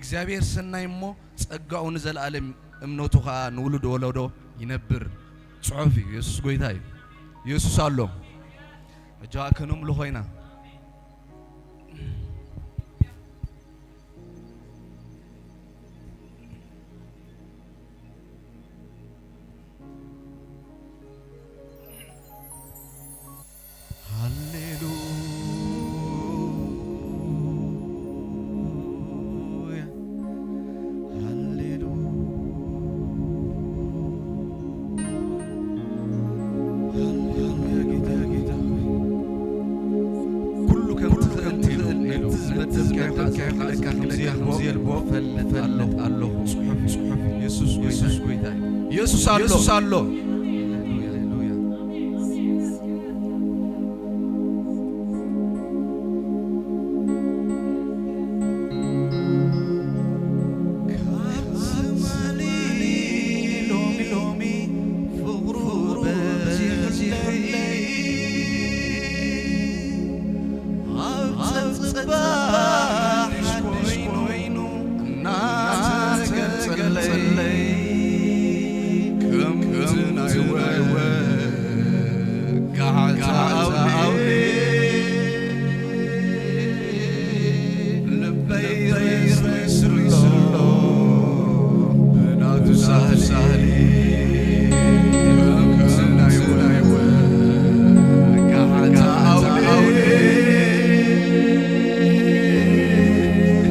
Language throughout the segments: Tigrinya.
እግዚኣብሔር ሰናይ እሞ ጸጋኡ ንዘለኣለም፣ እምነቱ ኸኣ ንውሉድ ወለዶ ይነብር። ጽሑፍ እዩ። የሱስ ጐይታ እዩ። የሱስ ኣሎ። ኣጆኻ ከነምልኾ ኢና። ሃሌሉያ፣ ሃሌሉያ፣ ሃሌሉያ፣ ጌታ፣ ጌታ ሆይ። ኩሉ ከም ትኽእል ኢሉ፣ ኢሉ፣ ነቲ ዝመደብካዮ ኸኣ ዝመደብካዮ ኸኣ ዝመደብካዮ ከምዚ የልቦ፣ ከምዚ የልቦ ፈልጥ ኣለኹ። ጽሑፍ፣ ጽሑፍ፣ የሱስ ጐይታ፣ የሱስ ጐይታ። የሱስ ኣሎ። የሱስ ኣሎ። ሃሌሉያ፣ ሃሌሉያ። ካብ ትማሊ ሎሚ፣ ሎሚ ፍቕሩ በዚሑለይ። ኣብ ጸጽባሕ ሓድሽ ኮይኑ እናተገልጸለይ፣ ከምቲ ናይ ወጋሕታ ኣውሊዕ ልበይ ረስሪስሎ ብናቱ ሳህሊ። ከምቲ ናይ ወጋሕታ ኣውሊዕ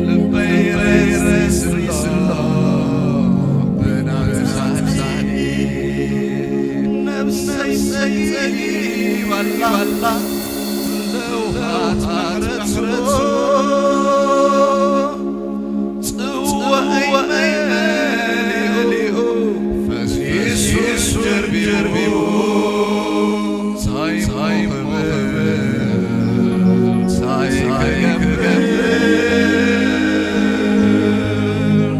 ልበይ ረስሪስሎ ብናቱ ሳህሊ። ነብሰይ ጸጊባላ ለውሃት ምሕረቱ። ጽዋኣይ መሊኡ ፈሲሱ ጀርቢቡ። እንታይ እሞ ክብል፣ እንታይ ክገብር፣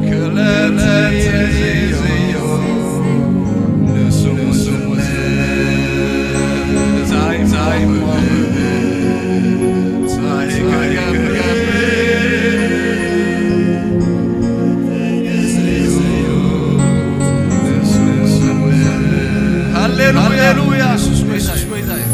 ክለተ ሒዘዮ ንስሙ ስሙ። እንታይ እሞ ክብል፣ ሃሌሉያ፣ ሃሌሉያ። የሱስ ጐይታ እዩ።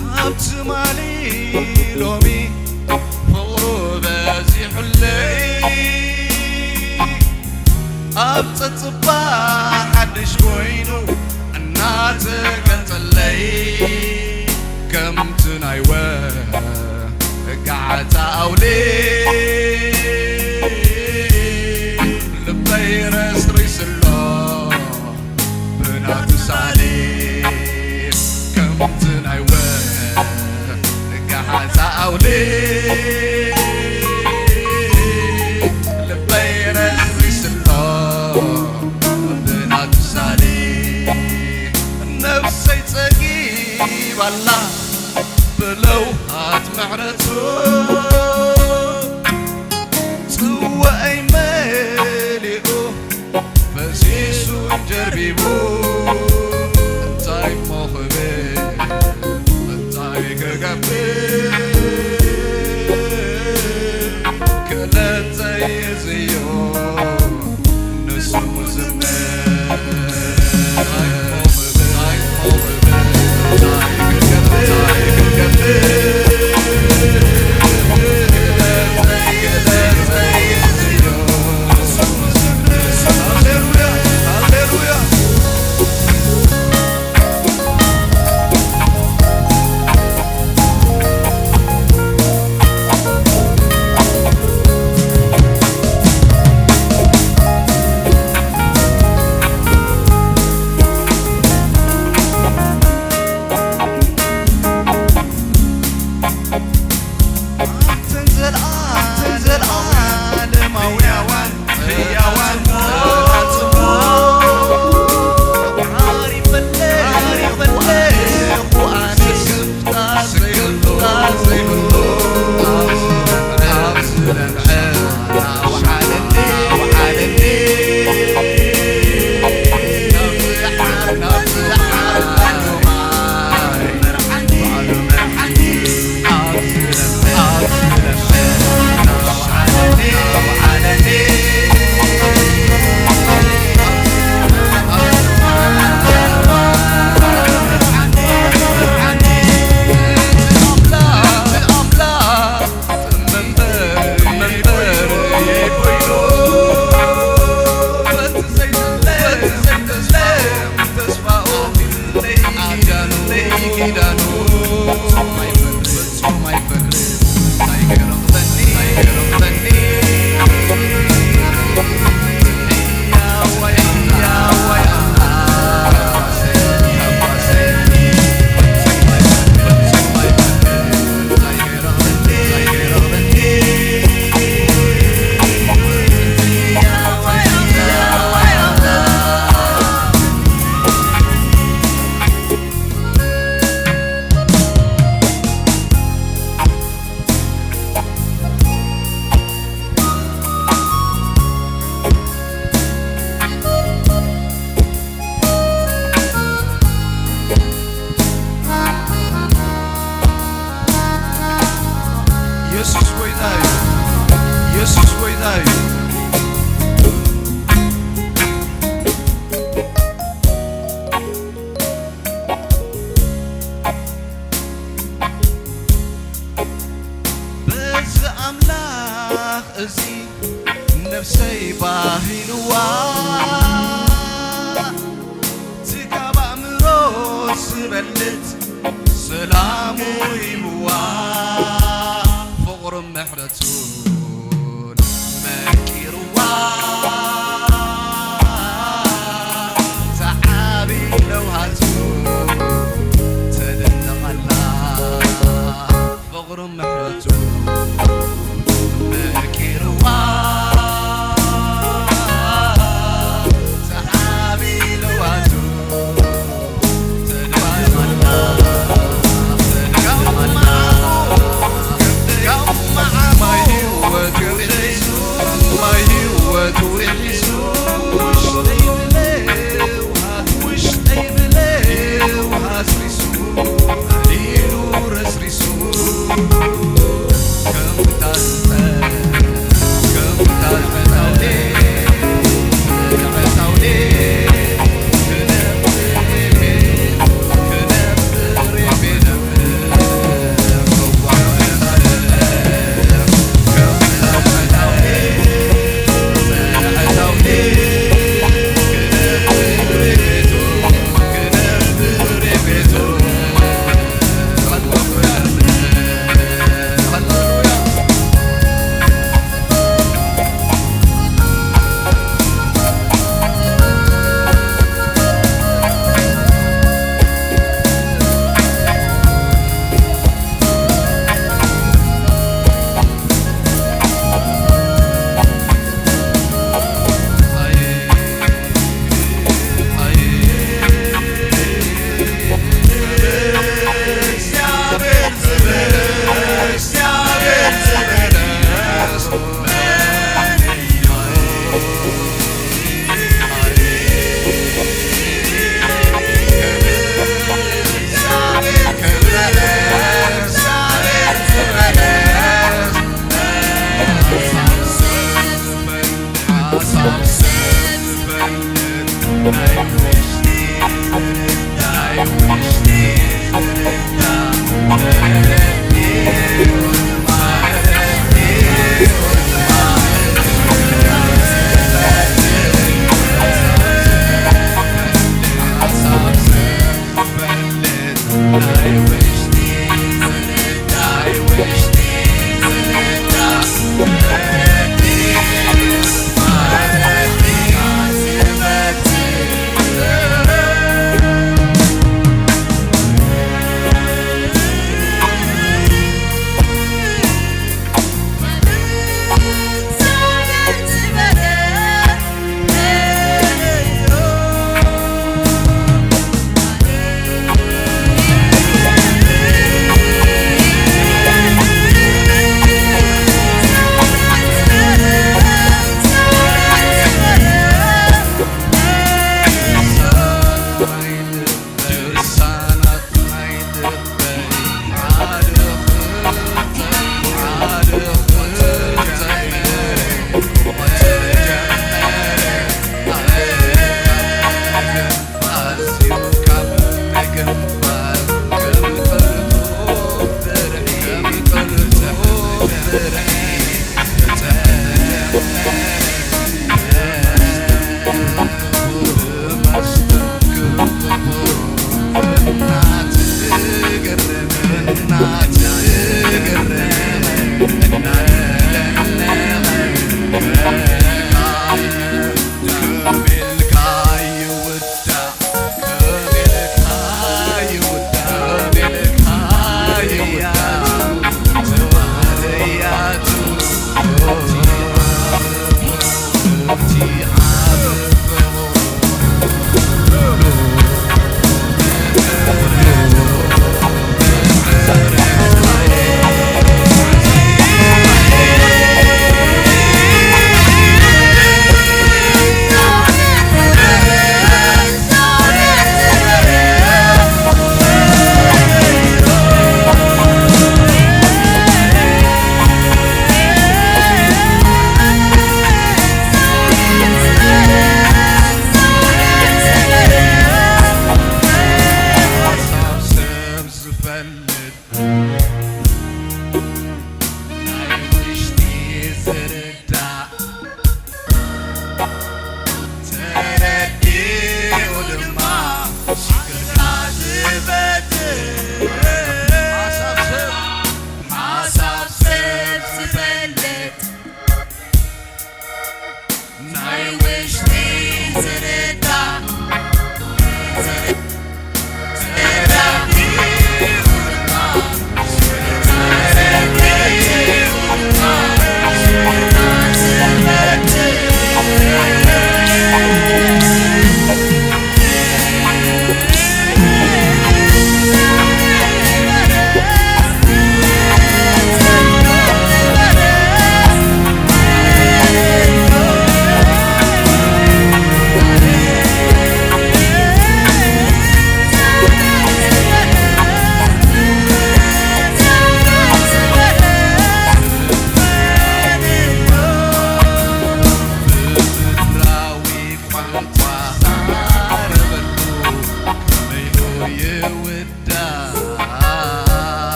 ካብ ትማሊ ሎሚ ፍቕሩ በዚሑለይ፣ ኣብ ጸጽባ ሓድሽ ኮይኑ እናተገልጸለይ፣ ከምቲ ናይ ወጋሕታ ኣውሊዕ ልበይ ረስሪስሎ። ብናቱ ሳሌ ከምቲ ናይ ወጋሕታ ኣውሊዕ ልበይ ረስሪስሎ። ብናቱ ሳሌ ነብሰይ ጸጊባላ ብለውሃት ምሕረቱ። ጽዋኣይ መሊኡ ፈሲሱ ጀርቢቡ። እንታይ እሞ ክብል፣ እንታይ ክገብር፣ ዘየዝዮ ንስሙ ዝምር። ኢየሱስ ጎይታ እዩ። ኢየሱስ ጎይታ እዩ። በዚ ኣምላኽ እዚ ነፍሰይ ባሂልዋ፣ ትጋብ ኣእምሮ ዝበልጥ ሰላሙ ሂብዋ፣ ፍቕሩን ምሕረቱን መቂርዋ፣ ተዓቢ ለውሃቱ ተደነቐላ። ፍቕሩን ምሕረቱን መቂርዋ፣ ሰሓቢ ለዋቱ ተደምማና፣ ተደምማና፣ ተደምማና። ማይ ህይወት ውሒሱ፣ ማይ ህይወት ውሒሱ፣ ውሽጠይ ብለውሃት፣ ውሽጠይ ብለውሃት ሪሱ፣ ኢሉ ረስሪሱ።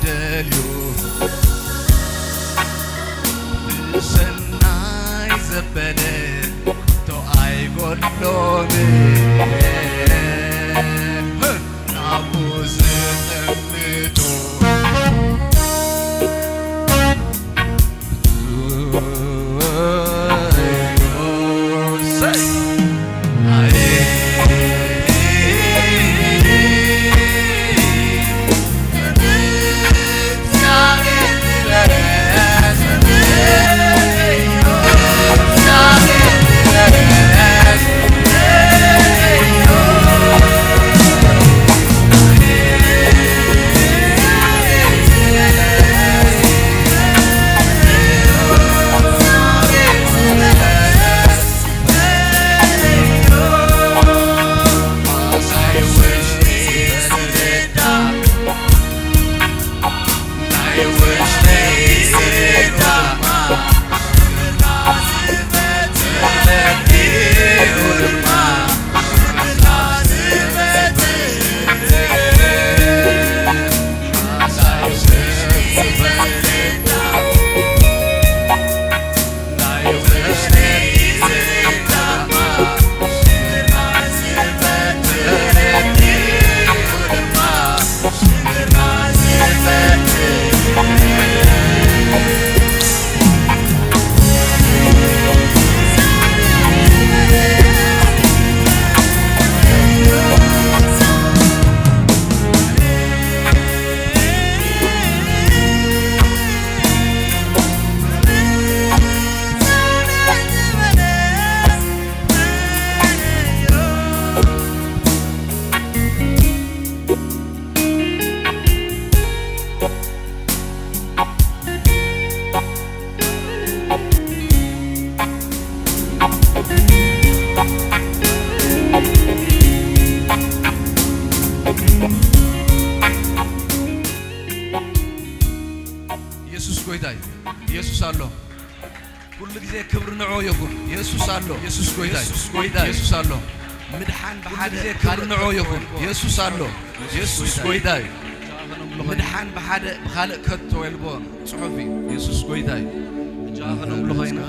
ደልዩ ብሰናይ ዘበለ ቶ ኣይጎድሎምን። ናብኡ ዝጠምቱ የሱስ ጎይታ እዩ። የሱስ ኣሎ። ኩሉ ግዜ ክብሪ ንዕኡ ይኹን። የሱስ ኣሎ። የሱስ ጎይታ እዩ። የሱስ ጎይታ እዩ። የሱስ ኣሎ። ምድሓን ብሓደ ግዜ ክብሪ ንዕኡ ይኹን። የሱስ ኣሎ። የሱስ ጎይታ እዩ። ምድሓን ብሓደ ብኻልእ ከቶ የልቦን ጽሑፍ እዩ። የሱስ ጎይታ እዩ። እጃ ከነምልኾ ኢና።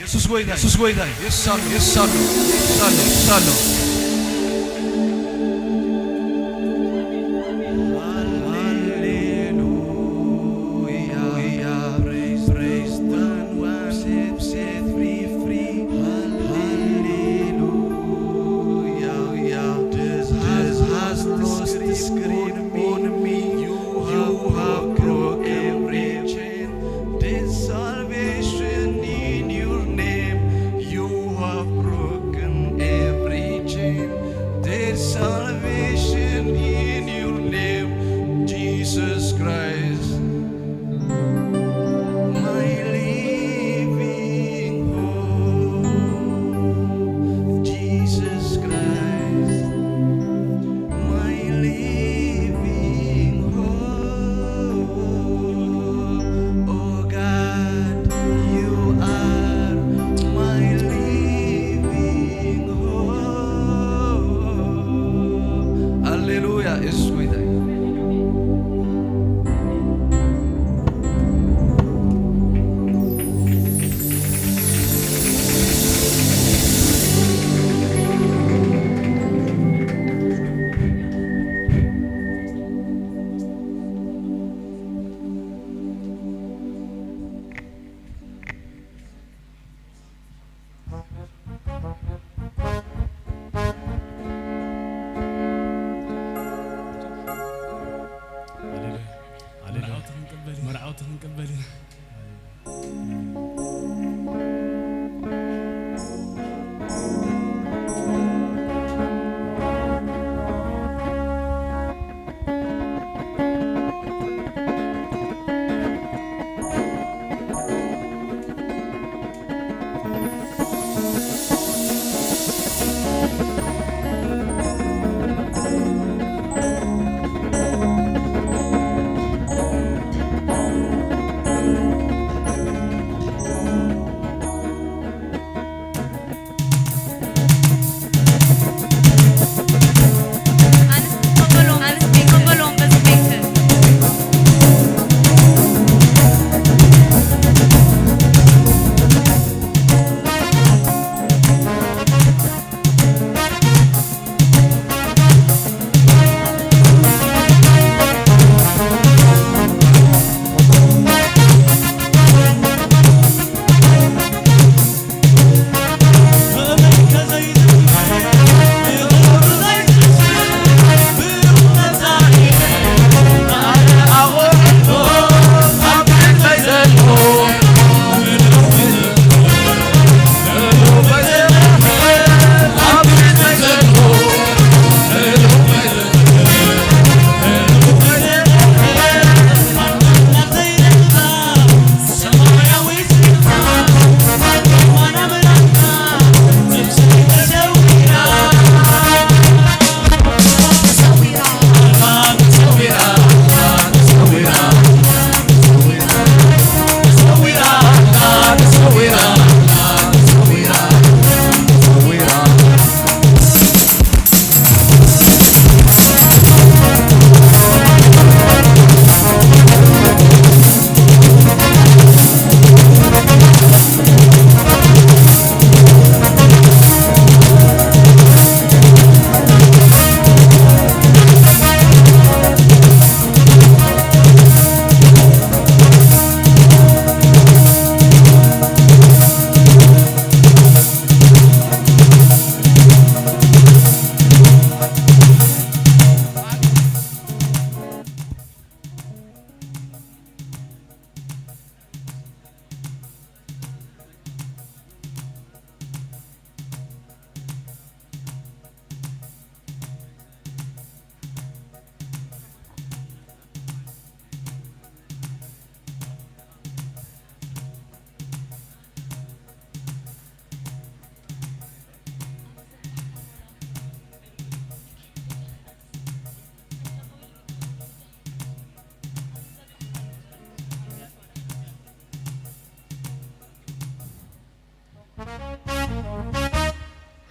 የሱስ ጎይታ፣ የሱስ ጎይታ፣ የሱስ ኣሎ፣ የሱስ ኣሎ፣ የሱስ ኣሎ፣ የሱስ ኣሎ። ሃሌሉያ፣ praise, praise the one who set, set me free. ሃሌሉያ፣ death has lost its grip on me. You have broken every chain. There's salvation in your name. You have broken every chain.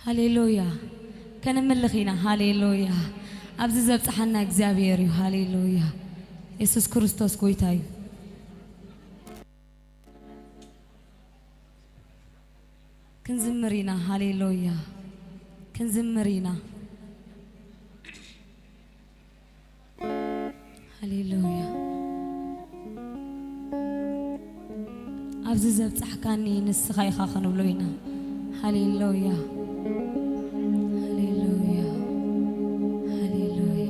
ሃሌሉያ። ከነምልኽ ኢና። ሃሌሉያ። ኣብዚ ዘብጽሓና እግዚኣብሔር እዩ። ሃሌሉያ። የሱስ ክርስቶስ ጎይታ እዩ። ክንዝምር ኢና። ሃሌሉያ። ክንዝምር ኢና። ሃሌሉያ። ኣብዚ ዘብጻሕካኒ ንስኻ ኢኻ ክንብሎ ኢና። ሃሌሉያ። ሃሌሉያ። ሃሌሉያ።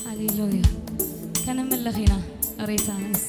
ሃሌሉያ። ከነምልኽ ኢና። ሬታ ምስ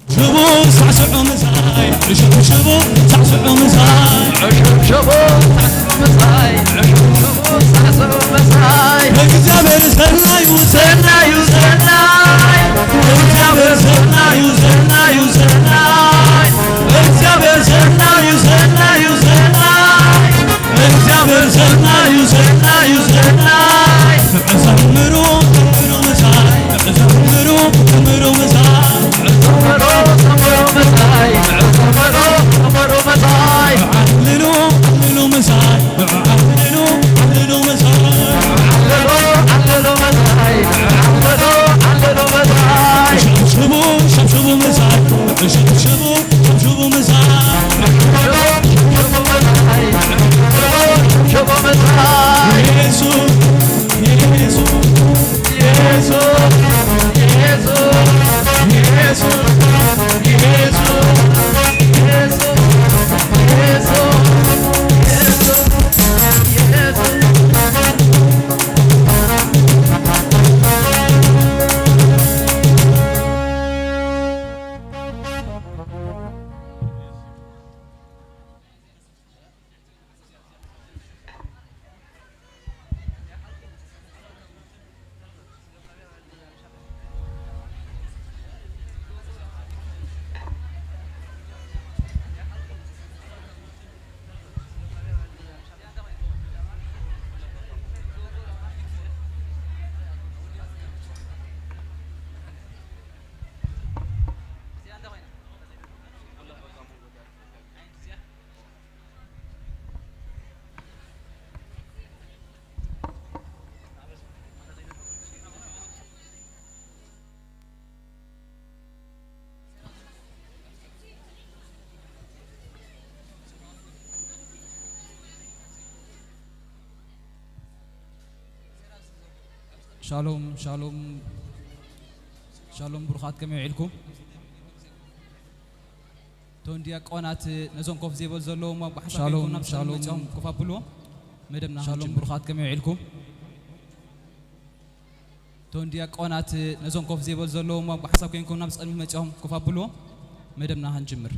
ሽቡ ሳዕስዑ ምሳይ፣ ሽቡ ሽቡ ሳዕስዑ ምሳይ፣ ሽቡ ሽቡ ሳዕስዑ ምሳይ፣ ሽቡ ሽቡ ሳዕስዑ ምሳይ። እግዚኣብሔር ሰናዩ፣ ሰናዩ፣ ሰናይ። እግዚኣብሔር ሰናዩ፣ ሰናዩ፣ ሰናይ። እግዚኣብሔር ሰናዩ፣ ሰናዩ፣ ሰናይ። እግዚኣብሔር ሰናዩ፣ ሰናዩ፣ ሰናይ። ዘምሩ፣ ዘምሩ ምሳይ፣ ዘምሩ፣ ዘምሩ ምሳይ። ዘምሩ፣ ዘምሩ ምሳይ፣ ዘምሩ፣ ዘምሩ ምሳይ። ዓልሉ፣ ዓልሉ ምሳይ፣ ዓልሉ፣ ዓልሉ ምሳይ። ዓልሉ፣ ዓልሉ ምሳይ፣ ዓልሉ፣ ዓልሉ ምሳይ። ሸብሽቡ፣ ሸብሽቡ ምሳይ፣ ሸብሽቡ። ሻሎም ሻሎም ሻሎም፣ ብሩኻት፣ ከመይ ውዒልኩም? እቶም ዲያቆናት ነዞም ኮፍ ዘይበሉ ዘለዎም ኣብ ሓንሳብ ሻሎም፣ ኮይንኩም ናብ ሻሎም። መጺኦም ኮፍ ኣብልዎም። መደብና ሻሎም፣ ክንጅምር። ብሩኻት፣ ከመይ ውዒልኩም? እቶም ዲያቆናት ነዞም ኮፍ ዘይበሉ ዘለዎም ኣብ ሓንሳብ ኮይንኩም ናብ ቅድሚት መጺኦም ኮፍ ኣብልዎም። መደብና ክንጅምር።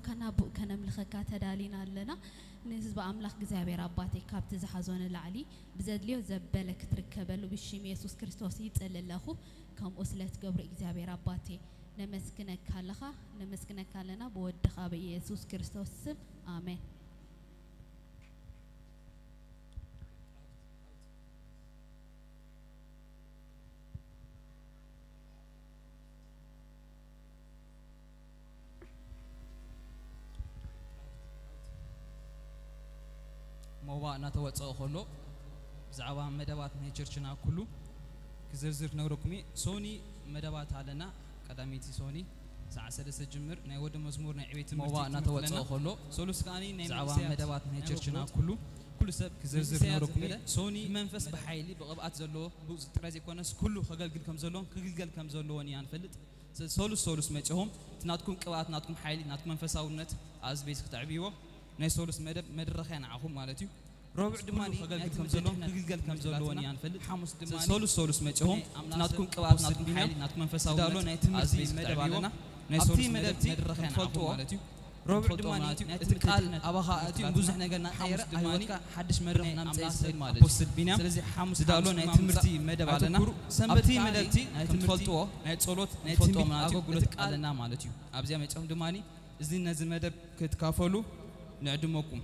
ከናቡእ ከነምልኸካ ተዳሊና ኣለና። ንህዝቢ ኣምላኽ እግዚኣብሔር ኣባቴ ካብቲ ዝሓዞ ንላዕሊ ብዘድልዮ ዘበለ ክትርከበሉ ብሽም የሱስ ክርስቶስ ይጽሊ ኣለኹ። ከምኡ ስለ ትገብሮ እግዚኣብሔር ኣባቴ ነመስግነካ ኣለኻ፣ ነመስግነካ ኣለና ብወድኻ ብኢየሱስ ክርስቶስ ስም ኣሜን። ሞባእ እናተወፀኦ ከሎ ብዛዕባ መደባት ናይ ቸርችና ኩሉ ክዝርዝር ክነግረኩም እየ። ሶኒ መደባት ኣለና። ቀዳመይቲ ሶኒ ሰዓት ሰለስተ ጅምር ናይ ወዲ መዝሙር ናይ ዕቤት ትምህርቲ ሞባእ እናተወፀኦ ከሎ ሶሉስ ከዓኒ ናይ ብዛዕባ መንእሰያት መደባት ናይ ናይ ቸርችና ኣገልግሎት ኩሉ ኩሉ ሰብ ክዝርዝር መንእሰያት ክነግረኩም እየ። ገለ ሶኒ መንፈስ ብሓይሊ ብቕብኣት ዘለዎ ብኡ ጥራይ ዘይኮነስ ኩሉ ከገልግል ከም ዘለዎን ክግልገል ከም ዘለዎን ኢና ንፈልጥ። ሶሉስ ሶሉስ መጺኹም እቲ ናትኩም ቅብኣት፣ ናትኩም ሓይሊ፣ ናትኩም መንፈሳውነት ኣብዚ ቤት ክተዕብይዎ ናይ ሶሉስ መደብ መድረኽያ ንዓኹም ማለት እዩ። ረቡዕ ድማ ከገልግል ከም ዘለዎም ክግልገል ከም ዘለዎን ኢና ንፈልጥ። ሓሙስ ድማ ሶሉስ ሶሉስ መጺኹም እቲ ናትኩም ቅብኣት፣ ናትኩም ሓይሊ፣ ናትኩም መንፈሳውነት ናይ ትምህርቲ ኣብዚ ቤት መደብ ኣለና። ናይ ሶሉስ መደብ መድረኽያ ንዓኹም ማለት እዩ። ረቡዕ ድማ እቲ ቃል ኣባኻ ኣትዩ ብዙሕ ነገር እናቐየረ ኣህይወትካ ሓድሽ መድረኽ እናምፀ ይኽእል ማለት እዩ። ኣፖስትል ቢንያም ስለዚ ሓሙስ ዝዳሎ ናይ ትምህርቲ መደብ ኣለና። ኣብቲ መደብቲ ናይ ትምህርቲ፣ ናይ ጸሎት፣ ናይ ትንቢት ኣገልግሎት ኣለና ማለት እዩ። ኣብዚኣ መጺኹም ድማ እዚ ነዚ መደብ ክትካፈሉ ንዕድመኩም።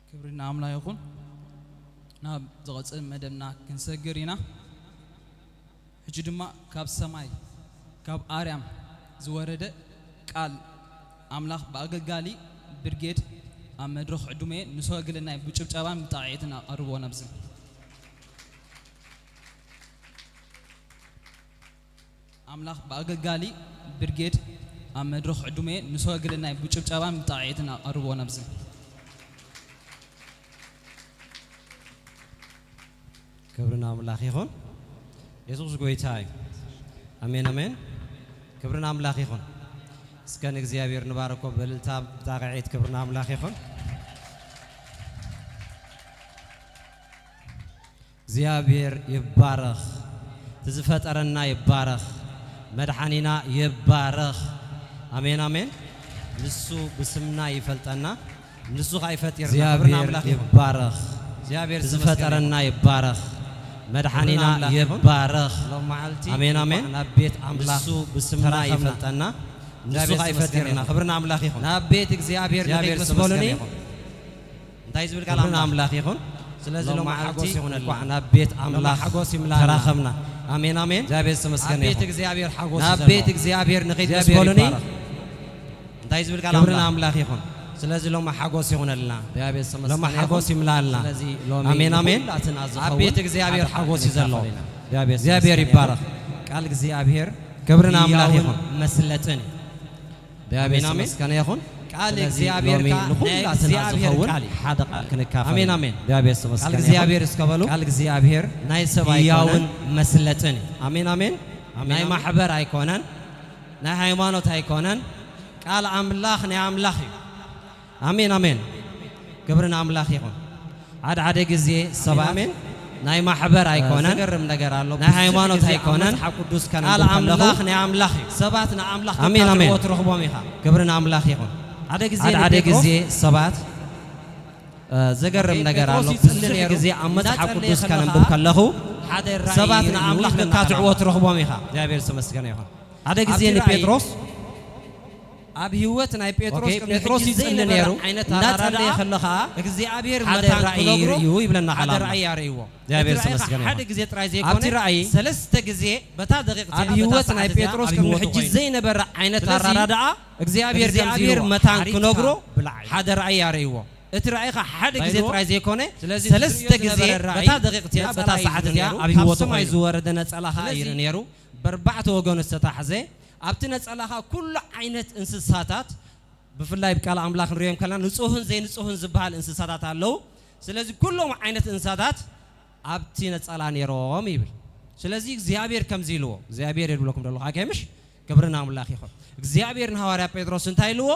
ክብሪ ንኣምላኽ ይኹን። ናብ ዝቐጽል መደብና ክንሰግር ኢና። ሕጂ ድማ ካብ ሰማይ ካብ ኣርያም ዝወረደ ቃል ኣምላኽ ብኣገልጋሊ ብርጌድ ኣብ መድረኽ ዕዱመ ንሶ ግልና ብጭብጨባን ብጣቕዒትን ኣቐርቦ ነብዚ። ኣምላኽ ብኣገልጋሊ ብርጌድ ኣብ መድረኽ ዕዱመ ንሶ ግልና ብጭብጨባን ብጣቕዒትን ኣቐርቦ ነብዚ። ክብሪ ንኣምላኽ ይኹን። የሱስ ጎይታ እዩ። ኣሜን፣ ኣሜን። ክብሪ ንኣምላኽ ይኹን። እስከ ንእግዚኣብሔር ንባርኮ በልልታ ብጣቕዒት። ክብሪ ንኣምላኽ ይኹን። እግዚኣብሔር ይባረኽ። እቲ ዝፈጠረና ይባረኽ። መድሓኒና ይባረኽ። ኣሜን፣ ኣሜን። ንሱ ብስምና ይፈልጠና። ንሱ ኸኣ ይፈጢርና። ክብሪ እግዚኣብሔር ንኣምላኽ ይኹን። ይባረኽ። እግዚኣብሔር እቲ ዝተመስገነ ዝፈጠረና ይኹን። ይባረኽ። መድሓኒና ክብሪ ንኣምላኽ ይኹን። ይባረኽ። ሎም መዓልቲ ኣሜን፣ ኣሜን። እንኳዕ ናብ ቤት ኣምላኽ ንሱ ብስምና ተራኸብና። ይፈልጠና። ንሱ እግዚኣብሔር ኸኣ ዝተመስገነ ይፈጢርና። ይኹን። ክብሪ ንኣምላኽ ይኹን። ናብ ቤት እግዚኣብሔር እግዚኣብሔር ንኸይድ ምስ በሉኒ፣ ዝተመስገነ ይኹን። እንታይ ዝብል ቃል ክብሪ ኣምላኽ? ንኣምላኽ ይኹን። ስለዚ ሎም ሎም መዓልቲ ሓጎስ ይኹነልና። እንኳዕ ናብ ቤት ሎም ኣምላኽ ሓጎስ ይምላና። ተራኸብና። ኣሜን፣ ኣሜን። እግዚኣብሔር ዝተመስገነ ኣብ ቤት ይኹን። እግዚኣብሔር ሓጎስ እዩ ናብ ዘሎ። ቤት እግዚኣብሔር ንኸይድ ምስ እግዚኣብሔር በሉኒ፣ ይባረኽ። እንታይ ዝብል ቃል ክብሪ ኣምላኽ? ንኣምላኽ ይኹን። ስለዚ ሎም ሓጎስ ይኹነልና። እግዚኣብሔር ዝተመስገነ ሎም ይኹን። ሓጎስ ይምላልና። ስለዚ ሎሚ ኣሜን፣ ኣሜን። ንኹላትና ኣብ ዝኸውን ቤት እግዚኣብሔር ሓደ ሓጎስ እዩ ዘሎ። ክንካፈል ኢና። እግዚኣብሔር እግዚኣብሔር ዝተመስገነ ይባረኽ። ይኹን። ቃል እግዚኣብሔር ክብሪ ንኣምላኽ ህያውን ይኹን። መስለጥን እዩ። እግዚኣብሔር ኣሜን፣ ኣሜን። ዝተመስገነ ይኹን። ቃል ስለዚ እግዚኣብሔር ሎሚ ከኣ ናይ ንኹላትና እግዚኣብሔር ዝኸውን ቃል እዩ። ሓደ ቃል ክንካፈል ኣሜን፣ ኢና። ኣሜን። እግዚኣብሔር ቃል ዝተመስገነ ይኹን። እግዚኣብሔር እስከ በሉ። ቃል እግዚኣብሔር ናይ ሰብ ህያውን ኣይኮነን። መስለጥን እዩ። ኣሜን፣ ኣሜን። ኣሜን፣ ናይ ኣሜን። ማሕበር ኣይኮነን፣ ናይ ሃይማኖት ኣይኮነን። ቃል ኣምላኽ ናይ ኣምላኽ እዩ። ኣሜን፣ ኣሜን። ክብሪ ንኣምላኽ ይኹን። ሓደ ሓደ ግዜ ኣሜን፣ ሰባት ኣሜን። ናይ ማሕበር እ፣ ኣይኮነን፣ ዘገርም ነገር ኣሎ። ናይ ብዙሕ ሃይማኖት ግዜ ኣብ ኣይኮነን። መጽሓፍ ቅዱስ ቃል ከነንብብ ከለኹ ኣምላኽ ናይ ኣምላኽ እዩ። ሰባት ንኣምላኽ ኣሜን፣ ኣሜን። ከካትዕዎ ትረኽቦም ኢኻ። ክብሪ ንኣምላኽ ይኹን። ሓደ ግዜ ሓደ ሓደ ንጴጥሮስ፣ ግዜ ሰባት፣ እ፣ ዘገርም ኦኬ፣ ነገር ኣሎ። ጴጥሮስ ይጽሊ ብዙሕ ነይሩ። ግዜ ኣብ መጽሓፍ እንዳጸለየ ቅዱስ ከሎ ከነንብብ ከኣ ከለኹ ሓደ ራእይ ሰባት ይርኢ ንኣምላኽ ይብለና ከካትዕዎ ከኣ። ትረኽቦም ኢኻ። እግዚኣብሔር ዝተመስገነ ይኹን። ሓደ ግዜ ኣብቲ ራእይ ንጴጥሮስ ኣብ ህይወት ናይ ጴጥሮስ ኦኬ፣ ቅድሚ ጴጥሮስ ሕጂ ይጽሊ ዘይነበረ ነይሩ። ዓይነት እንዳጸለየ ኣራዳድኣ ከሎ ኸኣ እግዚኣብሔር ሓደ መታን ራእይ ክነግሮ ይርእዩ ይብለና ሓደ ቃል ኣምላኽ። ራእይ ኣርእይዎ። እግዚኣብሔር እቲ ራእይ ዝተመስገነ ኸኣ ይሁን። ሓደ ግዜ ጥራይ ዘይኮነ፣ ኣብቲ ራእይ ሰለስተ ግዜ በታ ደቂቕ ኣብ እቲኣ፣ በታ ህይወት ናይ ሰዓት እቲኣ ጴጥሮስ ኣብ ቅድሚ ህይወቱ ሕጂ ኮይኑ። ዘይነበረ ዓይነት ስለዚ ኣራዳድኣ እግዚኣብሔር እግዚኣብሔር ከምዚ ኢልዎ፣ መታን ሓሪድካ ክነግሮ ብላዕ ኢሉ። ሓደ ራእይ ኣርእይዎ። እቲ ራእይ ኸኣ ሓደ እንታይ ግዜ ኢልዎ? ጥራይ ዘይኮነ፣ ስለዚ እቲ ሰለስተ ዝርእዮ ግዜ ዝነበረ ራእይ በታ ደቂቕ እቲኣ፣ ነጸላ በታ እዩ ሰዓት ዝርኢ እቲኣ ነይሩ። ኣብ ካብ ህይወቱ ሰማይ ኮይኑ። ዝወረደ ነጸላ ኸኣ እዩ ስለዚ ርእ ነይሩ። በርባዕተ ወገኑ ዝተታሕዘ፣ ኣብቲ ነጸላ ኸኣ ኩሉ ዓይነት እንስሳታት፣ ብፍላይ ብቃል ኣምላኽ ንርእዮም ከለና ንጹህን ዘይንጹህን ዝበሃል እንስሳታት ኣለዉ። ስለዚ ኩሎም ዓይነት እንስሳታት ኣብቲ ነጸላ ነይሮም ይብል። ስለዚ እግዚኣብሔር ከምዚ ኢልዎ፣ እግዚኣብሔር ይብለኩም ዘለኹ ኣጋይ ምሽ? ክብሪ ንኣምላኽ ይኹን። እግዚኣብሔር ንሃዋርያ ጴጥሮስ እንታይ ኢልዎ?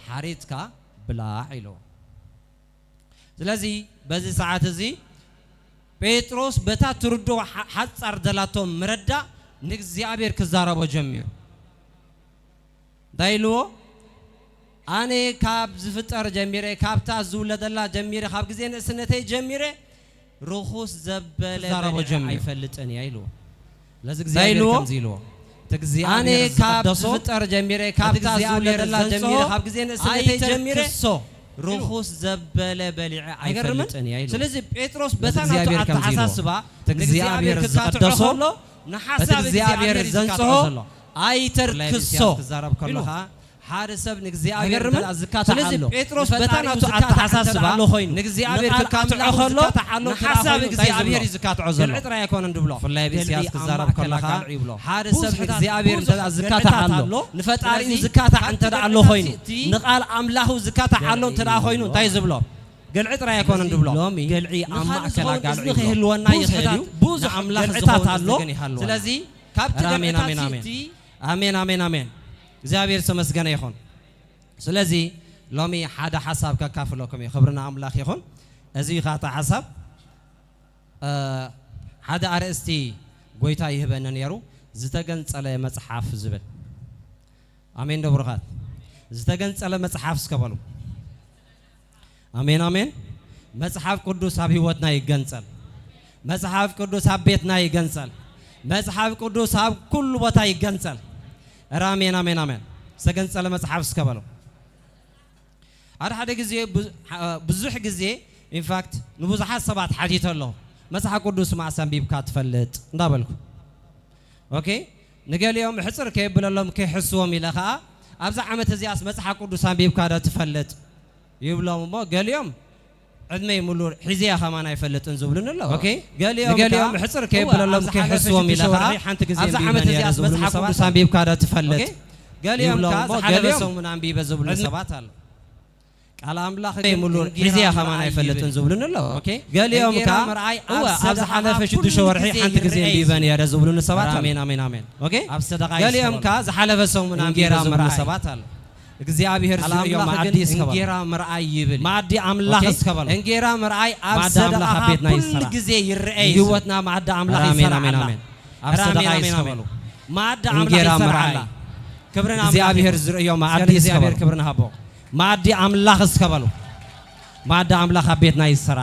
ሓሪድካ ብላዕ ኢልዎ። ስለዚ በዚ ሰዓት እዚ ጴጥሮስ በታ ትርድኦ ሓ-፣ ሓጻር ዘላቶ ምረዳእ ንእግዚኣብሔር ክዛረቦ ጀሚሩ። እንታይ ኢልዎ? ኣነ ካብ ዝፍጠር ጀሚረ፣ ካብታ ዝውለደላ ጀሚረ፣ ካብ ግዜ ንእስነተይ ጀሚረ ርኹስ ዘበለ ክዛረቦ በሊዐ ጀሚሩ። ኣይፈልጥን እየ ኢልዎ። ስለዚ እንታይ እግዚኣብሔር ኢልዎ? ከምዚ ኢልዎ። እቲ እግዚኣብሔር ኣነ ካብ ዝቐደሶ፣ ዝፍጠር ጀሚረ፣ እቲ ካብታ እግዚኣብሔር ዝውለደላ ዘንጽሆ ጀሚረ፣ ካብ ግዜ ንእስነተይ ጀሚረ ኣይተርክሶ። ርኹስ ዘበለ በሊዐ ኣይገልጥን እየ ኢሉ። ስለዚ ጴጥሮስ ነዚ በታ ናቱ እግዚኣብሔር ከምዚ ኢልዎ። ኣተሓሳስባ እቲ እግዚኣብሔር ንእግዚኣብሔር ክካትዖ ዝቐደሶ፣ ከሎ፣ እቲ ንሓሳብ እግዚኣብሔር እግዚኣብሔር እዩ ዝካትዖ ዘንጽሆ ዘሎ። ኣይተርክሶ ብፍላይ ኢሳያስ ክዛረብ ከሎ ኢሉ። ኸኣ፣ ሓደ ሰብ ንእግዚኣብሔር ኣይገርምን? እንተ ደኣ ዝካታዕ ስለዚ ኣሎ፣ ጴጥሮስ በታ ንፈጣሪኡ ናቱ ዝካታዕ እንተ ኣተሓሳስባ ደኣ ኣሎ ኮይኑ፣ ንእግዚኣብሔር ንቓል ክካትዖ ኣምላኹ ከሎ፣ ዝካታዕ ኣሎ እንተ ደኣ ንሓሳብ ኮይኑ፣ እንታይ እግዚኣብሔር ዝብሎ? እዩ ዝካትዖ ዘሎ። ግልዒ ጥራይ ኣይኮነን ድብሎ። ብፍላይ ኣብ ኢሳያስ ደልድሊ ክዛረብ ኣምላኽ ከለኻ፣ ካልዕ ይብሎ። ሓደ ሰብ ብዙሕታት፣ ንእግዚኣብሔር እንተ ደኣ ብዙሕ ዝካታዕ ግልዕታት ኣሎ፣ ኣሎ። ንፈጣሪኡ ስለዚ ዝካታዕ ካብቲ እንተ ደኣ ኣሎ ግልዕታት ኮይኑ፣ እቲ ንቓል ኣምላኹ ዝካታዕ ኣሎ እንተ ደኣ ኮይኑ፣ እንታይ ዝብሎ? ግልዒ ጥራይ ኣይኮነን ድብሎ። ሎሚ ግልዒ ኣብ ንኻልእ ማእከል ዝኸውን ኣጋልዒ እዝኒ ይብሎ። ከይህልወና ይኽእል ብዙሕታት፣ እዩ። ብዙሕ ንኣምላኽ ግልዕታት ዝኸውን ኣሎ። እዝኒ ከይህልወና። ስለዚ ካብቲ ኣሜን፣ ኣሜን፣ ግልዕታት ኣሜን። እቲ ኣሜን፣ ኣሜን፣ ኣሜን። እግዚኣብሔር ዝተመስገነ ይኹን። ስለዚ ሎሚ ሓደ ሓሳብ ከካፍለኩም እየ። ክብሪ ንኣምላኽ ይኹን። እዚ እዩ ኻታ ሓሳብ፣ እ፣ ሓደ ኣርእስቲ ጎይታ ይህበኒ ነይሩ፣ ዝተገንጸለ መጽሓፍ ዝብል። ኣሜን ዶ ብሩኻት? ዝተገንጸለ መጽሓፍ እስከ በሉ። ኣሜን፣ ኣሜን። መጽሓፍ ቅዱስ ኣብ ህይወትና ይገንጸል። መጽሓፍ ቅዱስ ኣብ ቤትና ይገንጸል። መጽሓፍ ቅዱስ ኣብ ኩሉ ቦታ ይገንጸል። እረ ኣሜን፣ ኣሜን፣ ኣሜን። ዝተገንጸለ መጽሓፍ እስከ በሉ። ሓደ ሓደ ግዜ ብዙ-፣ ብዙሕ ግዜ ኢንፋክት ንብዙሓት ሰባት ሓቲተ ኣለኹ። መጽሓፍ ቅዱስ መዓስ ኣንቢብካ ትፈልጥ? እንዳበልኩ። ኦኬ? ንገሊኦም ሕጽር ከየብለሎም ከይሕስዎም ኢለ ኸኣ፣ ኣብዛ ዓመት እዚኣስ መጽሓፍ ቅዱስ ኣንቢብካ ዶ ትፈልጥ? ይብሎም እሞ፣ ገሊኦም ዕድመይ ሙሉ ሒዘያ ከማን ኣይፈልጥን ዝብሉኒ ኣለዉ። ኦኬ? ገሊኦም ንገሊኦም ከኣ፣ ሕጽር እወ፣ ከየብለሎም ኣብ ዝሓለፈ ከይሕስዎም ኢለ ሽዱሽተ ኸኣ፣ ወርሒ ሓንቲ ግዜ ኣብዛ ኣንቢበ ዓመት ነይረ እዚኣስ ዝብሉኒ መጽሓፍ ሰባት ቅዱስ ኣለዉ። ኣንቢብካ ዶ ትፈልጥ? ኦኬ? ገሊኦም ይብሎም ከኣ እሞ፣ ዝሓለፈ ገሊኦም ሰሙን ኣንቢበ ዝብሉኒ ዕድመ ሰባት ኣለዉ። ቃል ኣምላኽ ግን ሙሉ እንጌራ ሒዘያ ምርኣይ ከማን ኣይፈልጥን ይብል። ዝብሉኒ ኣለዉ። ኦኬ? ገሊኦም እንጌራ ከኣ፣ ምርኣይ ኣብ እወ፣ ኣብ ሰደቓኻ ዝሓለፈ ኩሉ ሽዱሽተ ወርሒ ግዜ ሓንቲ ግዜ ይርአ እዩ ኣንቢበ ዝብሉ። ነይረ ዝብሉኒ ሰባት ኣለዉ። ኣሜን፣ ኣሜን፣ ኣሜን። ኦኬ? ኣብ ሰደቓ ገሊኦም ይስበሉ። ከኣ ዝሓለፈ ሰሙን ኣንቢበ እንጌራ ዝብሉኒ ምርኣይ። ሰባት ኣለዉ። እግዚኣብሔር ቃል ዝርእዮ ኣምላኽ መኣዲ ግን እስከ በሉ። እንጌራ ምርኣይ ይብል። መኣዲ ኣምላኽ ኦኬ? እስከ በሉ። እንጌራ ምርኣይ ኣብ መኣዲ ኣምላኽ ሰደቓኻ ኣብ ቤትና ኩሉ ይሰራ። ግዜ ይርአ እዩ። ህይወትና መኣዲ ኣምላኽ ኣሜን፣ ይሰራ ኣሜን፣ ኣላ። ኣሜን። ኣብ ኣረ ኣሜን፣ ሰደቓ ኣሜን፣ ይስከ ኣሜን። በሉ። መኣዲ ኣምላኽ እንጌራ ይሰራ ምርኣይ። ኣላ። ክብሪ ንኣምላኽ እግዚኣብሔር ይኹን። ዝርእዮ መኣዲ እስከ እግዚኣብሔር በሉ። ክብሪ ንሃቦ። መኣዲ ኣምላኽ እስከ በሉ። መኣዲ ኣምላኽ ኣብ ቤትና ይሰራ።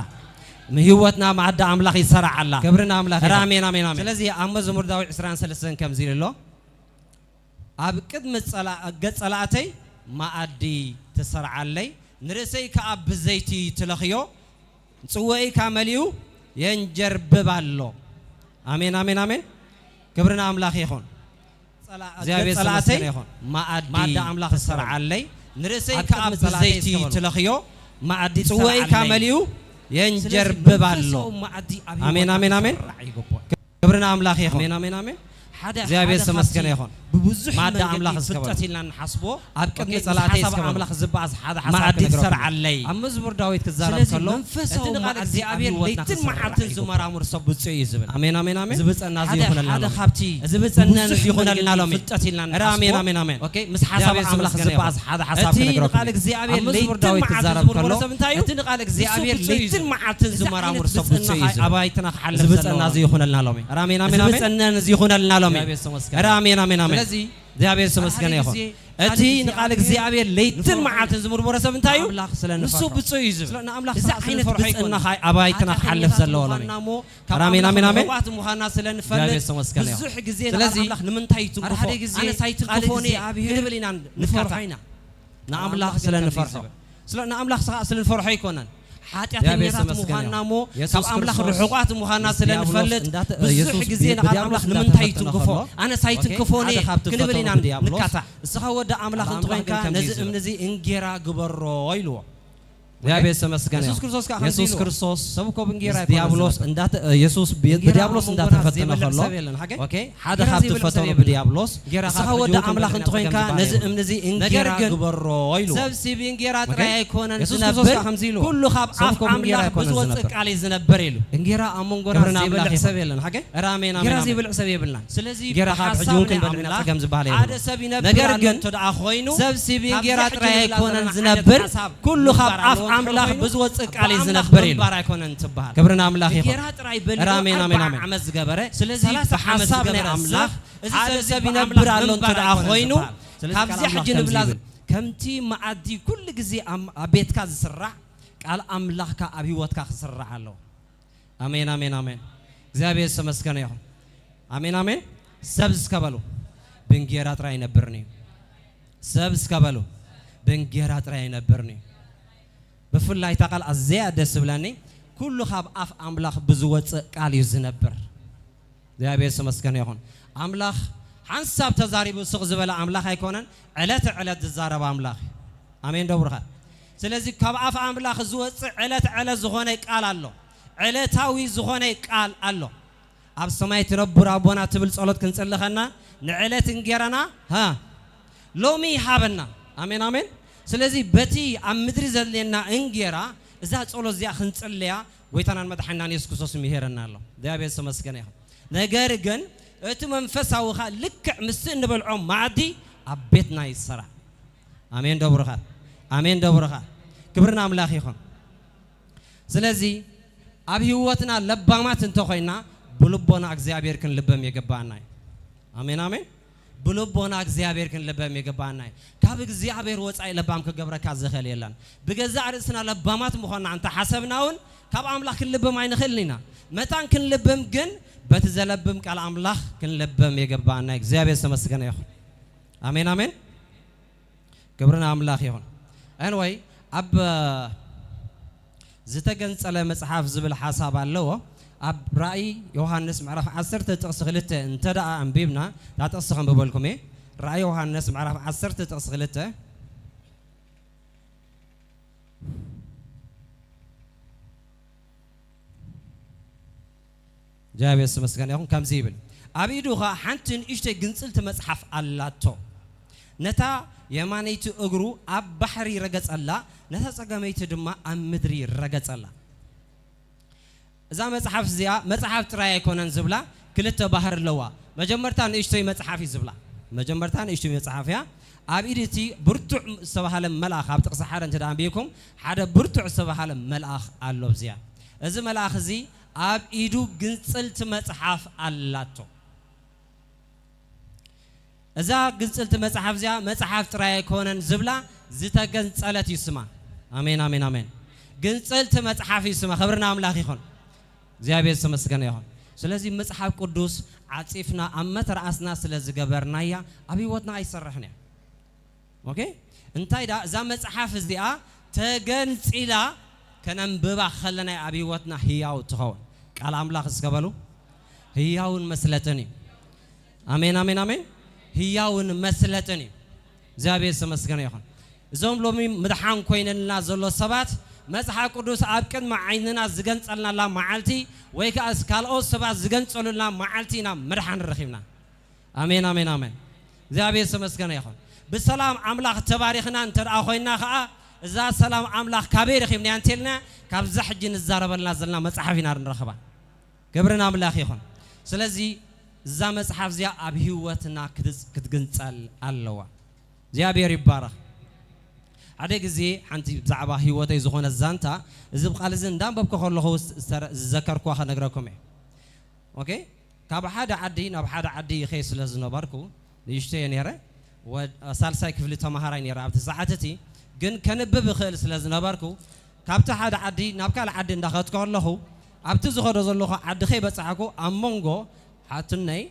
ህይወትና መኣዲ ኣምላኽ ይሰራ ኣላ። ክብሪ ንኣምላኽ ኣረ ይኹን። ኣሜን፣ ኣሜን፣ ኣሜን። ስለዚ ኣብ መዝሙር ዳዊት ዕስራን ሰለስተን ከምዚ ኢሉ ኣሎ። ኣብ ቅድሚ ጸላ-፣ ገጽ ጸላእተይ መኣዲ ትሰርዓለይ፣ ንርእሰይ ከኣ ብዘይቲ ትለኽዮ፣ ጽዋእይ ከኣ መሊኡ የንጀርብብ ኣሎ። ኣሜን፣ ኣሜን፣ ኣሜን። ክብሪ ንኣምላኽ ይኹን። ጸላ-፣ እግዚኣብሔር ገጽ ጸላእተይ ዝተመስገነ ይኹን። መኣዲ መኣዲ ኣምላኽ ትሰርዓለይ፣ ንርእሰይ ኣብ ከኣ ቅድሚ ጸላእተይ ብዘይቲ እስከ በሉ። ትለኽዮ፣ መኣዲ ጽዋእይ ከኣ ትሰርዓለይ። መሊኡ የንጀርብብ ስለዚ ኣሎ። መንፈሳዊ መኣዲ ኣብ ኣሜን፣ ህይወትና ኣሜን፣ ኣሜን። ክስራዕ ይግባእ። ክብሪ ንኣምላኽ ይኹን። ኣሜን፣ ኣሜን፣ ኣሜን። ሓደ፣ እግዚኣብሔር ሓደ ዝተመስገነ ካብቲ ይኹን። ብብዙሕ መኣዲ መንገዲ ኣምላኽ እስከ በሉ። ፍልጠት ኢልና ንሓስቦ፣ ኣብ ቅድሚ ኦኬ፣ ጸላእተይ ሓሳብ እስከ በሉ። ኣምላኽ ዝበኣስ ሓደ ሓሳብ መኣዲ ክነግረኩም። ትሰርዓለይ። ኣብ መዝሙር ዳዊት ክዛረብ ስለዚ ከሎ፣ መንፈሳዊ እቲ ንቓል መኣዲ ኣብ እግዚኣብሔር ህይወትና ለይትን ክሰርዕ መዓልትን ይግባእ። ዝመራምር ሰብ ብፁዕ እዩ ዝብል። ኣሜን፣ ኣሜን፣ ኣሜን። እዚ ብፅዕና እዚ ሓደ፣ ይኹነልና ሓደ ሎሚ። ካብቲ እዚ ብፅዕና እዚ ብዙሕ ይኹነልና መንገዲ ሎሚ። ፍልጠት ኢልና እረ፣ ኣሜን፣ ንሓስቦ፣ ኣሜን፣ ኣሜን። ኦኬ፣ ምስ ሓሳብ እግዚኣብሔር ኣምላኽ ዝተመስገነ ይኹን። ዝበኣስ ሓደ ሓሳብ እቲ ክነግረኩም ንቓል እየ። እግዚኣብሔር ኣብ መዝሙር ለይትን ዳዊት መዓልትን ክዛረብ ዝምርምሮ ከሎ፣ ሰብ እንታይ እዩ? እቲ ንቓል ንሱ እግዚኣብሔር ብፁዕ እዩ። ለይትን መዓልትን እዚ ዝመራምር ዓይነት ሰብ ብፁዕ እዩ ብፅዕና ዝብል። ኣባይትና ክሓልፍ እዚ ብፅዕና ዘለዎም። እዚ ይኹነልና ሎሚ። እረ፣ ኣሜን፣ ኣሜን፣ እዚ ኣሜን። ብፅዕና እዚ ይኹነልና ሎሚ። እግዚኣብሔር ዝተመስገነ። እረ፣ ኣሜን፣ ኣሜን፣ ኣሜን። ስለዚ እግዚኣብሔር ዝተመስገነ ሓደ ይኹን። ግዜ እቲ ሓደ ግዜ ንቓል እግዚኣብሔር እግዚኣብሔር ለይትን ንፈርሖ መዓልትን ኢና። ዝምርምሮ ሰብ እንታይ እዩ? ኣምላኽ ስለ ንሱ ንፈርሖ። ብፁዕ እዩ ዝብል። ስለ ንኣምላኽ እዚ ስለ ዓይነት ንፈርሖ ብፅዕና ኣይኮነን። ኸኣ ኣባይትና ኃጢኣተኛታት ክሓልፍ ዘለዎ ሎሚ። ምዃንና እሞ ካብ ኣሜን፣ ኣምላኽ ኣሜን፣ ኣሜን። ርሑቓት ምዃንና ስለ ንፈልጥ፣ እግዚኣብሔር ዝተመስገነ ይኹን። ብዙሕ ግዜ ንቓል ስለዚ ኣምላኽ ንምንታይ ሓደ ሓደ ትንክፎ? ግዜ ኣነ ሳይትንክፎ ቃል ነየ እግዚኣብሔር ንብል ኢና ንፈርሖ ንካታዕ። ኢና። ንኣምላኽ ስለ ንፈርሖ። ስለ ንኣምላኽ ስኻ ስለ ንፈርሖ ኣይኮነን። ሓጢኣተኛታት ምዃንና እሞ ካብ ኣምላኽ ርሑቓት ምዃንና ስለ ንፈልጥ ብዙሕ ግዜ ንቓል ኣምላኽ ንምንታይ እዩ ትንክፎ? ኣነስ ኣይትንክፎን እየ ክንብል ኢና ንካታዕ። ንስኻ ወዲ ኣምላኽ እንተኾይንካ ነዚ እምኒ እዚ እንጌራ ግበሮ ኢልዎ። እግዚኣብሔር ዝተመስገነ የሱስ ይኹን። ክርስቶስ ከኣ ከምዚ የሱስ ኢልዎ። ክርስቶስ ሰብ እኮ ብእንጌራ ምስ ኣይኮነን ዲያብሎስ ዝነብር። እንዳተ-፣ የሱስ ብ-፣ እንጌራ ብዲያብሎስ ኣብ መንጎና እንዳተፈተነ ዘይበልዕ ከሎ፣ ሰብ የለን። ሓቀይ? ኦኬ፣ ሓደ እንጌራ ካብቲ ዘይበልዕ ሰብ ፈተኑ የብልናን። ብዲያብሎስ፣ እንጌራ ንስኻ ካብ ወዲ ሕጂ ኣምላኽ ንበልዕ እንተኾይንካ፣ ጸገም ዝበሃል። ነዚ እምኒ እዚ ነገር እንጌራ ግን ግበሮ ኢልዎ። ሰብ ሲ ብእንጌራ ኦኬ? ጥራይ ኣይኮነን የሱስ ክርስቶስ ዝነብር፣ ከኣ ከምዚ ኢልዎ። ኩሉ ካብ ሰብ ኣፍ እኮ ብእንጌራ ኣምላኽ ኣይኮነን ብዝወጽእ ዝነብር። ቃል እዩ ዝነብር ኢሉ። እንጌራ ኣብ መንጎና እንጌራ ዘይበልዕ ኣምላኽ ሰብ የለን። ሓቀይ? ራሜን፣ ኣሜን፣ እንጌራ ኣሜን። ዘይበልዕ ሰብ የብልናን። ስለዚ እንጌራ ካብ ሕጂ ብሓሳብ እውን ናይ ክንበልዕ ኢና፣ ኣምላኽ ጸገም ዝበሃል ሓደ የብሉን። ሰብ ይነብር ነገር ኣሎ ግን እንተ ደኣ ኮይኑ፣ ሰብ ሲ ብእንጌራ ካብዚ ጥራይ ሕጂ ንብላ ኣይኮነን ዘለና ዝነብር፣ ዓይነት ሓሳብ ኩሉ ካብ ምግባር ኣፍ ኣለዎ እንተ ኣምላኽ ኮይኑ፣ ብዝወጽእ ቃል እዩ ኣምላኽ ዝነብር ኢሉ። ምንባር ኣይኮነን ትበሃል። ክብሪ ንኣምላኽ ይኹን። እንጌራ ጥራይ በሊዑ ራሜን፣ ኣሜን፣ ኣርብዓ ኣሜን። ዓመት ዝገበረ፣ ስለዚ ሰላሳ ዓመት ብሓሳብ ናይ ዝገበረ ኣምላኽ ሰብ፣ እዚ ሓደ ሰብ ሰብ ሲ ይነብር ብኣምላኽ ኣሎ እንተ ምንባር ደኣ ኣይኮነን ኮይኑ፣ ትበሃል። ስለዚ ቃል ካብዚ ኣምላኽ ሕጂ ከምዚ ንብላ ይብል። ከምቲ መኣዲ ኩሉ ግዜ ኣብ፣ ኣብ ቤትካ ዝስራዕ፣ ቃል ኣምላኽካ ኣብ ህይወትካ ክስራዕ ኣለዎ። ኣሜን፣ ኣሜን፣ ኣሜን። እግዚኣብሔር ዝተመስገነ ይኹን። ኣሜን፣ ኣሜን። ሰብ እስከ በሉ፣ ብእንጌራ ጥራይ ኣይነብርን እዩ። ሰብ እስከ በሉ፣ ብእንጌራ ጥራይ ኣይነብርን እዩ። ብፍላይ እታ ቃል ኣዘያ ደስ ዝብለኒ፣ ኩሉ ካብ ኣፍ ኣምላኽ ብዝወጽእ ቃል እዩ ዝነብር። እግዚኣብሔር ዝተመስገነ ይኹን። ኣምላኽ ሓንሳብ ተዛሪቡ ስቕ ዝበለ ኣምላኽ ኣይኮነን፣ ዕለተ ዕለት ዝዛረብ ኣምላኽ እዩ። ኣሜን ዶ ብሩኻት? ስለዚ ካብ ኣፍ ኣምላኽ ዝወጽእ ዕለት ዕለት ዝኾነ ቃል ኣሎ። ዕለታዊ ዝኾነ ቃል ኣሎ። ኣብ ሰማይ ትነብር ኣቦና ትብል ጸሎት ክንጽሊ ኸና፣ ንዕለት እንጌራና፣ ሃ፣ ሎሚ ሃበና። ኣሜን፣ ኣሜን። ስለዚ በቲ ኣብ ምድሪ ዘድልየና እንጌራ፣ እዛ ጸሎት እዚኣ ክንጽልያ ጎይታናን መድሓኒናን የሱስ ክርስቶስ ምሂረና ኣሎ። እግዚኣብሔር ዝተመስገነ ይኹን። ነገር ግን እቲ መንፈሳዊ ኸኣ ልክዕ ምስቲ እንበልዖ መኣዲ ኣብ ቤትና ይሰራዕ። ኣሜን ዶ ብሩኻት? ኣሜን ዶ ብሩኻት? ክብሪ ንኣምላኽ ይኹን። ስለዚ ኣብ ህይወትና ለባማት እንተኾይና ብልቦና እግዚኣብሔር ክንልበም የገባና እዩ። ኣሜን፣ ኣሜን። ብልቦና እግዚኣብሔር ክንልበም የገባና እዩ። ካብ እግዚኣብሔር ወጻኢ ለባም ክገብረካ ዝኽእል የለን። ብገዛእ ርእስና ለባማት ምዃንና እንተሓሰብና እውን ካብ ኣምላኽ ክንልበም ኣይንኽእልን ኢና። መታን ክንልበም ግን በቲ ዘለብም ቃል ኣምላኽ ክንልበም የገባና እዩ። እግዚኣብሔር ዝተመስገነ ይኹን። ኣሜን፣ ኣሜን። ክብሪ ንኣምላኽ ይኹን። Anyway፣ ኣብ ዝተገንጸለ መጽሓፍ ዝብል ሓሳብ ኣለዎ። ኣብ ራእይ ዮሃንስ ምዕራፍ ዓሰርተ ጥቕሲ ክልተ እንተ ደኣ ኣንቢብና፣ እታ ጥቕሲ ከንብበልኩም እየ። ራእይ ዮሃንስ ምዕራፍ ዓሰርተ ጥቕሲ ክልተ። እግዚኣብሔር ዝተመስገነ ይኹን። ከምዚ ይብል፣ ኣብ ኢዱ ኸኣ ሓንቲ ንእሽተይ ግንጽልቲ መጽሓፍ ኣላቶ። ነታ የማነይቲ እግሩ ኣብ ባሕሪ ረገጸላ፣ ነታ ጸጋመይቲ ድማ ኣብ ምድሪ ረገጸላ። እዛ መጽሓፍ እዚኣ መጽሓፍ ጥራይ ኣይኮነን ዝብላ ክልተ ባህሪ ኣለዋ። መጀመርታ ንእሽቶይ መጽሓፍ እዩ ዝብላ። መጀመርታ ንእሽቶይ መጽሓፍ እያ። ኣብ ኢድ እቲ ብርቱዕ ዝተባህለ መልኣኽ፣ ኣብ ጥቕሲ ሓደ እንተ ደኣ ኣንቢብኩም፣ ሓደ ብርቱዕ ዝተባህለ መልኣኽ ኣሎ ኣብዚኣ። እዚ መልኣኽ እዚ ኣብ ኢዱ ግንጽልቲ መጽሓፍ ኣላቶ። እዛ ግንጽልቲ መጽሓፍ እዚኣ መጽሓፍ ጥራይ ኣይኮነን ዝብላ ዝተገንጸለት እዩ ስማ። ኣሜን፣ ኣሜን፣ ኣሜን። ግንጽልቲ መጽሓፍ እዩ ስማ። ክብሪ ንኣምላኽ ይኹን። እግዚኣብሔር ዝተመስገነ ይኹን። ስለዚ መጽሓፍ ቅዱስ ዓጺፍና ኣብ መተርኣስና ስለ ዝገበርናያ ኣብ ህይወትና ኣይሰርሕን እያ። ኦኬ? እንታይ ደኣ እዛ መጽሓፍ እዚኣ ተገንጺላ ከነንብባ ከለና ኣብ ህይወትና ህያው ትኸውን። ቃል ኣምላኽ እስከ በሉ፣ ህያውን መስለጥን እዩ። ኣሜን፣ ኣሜን፣ ኣሜን። ህያውን መስለጥን እዩ። እግዚኣብሔር ዝተመስገነ ይኹን። እዞም ሎሚ ምድሓን ኮይነልና ዘሎ ሰባት መጽሓፍ ቅዱስ ኣብ ቅድሚ ዓይንና ዝገንጸልናላ መዓልቲ ወይ ከኣ ካልኦት ሰባት ዝገንጸሉልና መዓልቲ ኢና ምድሓን ረኺብና። ኣሜን፣ ኣሜን፣ ኣሜን። እግዚኣብሔር ዝተመስገነ ይኹን። ብሰላም ኣምላኽ ተባሪኽና እንተ ደኣ ኮይንና ኸኣ፣ እዛ ሰላም ኣምላኽ ካበይ ረኺብናያ እንተልና፣ ካብዛ ሕጂ ንዛረበልና ዘለና መጽሓፍ ኢና ንረኽባ። ክብሪ ንኣምላኽ ይኹን። ስለዚ እዛ መጽሓፍ እዚኣ ኣብ ህይወትና ክትዝ-፣ ክትግንጸል ኣለዋ። እግዚኣብሔር ይባረኽ። ሓደ ግዜ ሓንቲ ብዛዕባ ህይወተይ ዝኾነ ዛንታ፣ እዚ ቃል እዚ እንዳንበብኩ ከለኹ ዝተረ-፣ ዝዘከርኩዋ ከነግረኩም እየ። ኦኬ? ካብ ሓደ ዓዲ ናብ ሓደ ዓዲ ይኸይድ ስለ ዝነበርኩ፣ ንእሽቶ እየ ነይረ። ወድ-፣ ሳልሳይ ክፍሊ ተማሃራይ ነይረ ኣብቲ ሰዓት እቲ። ግን ከንብብ እኽእል ስለ ዝነበርኩ፣ ካብቲ ሓደ ዓዲ ናብ ካልእ ዓዲ እንዳኸድኩ ከለኹ፣ ኣብቲ ዝኸዶ ዘለኹ ዓዲ ከይበጻሕኩ፣ ኣብ መንጎ ሓትነይ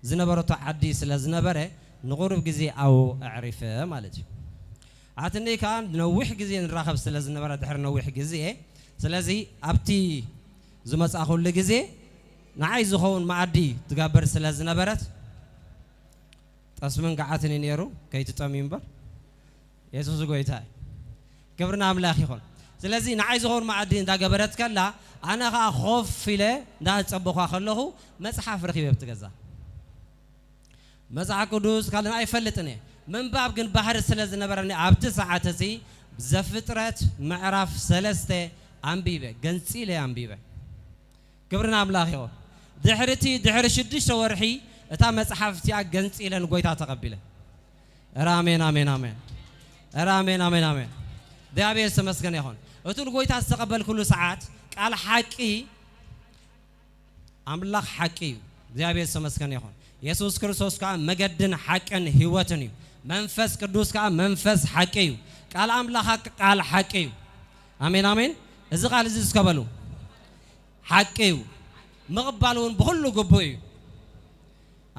ዝነበረቶ ዓዲ ስለ ዝነበረ፣ ንቑሩብ ግዜ ኣብኡ ኣዕሪፈ ማለት እዩ። ኣትኒ ከኣ ነዊሕ ግዜ ንራኸብ ስለ ዝነበረ፣ ድሕሪ ነዊሕ ግዜ፣ ስለዚ ኣብቲ ዝመጻእኩሉ ግዜ ንዓይ ዝኸውን መኣዲ ትገብር ስለ ዝነበረት፣ ጠስምን ገዓትን እዩ ነይሩ፣ ከይትጠምዩ እምበር። የሱስ ጎይታ እዩ። ክብሪ ንኣምላኽ ይኹን። ስለዚ ንዓይ ዝኸውን መኣዲ እንዳገበረት ከላ፣ ኣነ ኸኣ ኮፍ ኢለ እንዳጸበኹዋ ከለኹ፣ መጽሓፍ ረኺበ ኣብቲ ገዛ። መጽሓፍ ቅዱስ ካልእ ኣይፈልጥን እየ። ምንባብ ግን ባህሪ ስለ ዝነበረኒ፣ ኣብቲ ሰዓት እዚ ዘፍጥረት ምዕራፍ ሰለስተ ኣንቢበ፣ ገንጺለ ኣንቢበ። ክብሪ ንኣምላኽ ይኹን። ድሕሪ እቲ፣ ድሕሪ ሽዱሽተ ወርሒ እታ መጽሓፍ እቲኣ ገንጺለ ንጎይታ ተቐቢለ። እረ ኣሜን፣ ኣሜን፣ ኣሜን። እረ ኣሜን፣ ኣሜን፣ ኣሜን። እግዚኣብሔር ዝተመስገነ ይኹን። እቲ ንጎይታ ዝተቐበልኩሉ ሰዓት ቃል ሓቂ ኣምላኽ ሓቂ እዩ። እግዚኣብሔር ዝተመስገነ ይኹን። የሱስ ክርስቶስ ከኣ መገድን ሓቅን ህይወትን እዩ። መንፈስ ቅዱስ ከኣ መንፈስ ሓቂ እዩ። ቃል ኣምላኽ ቃል ሓቂ እዩ። ኣሜን፣ ኣሜን። እዚ ቃል እዚ እስከ በሉ። ሓቂ እዩ። ምቕባል እውን ብኹሉ ግቡእ እዩ።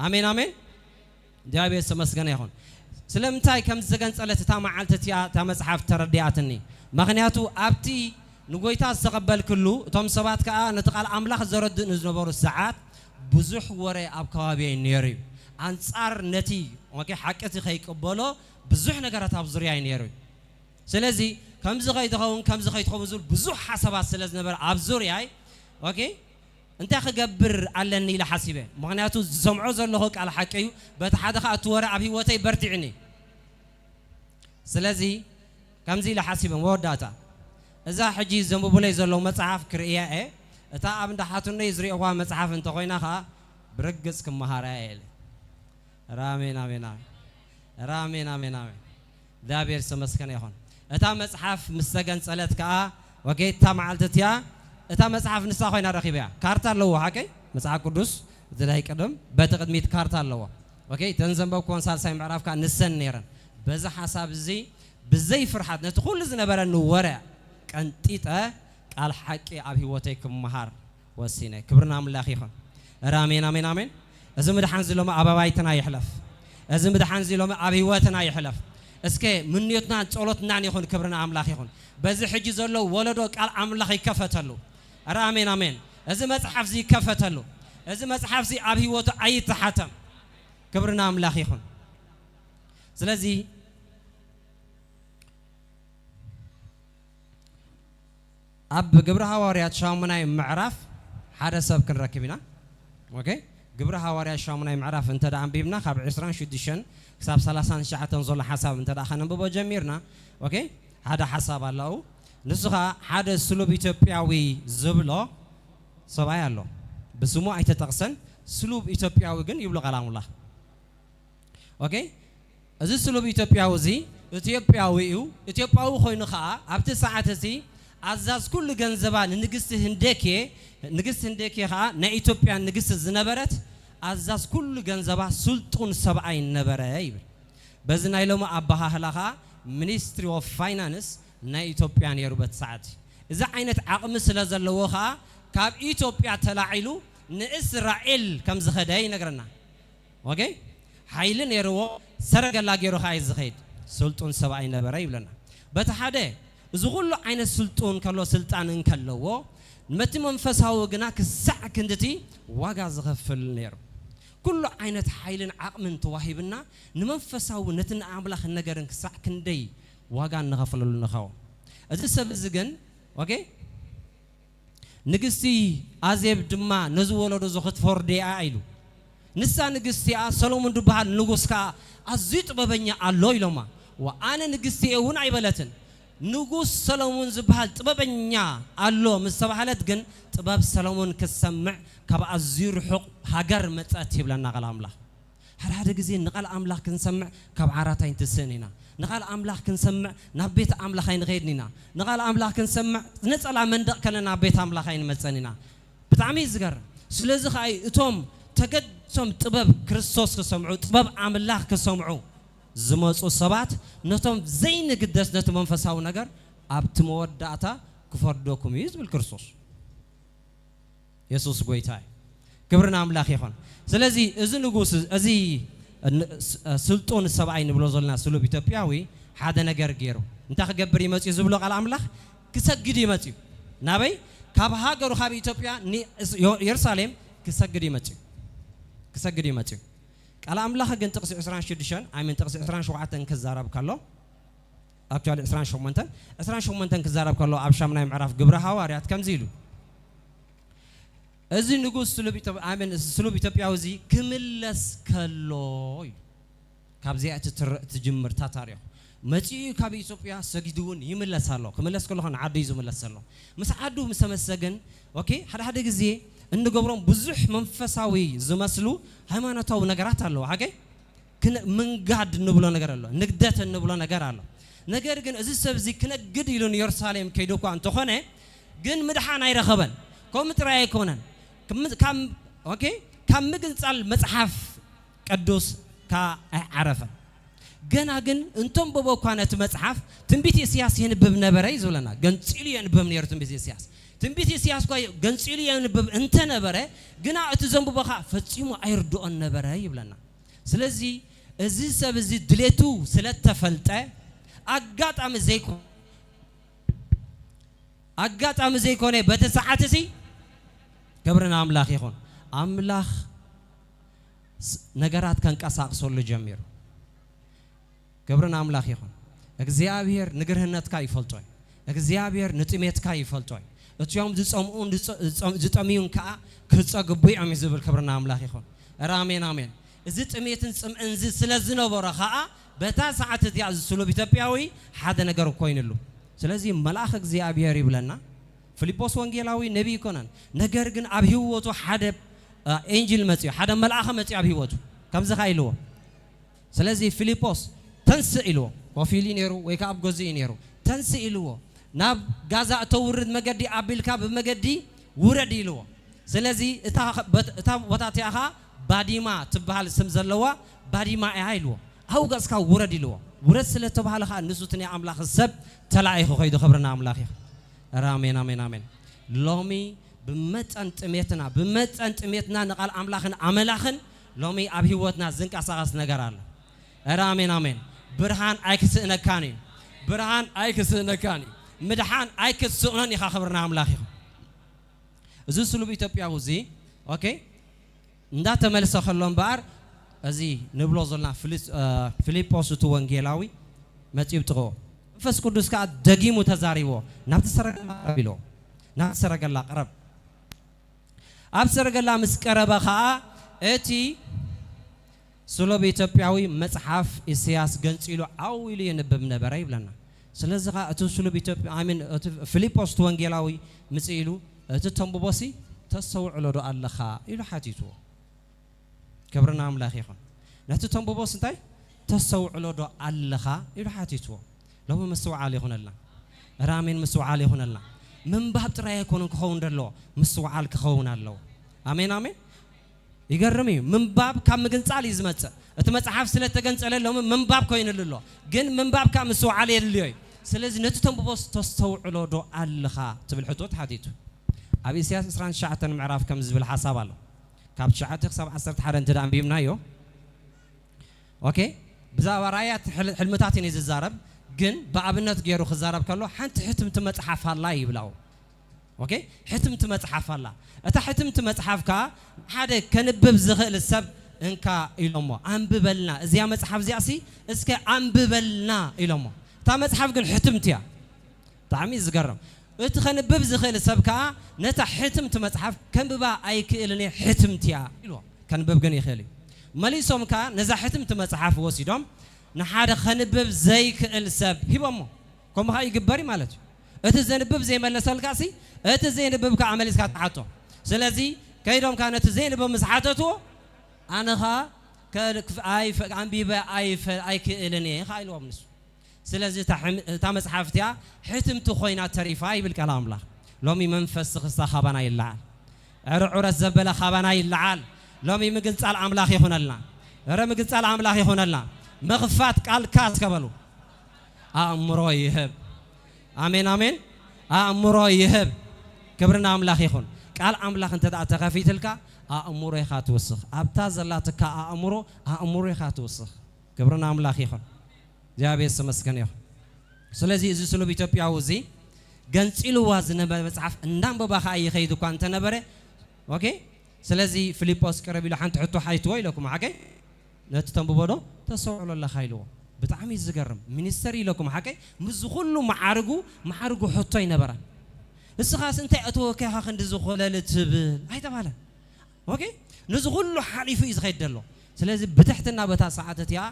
ኣሜን፣ ኣሜን። እግዚኣብሔር ዝተመስገነ ይኹን። ስለምንታይ ከም ዝተገንጸለት እታ መዓልቲ እቲኣ እታ መጽሓፍ ተረዲኣትኒ። ምኽንያቱ ኣብቲ ንጎይታ ዝተቐበልክሉ፣ እቶም ሰባት ከኣ ነቲ ቃል ኣምላኽ ዘረድኡ ዝነበሩ ሰዓት ብዙሕ ወረ ኣብ ከባቢየይ ነይሩ እዩ። ኣንጻር ነቲ፣ ኦኬ፣ ሓቂ እቲ ከይቅበሎ ብዙሕ ነገራት ኣብ ዙርያይ ነይሩ እዩ። ስለዚ ከምዚ ከይትኸውን፣ ከምዚ ከይትኸውን ዝብል ብዙሕ ሓሳባት ስለ ዝነበረ ኣብ ዙርያይ፣ ኦኬ፣ እንታይ ክገብር ኣለኒ ኢለ ሓሲበ። ምኽንያቱ ዝሰምዖ ዘለኹ ቃል ሓቂ እዩ። በቲ ሓደ ኸኣ እቲ ወረ ኣብ ህይወተይ በርቲዕኒ። ስለዚ ከምዚ ኢለ ሓሲበ፣ መወዳእታ እዛ ሕጂ ዘንብቡለይ ዘለዉ መጽሓፍ ክርእያ እየ። እታ ኣብ እንዳ ሓትኖይ ዝርእይዋ መጽሓፍ እንተኾይና ኸኣ ብርግጽ ክመሃራ እየ ኢለ። ራሜን፣ ኣሜን፣ ኣሜን። ራሜን፣ ኣሜን፣ ኣሜን። እግዚኣብሔር ዝተመስገነ ይኹን። እታ መጽሓፍ ምስ ተገንጸለት ከኣ፣ ኦኬ፣ እታ መዓልቲ እቲኣ፣ እታ መጽሓፍ ንሳ ኮይና ረኺበያ። ካርታ ኣለዎ፣ ሓቀይ? መጽሓፍ ቅዱስ፣ እቲ ናይ ቅድም፣ በቲ ቅድሚት ካርታ ኣለዎ። ኦኬ፣ እተን ዘንበብኩወን ሳልሳይ ምዕራፍ ከኣ ንሰን ነይረን። በዚ ሓሳብ እዚ፣ ብዘይ ፍርሓት፣ ነቲ ኩሉ ዝነበረኒ ወረ ቀንጢጠ፣ ቃል ሓቂ ኣብ ህይወተይ ክመሃር ወሲነ። ክብሪ ንኣምላኽ ይኹን። እረ ኣሜን፣ ኣሜን፣ ኣሜን። እዚ ምድሓን እዚ ሎሚ ኣብ ኣባይትና ይሕለፍ። እዚ ምድሓን እዚ ሎሚ ኣብ ህይወትና ይሕለፍ። እስከ ምንዮትናን ጸሎትናን ይኹን፣ ክብሪ ንኣምላኽ ይኹን። በዚ ሕጂ ዘሎ ወለዶ ቃል ኣምላኽ ይከፈተሉ። እረ ኣሜን፣ ኣሜን። እዚ መጽሓፍ እዚ ይከፈተሉ። እዚ መጽሓፍ እዚ ኣብ ህይወቱ ኣይተሓተም። ክብሪ ንኣምላኽ ይኹን። ስለዚ ኣብ ግብሪ ሃዋርያት ሻሙናይ ምዕራፍ ሓደ ሰብ ክንረክብ ኢና። ኦኬ? ግብሪ ሃዋርያት ሻሙናይ ምዕራፍ እንተ ደኣ ኣንቢብና፣ ካብ ዕስራን ሽዱሽተን ክሳብ ሰላሳን ትሽዓተን ዘሎ ሓሳብ እንተ ደኣ ከነንብቦ ጀሚርና፣ ኦኬ? ሓደ ሓሳብ ኣሎ ኣብኡ። ንሱ ኸኣ ሓደ ስሉብ ኢትዮጵያዊ ዝብሎ ሰብኣይ ኣሎ። ብስሙ ኣይተጠቕሰን፣ ስሉብ ኢትዮጵያዊ ግን ይብሎ ቃል ኣምላኽ። ኦኬ? እዚ ስሉብ ኢትዮጵያዊ እዚ ኢትዮጵያዊ እዩ። ኢትዮጵያዊ ኮይኑ ኸኣ ኣብቲ ሰዓት እዚ ኣዛዝ ኩሉ ገንዘባ ንንግስቲ ህንደኬ፣ ንግስቲ ህንደኬ ኸኣ ናይ ኢትዮጵያ ንግስቲ ዝነበረት ኣዛዝ ኩሉ ገንዘባ ስልጡን ሰብኣይ ነበረ ይብል። በዚ ናይ ሎሚ ኣበሃህላ ኸኣ ሚኒስትሪ ኦፍ ፋይናንስ ናይ ኢትዮጵያ ነይሩ በቲ ሰዓት። እዚ ዓይነት ዓቕሚ ስለ ዘለዎ ኸኣ ካብ ኢትዮጵያ ተላዒሉ ንእስራኤል ከም ዝኸደ ይነግረና። ኦኬ? ሓይሊ ነይርዎ፣ ሰረገላ ገይሩ ኸኣ እዩ ዝኸይድ። ስልጡን ሰብኣይ ነበረ ይብለና። በቲ ሓደ፣ እዚ ኩሉ ዓይነት ስልጡን ከሎ፣ ስልጣን እንከለዎ፣ ነቲ መንፈሳዊ ግና ክሳዕ ክንድቲ ዋጋ ዝኸፍል ነይሩ። ኩሉ ዓይነት ሓይልን ዓቕምን ተዋሂብና፣ ንመንፈሳዊ ነቲ ንኣምላኽ ነገርን ክሳዕ ክንደይ ዋጋ እንኸፍለሉ ንኸውን። እዚ ሰብ እዚ ግን፣ ኦኬ? ንግስቲ ኣዜብ ድማ ነዚ ወለዶ እዚ ክትፈርዶ እያ ኢሉ። ንሳ ንግስቲ እያ፣ ሰሎሞን ዝበሃል ንጉስ ከኣ ኣዝዩ ጥበበኛ ኣሎ ኢሎማ። ወኣነ ንግስቲ እየ እውን ኣይበለትን። ንጉስ ሰሎሞን ዝበሃል ጥበበኛ ኣሎ ምስ ተባህለት ግን ጥበብ ሰሎሞን ክትሰምዕ ካብ ኣዝዩ ርሑቕ ሃገር መጸት ይብለና ቃል ኣምላኽ። ሓደ ሓደ ግዜ ንቓል ኣምላኽ ክንሰምዕ ካብ ዓራት ኣይንትስእን ኢና። ንቓል ኣምላኽ ክንሰምዕ ናብ ቤት ኣምላኽ ኣይንኸይድን ኢና። ንቓል ኣምላኽ ክንሰምዕ ነጸላ መንደቕ ከለና ናብ ቤት ኣምላኽ ኣይንመጸን ኢና። ብጣዕሚ እዩ ዝገርም። ስለዚ ኸኣ እዩ እቶም ተገድሶም ጥበብ ክርስቶስ ክሰምዑ፣ ጥበብ ኣምላኽ ክሰምዑ ዝመጹ ሰባት ነቶም ዘይንግደስ ነቲ መንፈሳዊ ነገር ኣብቲ መወዳእታ ክፈርደኩም እዩ ዝብል ክርስቶስ። የሱስ ጎይታ እዩ። ክብሪ ንኣምላኽ ይኹን። ስለዚ እዚ ንጉስ፣ እዚ ን-፣ ስ-፣ ስልጡን ሰብኣይ ንብሎ ዘለና ስሉብ ኢትዮጵያዊ ሓደ ነገር ገይሩ እንታይ ክገብር ይመጽእ ዝብሎ ቃል ኣምላኽ ክሰግድ ይመጽእ። ናበይ? ካብ ሃገሩ ካብ ኢትዮጵያ ንየሩሳሌም ክሰግድ ይመጽእ። ክሰግድ ይመጽእ። ቃል ኣምላኽ ግን ጥቕሲ ዕስራን ሽዱሽተን ኣይ ሚን ጥቕሲ ዕስራን ሸውዓተን ክዛረብ ከሎ ኣክቹዋሊ ዕስራን ሸሞንተን ዕስራን ሸሞንተን ክዛረብ ከሎ ኣብ ሻምናይ ምዕራፍ ግብረ ሃዋርያት ከምዚ ኢሉ እዚ ንጉስ ስሉብ ኢትዮጵያ ኣይ ሚን ስሉብ ኢትዮጵያዊ እዚ ክምለስ ከሎ እዩ። ካብዚኣ እትትር- እትጅምር እታ ታሪኽ መፂኡ ካብ ኢትዮጵያ ሰጊዱ እውን ይምለስ ኣሎ። ክምለስ ከሎ ንዓዱ እዩ ዝምለስ ዘሎ። ምስ ዓዱ ምስ ተመሰገን ኦኬ ሓደ ሓደ ግዜ እንገብሮም ብዙሕ መንፈሳዊ ዝመስሉ ሃይማኖታዊ ነገራት ኣለዉ። ሃገይ ምንጋድ እንብሎ ነገር ኣሎ፣ ንግደት እንብሎ ነገር ኣሎ። ነገር ግን እዚ ሰብ እዚ ክነግድ ኢሉ ንየሩሳሌም ከይዱ እኳ እንተኾነ ግን ምድሓን ኣይረኸበን። ከምኡ ጥራይ ኣይኮነን፣ ካብ ምግንፃል መፅሓፍ ቅዱስ ከዓ ኣይዓረፈን። ገና ግን እንተንብቦ እኳ ነቲ መፅሓፍ ትንቢት ኢሳያስ የንብብ ነበረ እዩ ዝብለና። ገንፂሉ የንብብ ነይሩ ትንቢት ኢሳያስ። ትንቢት ኢሳያስ እኳ ገንፂሉ የንብብ እንተነበረ ግና እቲ ዘንብቦ ከዓ ፈፂሙ ኣይርድኦን ነበረ ይብለና። ስለዚ እዚ ሰብ እዚ ድሌቱ ስለተፈልጠ ኣጋጣሚ ዘይኮ ኣጋጣሚ ዘይኮነ በቲ ሰዓት እዚ ክብሪ ንኣምላኽ ይኹን። ኣምላኽ ነገራት ከንቀሳቕሰሉ ጀሚሩ። ክብሪ ንኣምላኽ ይኹን። እግዚኣብሔር ንግርህነትካ ይፈልጦ እዩ። እግዚኣብሔር ንጥሜትካ ይፈልጦ እዩ። እቲኦም ዝጸምኡን ዝጸ- ዝጸም- ዝጠምዩን ከኣ ክጸግቡ እዮም እዩ ዝብል። ክብሪ ንኣምላኽ ይኹን። እረ ኣሜን ኣሜን። እዚ ጥሜትን ጽምእን እዚ ስለ ዝነበሮ ከኣ በታ ሰዓት እቲኣ እዚ ስሉብ ኢትዮጵያዊ ሓደ ነገር ኮይኑሉ። ስለዚ መልኣኽ እግዚኣብሔር ይብለና ፊልጶስ ወንጌላዊ ነቢይ ኣይኮነን። ነገር ግን ኣብ ህይወቱ ሓደ ኤንጅል መፅዮ ሓደ መልኣኸ መፅዮ ኣብ ህይወቱ ከምዚ ካ ኢልዎ። ስለዚ ፊልጶስ ተንስእ ኢልዎ። ኮፍ ኢሉ ነይሩ ወይ ከዓ ኣብ ገዝኡ ነይሩ። ተንስእ ኢልዎ። ናብ ጋዛ እተውርድ መገዲ ኣቢልካ ብመገዲ ውረድ ኢልዎ። ስለዚ እታ ቦታ እቲኣ ኸዓ ባዲማ ትበሃል ስም ዘለዋ ባዲማ እያ ኢልዎ። ኣብኡ ገፅካ ውረድ ኢልዎ። ውረድ ስለ ተባሃለ ኸዓ ንሱ እቲ ናይ ኣምላኽ ሰብ ተላኢኹ ከይዱ። ክብሪ ንኣምላኽ ይኹን። ኧረ ኣሜን ኣሜን ኣሜን። ሎሚ ብመጠን ጥሜትና ብመጠን ጥሜትና ንቓል ኣምላኽን ኣመላኽን ሎሚ ኣብ ህይወትና ዝንቀሳቐስ ነገር ኣሎ። ኧረ ኣሜን ኣሜን። ብርሃን ኣይክስእነካን እዩ። ብርሃን ኣይክስእነካን እዩ። ምድሓን ኣይክትስእኖን ኢኻ። ክብሪ ንኣምላኽ ይኹን። እዚ ስሉብ ኢትዮጵያዊ እዚ ኦኬ እንዳተመልሰ ከሎ እምበኣር እዚ ንብሎ ዘለና ፊልጶስ እቲ ወንጌላዊ መፂኡ ጥቕዎ መንፈስ ቅዱስ ከዓ ደጊሙ ተዛሪቦ ናብቲ ሰረገላ ቅረብ ኢልዎ። ናብቲ ሰረገላ ቅረብ ኣብ ሰረገላ ምስ ቀረበ ከዓ እቲ ስሉብ ኢትዮጵያዊ መፅሓፍ ኢሳያስ ገንፂሉ ዓው ኢሉ የንብብ ነበረ ይብለና። ስለዚ ከዓ እቲ ስሉብ ኢትዮጵያ ኣሚን እቲ ፊልጶስ እቲ ወንጌላዊ ምፅ ኢሉ እቲ ተንብቦሲ ተስተውዕሎ ዶ ኣለኻ ኢሉ ሓቲትዎ። ክብሪ ንኣምላኽ ይኹን። ነቲ ተንብቦስ እንታይ ተስተውዕሎ ዶ ኣለኻ ኢሉ ሓቲትዎ። ሎሚ ምስትውዓል ይኹነልና። ራሜን ምስትውዓል ይኹነልና። ምንባብ ጥራይ ኣይኮነን ክኸውን ደለዎ ምስትውዓል ክኸውን ኣለዎ። ኣሜን ኣሜን። ይገርም እዩ። ምንባብ ካብ ምግንጻል እዩ ዝመጽእ። እቲ መጽሓፍ ስለ ተገንጸለ ሎሚ ምንባብ ኮይኑሉ ኣሎ። ግን ምንባብ ካብ ምስትውዓል የድልዮ እዩ። ስለዚ ነቲ ተንብቦስ ተስተውዕሎ ዶ ኣለኻ ትብል ሕቶ ተሓቲቱ። ኣብ ኢሳያስ ዕስራን ትሽዓተን ምዕራፍ ከም ዝብል ሓሳብ ኣሎ። ካብ ትሽዓተ ክሳብ ዓሰርተ ሓደ እንተ ኣንቢብናዮ ኦኬ ብዛዕባ ራእያት ሕልምታት እዩ ዝዛረብ። ግን ብኣብነት ገይሩ ክዛረብ ከሎ ሓንቲ ሕትምቲ መጽሓፍ ኣላ ይብላው። ኦኬ ሕትምቲ መጽሓፍ ኣላ። እታ ሕትምቲ መጽሓፍ ከኣ ሓደ ከንብብ ዝኽእል ሰብ እንካ ኢሎሞ ኣንብበልና እዚኣ መጽሓፍ እዚኣ ሲ እስከ ኣንብበልና ኢሎሞ። እታ መጽሓፍ ግን ሕትምቲ እያ። ብጣዕሚ እዩ ዝገርም። እቲ ከንብብ ዝኽእል ሰብ ከኣ ነታ ሕትምቲ መጽሓፍ ከንብባ ኣይክእልን እየ ሕትምቲ እያ ኢልዎ። ከንብብ ግን ይኽእል እዩ። መሊሶም ከኣ ነዛ ሕትምቲ መጽሓፍ ወሲዶም ንሓደ ከንብብ ዘይክእል ሰብ ሂቦሞ። ከምኡ ከኣ ይግበር እዩ ማለት እዩ። እቲ ዘንብብ ዘይመለሰልካ ሲ እቲ ዘይንብብ ከኣ መሊስካ ትሓቶ። ስለዚ ከይዶም ከኣ ነቲ ዘይንብብ ምስ ሓተትዎ ኣነ ኸኣ ኣንቢበ ኣይክእልን እየ ኸኣ ኢልዎም ንሱ። ስለዚ እታ መጽሓፍ እቲኣ ሕትምቲ ኮይና ተሪፋ ይብል ቃል ኣምላኽ። ሎሚ መንፈስ ስኽስታ ካባና ይለዓል። ዕረ ዑረት ዘበለ ካባና ይለዓል። ሎሚ ምግንጻል ኣምላኽ ይኹነልና። ዕረ ምግንጻል ኣምላኽ ይኹነልና። ምኽፋት ቃልካ እስከ በሉ። ኣእምሮ ይህብ። ኣሜን ኣሜን። ኣእምሮ ይህብ። ክብሪ ንኣምላኽ ይኹን። ቃል ኣምላኽ እንተ ደኣ ተኸፊትልካ ኣእምሮ ኢኻ ትውስኽ። ኣብታ ዘላትካ ኣእምሮ ኣእምሮ ኢኻ ትውስኽ። ክብሪ ንኣምላኽ ይኹን። እግዚኣብሔር ዝተመስገነ ይኹን። ስለዚ እዚ ስሉብ ኢትዮጵያዊ እዚ ገንፂልዋ ዝነበረ መፅሓፍ እንዳንበባ ከዓ ይኸይድ እኳ እንተነበረ፣ ኦኬ፣ ስለዚ ፊልጶስ ቅረብ ኢሉ ሓንቲ ሕቶ ሓይትዎ ኢለኩም ሓቀይ፣ ነቲ ተንብቦ ዶ ተሰውዕሎ ኣለኻ ኢልዎ። ብጣዕሚ እዩ ዝገርም። ሚኒስተር ኢለኩም ሓቀይ፣ ምስዚ ኩሉ መዓርጉ፣ መዓርጉ ሕቶ ኣይነበረን። እስኻስ እንታይ ኣተወካ ኢኻ ክንዲ ዝኾለል ትብል ኣይተባለን። ኦኬ፣ ነዚ ኩሉ ሓሊፉ እዩ ዝኸይድ ዘሎ። ስለዚ ብትሕትና በታ ሰዓት እቲኣ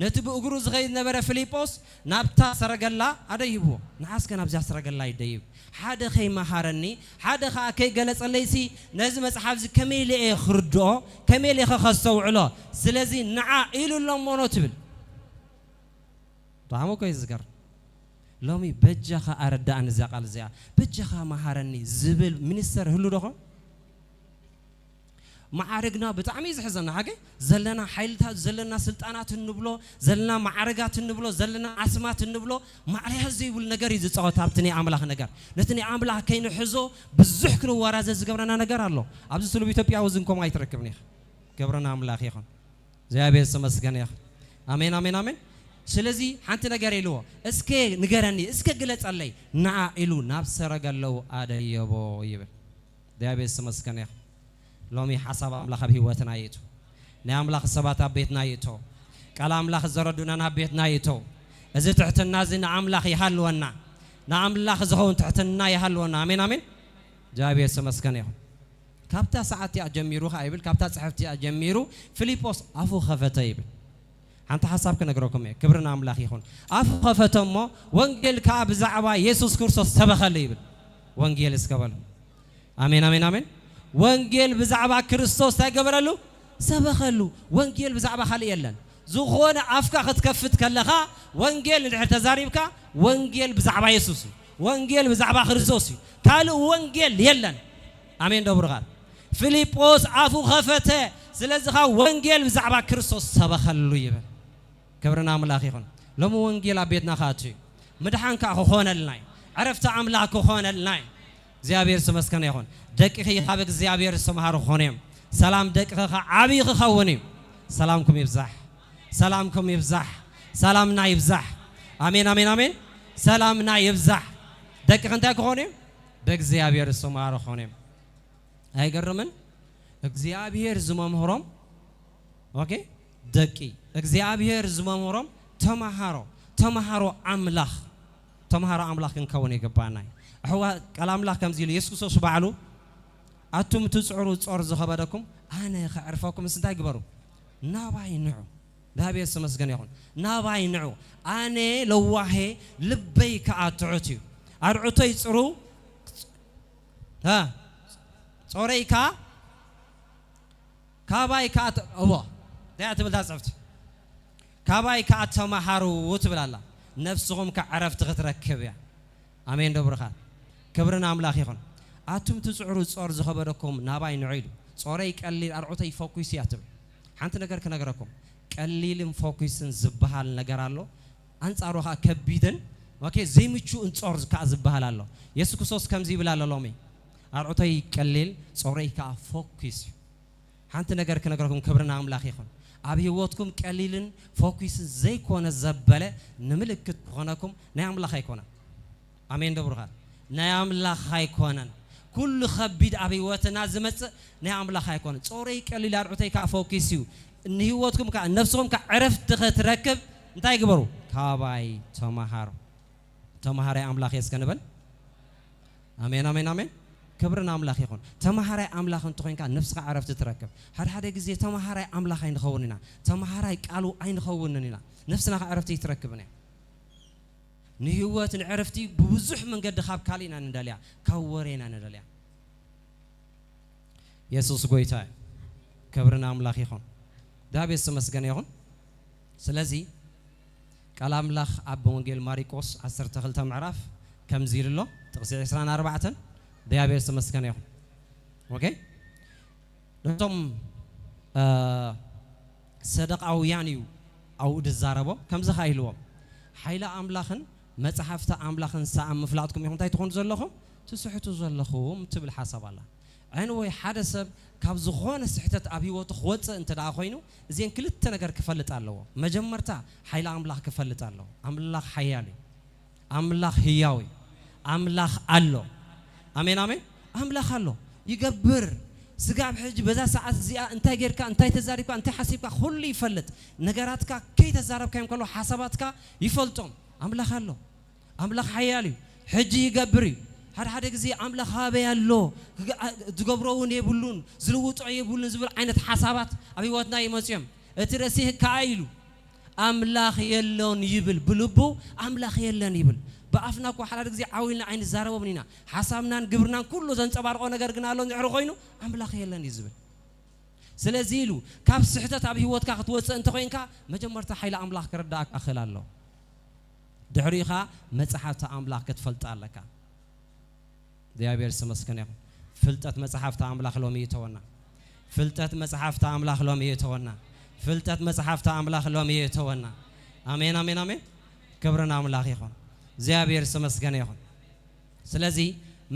ነቲ ብእግሩ ዝኸይድ ነበረ ፊልጶስ ናብታ ሰረገላ ኣደይብዎ። ንዓስከ ናብዚኣ ሰረገላ ይደይብ፣ ሓደ ከይመሃረኒ፣ ሓደ ኸኣ ከይገለጸለይሲ ነዚ መጽሓፍ እዚ ከመይ ኢለ እየ ክርድኦ፣ ከመይ ኢለ እየ ከስተውዕሎ? ስለዚ ንዓ ኢሉ ኣሎ እሞ ኖ ትብል። ብጣዕሚ እኮ እዩ ዝገርም። ሎሚ በጃኻ ኣረዳእኒ እዛ ቃል እዚኣ፣ በጃኻ መሃረኒ ዝብል ሚኒስተር ህሉ ዶ ኾን? መዓርግና ብጣዕሚ እዩ ዝሕዘና። ሓቂ ዘለና ሓይልታት፣ ዘለና ስልጣናት እንብሎ፣ ዘለና ማዕረጋት እንብሎ፣ ዘለና ኣስማት እንብሎ፣ ማዕረያ ዘይብሉ ነገር እዩ ዝፃወት ኣብቲ ናይ ኣምላኽ ነገር። ነቲ ናይ ኣምላኽ ከይንሕዞ ብዙሕ ክንወራዘ ዝገብረና ነገር ኣሎ። ኣብዚ ስሉብ ኢትዮጵያዊ እዚ እንኮም ኣይትረክብን ኢኻ። ክብሪ ንኣምላኽ ይኹን። እግዚኣብሔር ዝተመስገነ ይኹን። ኣሜን፣ ኣሜን፣ ኣሜን። ስለዚ ሓንቲ ነገር ኢልዎ፣ እስከ ንገረኒ፣ እስከ ግለጸለይ። ንዓ ኢሉ ናብ ሰረገለኡ ኣደየቦ ይብል። እግዚኣብሔር ዝተመስገነ ይኹን። ሎሚ ሓሳብ ኣምላኽ ኣብ ህይወትና ይእቱ። ናይ ኣምላኽ ሰባት ኣብ ቤትና ይእቶ። ቃል ኣምላኽ ዘረዱና ናብ ቤትና ይእቶ። እዚ ትሕትና እዚ ንኣምላኽ ይሃልወና። ንኣምላኽ ዝኸውን ትሕትና ይሃልወና። ኣሜን፣ ኣሜን። እግዚኣብሔር ዝተመስገነ ይኹን። ካብታ ሰዓት እቲኣ ጀሚሩ ኸዓ ይብል፣ ካብታ ጽሕፍቲ እቲኣ ጀሚሩ ፊልጶስ ኣፉ ኸፈተ ይብል። ሓንቲ ሓሳብ ክነግረኩም እየ። ክብሪ ንኣምላኽ ይኹን። ኣፉ ኸፈተ እሞ ወንጌል ከኣ ብዛዕባ የሱስ ክርስቶስ ሰበኸሉ ይብል። ወንጌል እስከ በሉ። ኣሜን፣ ኣሜን፣ ኣሜን። ወንጌል ብዛዕባ ክርስቶስ እንታይ ገበረሉ? ሰበኸሉ። ወንጌል ብዛዕባ ካልእ የለን። ዝኾነ ኣፍካ ክትከፍት ከለኻ ወንጌል እንድሕር ተዛሪብካ፣ ወንጌል ብዛዕባ የሱስ እዩ። ወንጌል ብዛዕባ ክርስቶስ እዩ። ካልእ ወንጌል የለን። ኣሜን ዶ ብሩኻት? ፊልጶስ ኣፉ ኸፈተ፣ ስለዚ ኸኣ ወንጌል ብዛዕባ ክርስቶስ ሰበኸሉ ይብል። ክብሪ ንኣምላኽ ይኹን። ሎሚ ወንጌል ኣብ ቤትና ክኣቱ እዩ። ምድሓን ከኣ ክኾነልና እዩ። ዕረፍቲ ኣምላኽ ክኾነልና እዩ። እግዚኣብሔር ዝተመስገነ ይኹን። ደቅኺ ካብ እግዚኣብሔር ዝተምሃሩ ክኾኑ እዮም። ሰላም ደቅኺ ኸዓ ዓብዪ ክኸውን እዩ። ሰላምኩም ይብዛሕ። ሰላምኩም ይብዛሕ። ሰላምና ይብዛሕ። ኣሜን፣ ኣሜን፣ ኣሜን። ሰላምና ይብዛሕ። ደቅኺ እንታይ ክኾኑ እዮም? ብእግዚኣብሔር ዝተምሃሩ ክኾኑ እዮም። ኣይገርምን? እግዚኣብሔር ዝመምህሮም፣ ኦኬ፣ ደቂ እግዚኣብሔር ዝመምህሮም ተምሃሮ፣ ተምሃሮ ኣምላኽ፣ ተምሃሮ ኣምላኽ ክንከውን ይግባና እዩ። ኣሕዋ፣ ቃል ኣምላኽ ከምዚ ኢሉ፣ የሱስ ክርስቶስ ባዕሉ፣ "ኣቱም ትጽዕሩ ጾር ዝኸበደኩም፣ ኣነ ከዕርፈኩም፣ ምስ እንታይ ግበሩ? ናባይ ንዑ።" እግዚኣብሔር ዝተመስገነ ይኹን። "ናባይ ንዑ፣ ኣነ ለዋሄ፣ ልበይ ከኣ ትሑት እዩ። ኣርዑተይ ጽሩ፣ እ፣ ጾረይ ከኣ ካባይ ከኣ ተ-" እዎ፣ እንታይ እያ ትብል እታ ጽሕፍቲ? "ካባይ ከኣ ተማሃሩ" ትብል ኣላ። ነፍስኹም ከኣ ዕረፍቲ ክትረክብ እያ። ኣሜን ዶ ብሩኻት? ክብሪ ንኣምላኽ ይኹን። "ኣቱም ትጽዕሩ ጾር ዝኸበደኩም ናባይ ንዑ" ኢሉ። "ጾረይ ቀሊል ኣርዑተይ ፈኲስ እያ" ትብል። ሓንቲ ነገር ክነግረኩም፣ ቀሊልን ፈኲስን ዝበሃል ነገር ኣሎ። ኣንጻሩ ከኣ ከቢድን፣ ኦኬ፣ ዘይምቹእን ጾር ከኣ ዝበሃል ኣሎ። የሱስ ክርስቶስ ከምዚ ይብል ኣሎ ሎሚ፣ "ኣርዑተይ ቀሊል፣ ጾረይ ከኣ ፈኲስ እዩ።" ሓንቲ ነገር ክነግረኩም፣ ክብሪ ንኣምላኽ ይኹን። ኣብ ህይወትኩም ቀሊልን ፈኲስን ዘይኮነ ዘበለ ንምልክት ክኾነኩም ናይ ኣምላኽ ኣይኮነን። ኣሜን ዶ ብሩኻት? ናይ ኣምላኽ ኣይኮነን። ኩሉ ኸቢድ ኣብ ህይወትና ዝመጽእ ናይ ኣምላኽ ኣይኮነን። "ጾረይ ቀሊል ኣርዑተይ ከኣ ፈኲስ እዩ።" ንህይወትኩም ከኣ ነፍስኹም ከኣ ዕረፍቲ ኽትረክብ እንታይ ግበሩ? ካባይ ተማሃሩ። ተማሃራይ ኣምላኽ እየ እስከ ንበል። ኣሜን፣ ኣሜን፣ ኣሜን። ክብሪ ንኣምላኽ ይኹን። ተማሃራይ ኣምላኽ እንተኾይንካ ነፍስኻ ዕረፍቲ ትረክብ። ሓደ ሓደ ግዜ ተማሃራይ ኣምላኽ ኣይንኸውን ኢና። ተማሃራይ ቃሉ ኣይንኸውንን ኢና። ነፍስና ከኣ ዕረፍቲ ኣይትረክብን እያ። ንህይወት ንዕረፍቲ ብብዙሕ መንገዲ ካብ ካልእ ኢና ንደልያ፣ ካብ ወረ ኢና ንደልያ። የሱስ ጎይታ እዩ። ክብሪ ንኣምላኽ ይኹን። ዳቤት ዝተመስገነ ይኹን። ስለዚ ቃል ኣምላኽ ኣብ ወንጌል ማርቆስ ዓሰርተ ክልተ ምዕራፍ ከምዚ ኢሉ ኣሎ፣ ጥቕሲ ዕስራን ኣርባዕተን። ዳቤት ዝተመስገነ ይኹን። ኦኬ? ነቶም፣ እ፣ ሰደቃውያን እዩ ኣብኡ ዝዛረቦም። ከምዚ ኸኣ ኢልዎም፣ "ሓይሊ ኣምላኽን መጻሕፍቲ ኣምላኽን ሰኣን ምፍላጥኩም ኢኹም እንታይ ትኾኑ ዘለኹም? ትስሕቱ ዘለኹም" ትብል ሓሳብ ኣላ። Anyway፣ ሓደ ሰብ ካብ ዝኾነ ስሕተት ኣብ ህይወቱ ክወፅእ እንተ ደኣ ኮይኑ፣ እዚአን ክልተ ነገር ክፈልጥ ኣለዎ። መጀመርታ፣ ሓይሊ ኣምላኽ ክፈልጥ ኣለዎ። ኣምላኽ ሓያል እዩ። ኣምላኽ ህያው እዩ። ኣምላኽ ኣሎ። ኣሜን፣ ኣሜን። ኣምላኽ ኣሎ። ይገብር። ስጋ ኣብ ሕጂ በዛ ሰዓት እዚኣ እንታይ ጌርካ፣ እንታይ ተዛሪብካ፣ እንታይ ሓሲብካ፣ ኩሉ ይፈልጥ። ነገራትካ ከይተዛረብካዮም ከሎ ሓሳባትካ ይፈልጦም። ኣምላኽ ኣሎ። ኣምላኽ ሓያል እዩ። ሕጂ ይገብር እዩ። ሓደ ሓደ ግዜ ኣምላኽ ኣበይ ኣሎ? ክገ-፣ ኣ-፣ ዝገብሮ እውን የብሉን፣ ዝልውጦ የብሉን ዝብል ዓይነት ሓሳባት ኣብ ህይወትና ይመጽዮም። እቲ ረሲህ ከኣ ኢሉ ኣምላኽ የሎን ይብል፣ ብልቡ ኣምላኽ የለን ይብል። ብኣፍና እኮ ሓደ ሓደ ግዜ ዓው ኢልና ኣይንዛረቦምን ኢና። ሓሳብናን ግብርናን ኩሉ ዘንጸባርቖ ነገር ግን ኣሎ እንድሕሪ ኮይኑ ኣምላኽ የለን እዩ ዝብል። ስለዚ ኢሉ ካብ ስሕተት ኣብ ህይወትካ ክትወጽእ እንተኾይንካ መጀመርታ ሓይሊ ኣምላኽ ክርዳእካ ክእል ኣሎ። ድሕሪኡ ኸኣ መጽሓፍቲ ኣምላኽ ክትፈልጥ ኣለካ። እግዚኣብሔር ዝተመስገነ ይኹን። ፍልጠት መጽሓፍቲ ኣምላኽ ሎሚ ይእተወና። ፍልጠት መጽሓፍቲ ኣምላኽ ሎሚ ይእተወና። ፍልጠት መጽሓፍቲ ኣምላኽ ሎሚ ይእተወና። ኣሜን፣ ኣሜን፣ ኣሜን። ክብሪ ንኣምላኽ ይኹን። እግዚኣብሔር ዝተመስገነ ይኹን። ስለዚ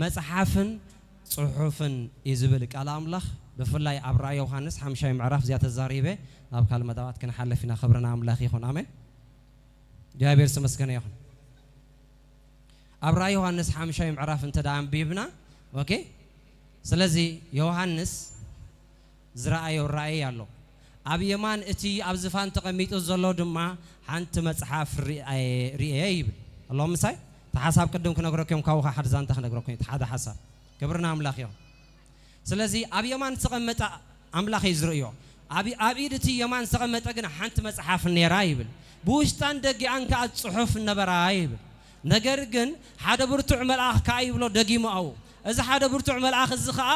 መጽሓፍን ጽሑፍን እዩ ዝብል ቃል ኣምላኽ፣ ብፍላይ ኣብ ራእይ ዮሃንስ ሓምሻይ ምዕራፍ እዚኣ ተዛሪበ ናብ ካልእ መደባት ክንሓልፍ ኢና። ክብሪ ንኣምላኽ ይኹን። ኣሜን። እግዚኣብሔር ዝተመስገነ ይኹን። ኣብ ራእይ ዮሃንስ ሓምሻይ ምዕራፍ እንተ ደኣ ኣንቢብና፣ ኦኬ፣ ስለዚ ዮሃንስ ዝረኣዮ ራእይ ኣሎ። ኣብ የማን እቲ ኣብ ዝፋን ተቐሚጡ ዘሎ ድማ ሓንቲ መጽሓፍ ርኣየ፣ ርኤ ይብል። ኣለዎ ምሳይ? እቲ ሓሳብ ቅድም ክነግረኩም፣ ካብኡ ኸዓ ሓደ ዛንታ ክነግረኩም፣ እቲ ሓደ ሓሳብ። ክብሪ ንኣምላኽ ይኹን። ስለዚ ኣብ የማን ዝተቐመጠ ኣምላኽ እዩ ዝርእዮ። ኣብ፣ ኣብ ኢድ እቲ የማን ዝተቐመጠ ግን ሓንቲ መጽሓፍ ነይራ ይብል። ብውሽጣን ደጊኣን ከኣ ጽሑፍ ነበራ ይብል። ነገር ግን ሓደ ብርቱዕ መልኣኽ ከኣ ይብሎ ደጊሙ ኣብኡ። እዚ ሓደ ብርቱዕ መልኣኽ እዚ ኸኣ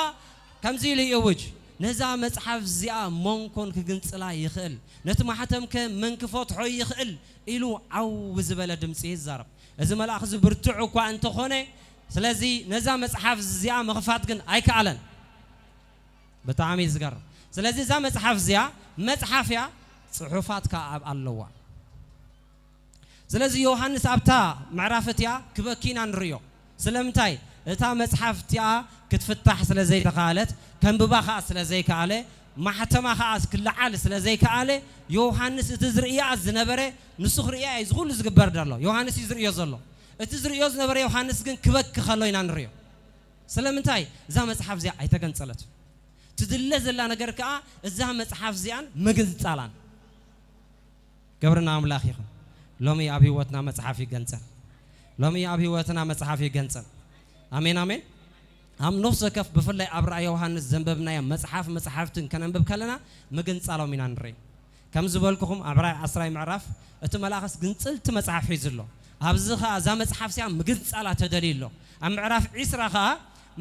ከምዚ ኢሉ ይእውጅ፣ "ነዛ መጽሓፍ እዚኣ መን ኮን ክግንጽላ ይኽእል? ነቲ ማሕተም ከ መን ክፈትሖ ይኽእል?" ኢሉ ዓው ብዝበለ ድምጺ ይዛረብ። እዚ መልኣኽ እዚ ብርቱዕ እኳ እንተኾነ፣ ስለዚ ነዛ መጽሓፍ እዚኣ ምኽፋት ግን ኣይከኣለን። ብጣዕሚ እዩ ዝገርም። ስለዚ እዛ መጽሓፍ እዚኣ መጽሓፍ እያ፣ ጽሑፋት ከኣ ኣብ ኣለዋ። ስለዚ ዮሃንስ ኣብታ ምዕራፍ እቲኣ ክበኪ ኢና ንርእዮ። ስለምንታይ? እታ መጽሓፍ እቲኣ ክትፍታሕ ስለ ዘይተኻለት፣ ከንብባ ከኣ ስለ ዘይከኣለ፣ ማሕተማ ከኣ ክለዓል ስለ ዘይከኣለ፣ ዮሃንስ እቲ ዝርእያ ዝነበረ ንሱ ክርእያ እዩ እዚ ኩሉ ዝግበር ዘሎ። ዮሃንስ እዩ ዝርእዮ ዘሎ። እቲ ዝርእዮ ዝነበረ ዮሃንስ ግን ክበኪ ከሎ ኢና ንርእዮ። ስለምንታይ? እዛ መጽሓፍ እዚኣ ኣይተገንጸለት። ትድለ ዘላ ነገር ከኣ እዛ መጽሓፍ እዚኣን ምግንጻላን። ክብሪ ንኣምላኽ ይኹን። ሎሚ ኣብ ህይወትና መጽሓፍ ይገንጸል። ሎሚ ኣብ ህይወትና መጽሓፍ ይገንጸል። ኣሜን፣ ኣሜን። ኣብ ነፍሲ ወከፍ ብፍላይ ኣብ ራእይ ዮሃንስ ዘንበብናዮ መጽሓፍ መጽሓፍትን ከነንብብ ከለና ምግንጻሎም ኢና ንርኢ። ከም ዝበልኩኹም ኣብ ራእይ ዓስራይ ምዕራፍ እቲ መልኣኽስ ግንጽልቲ መጽሓፍ ሒዙ ኣሎ። ኣብዚ ኸኣ እዛ መጽሓፍ እዚኣ ምግንጻላ ተደልዩ ኣሎ። ኣብ ምዕራፍ ዒስራ ኸኣ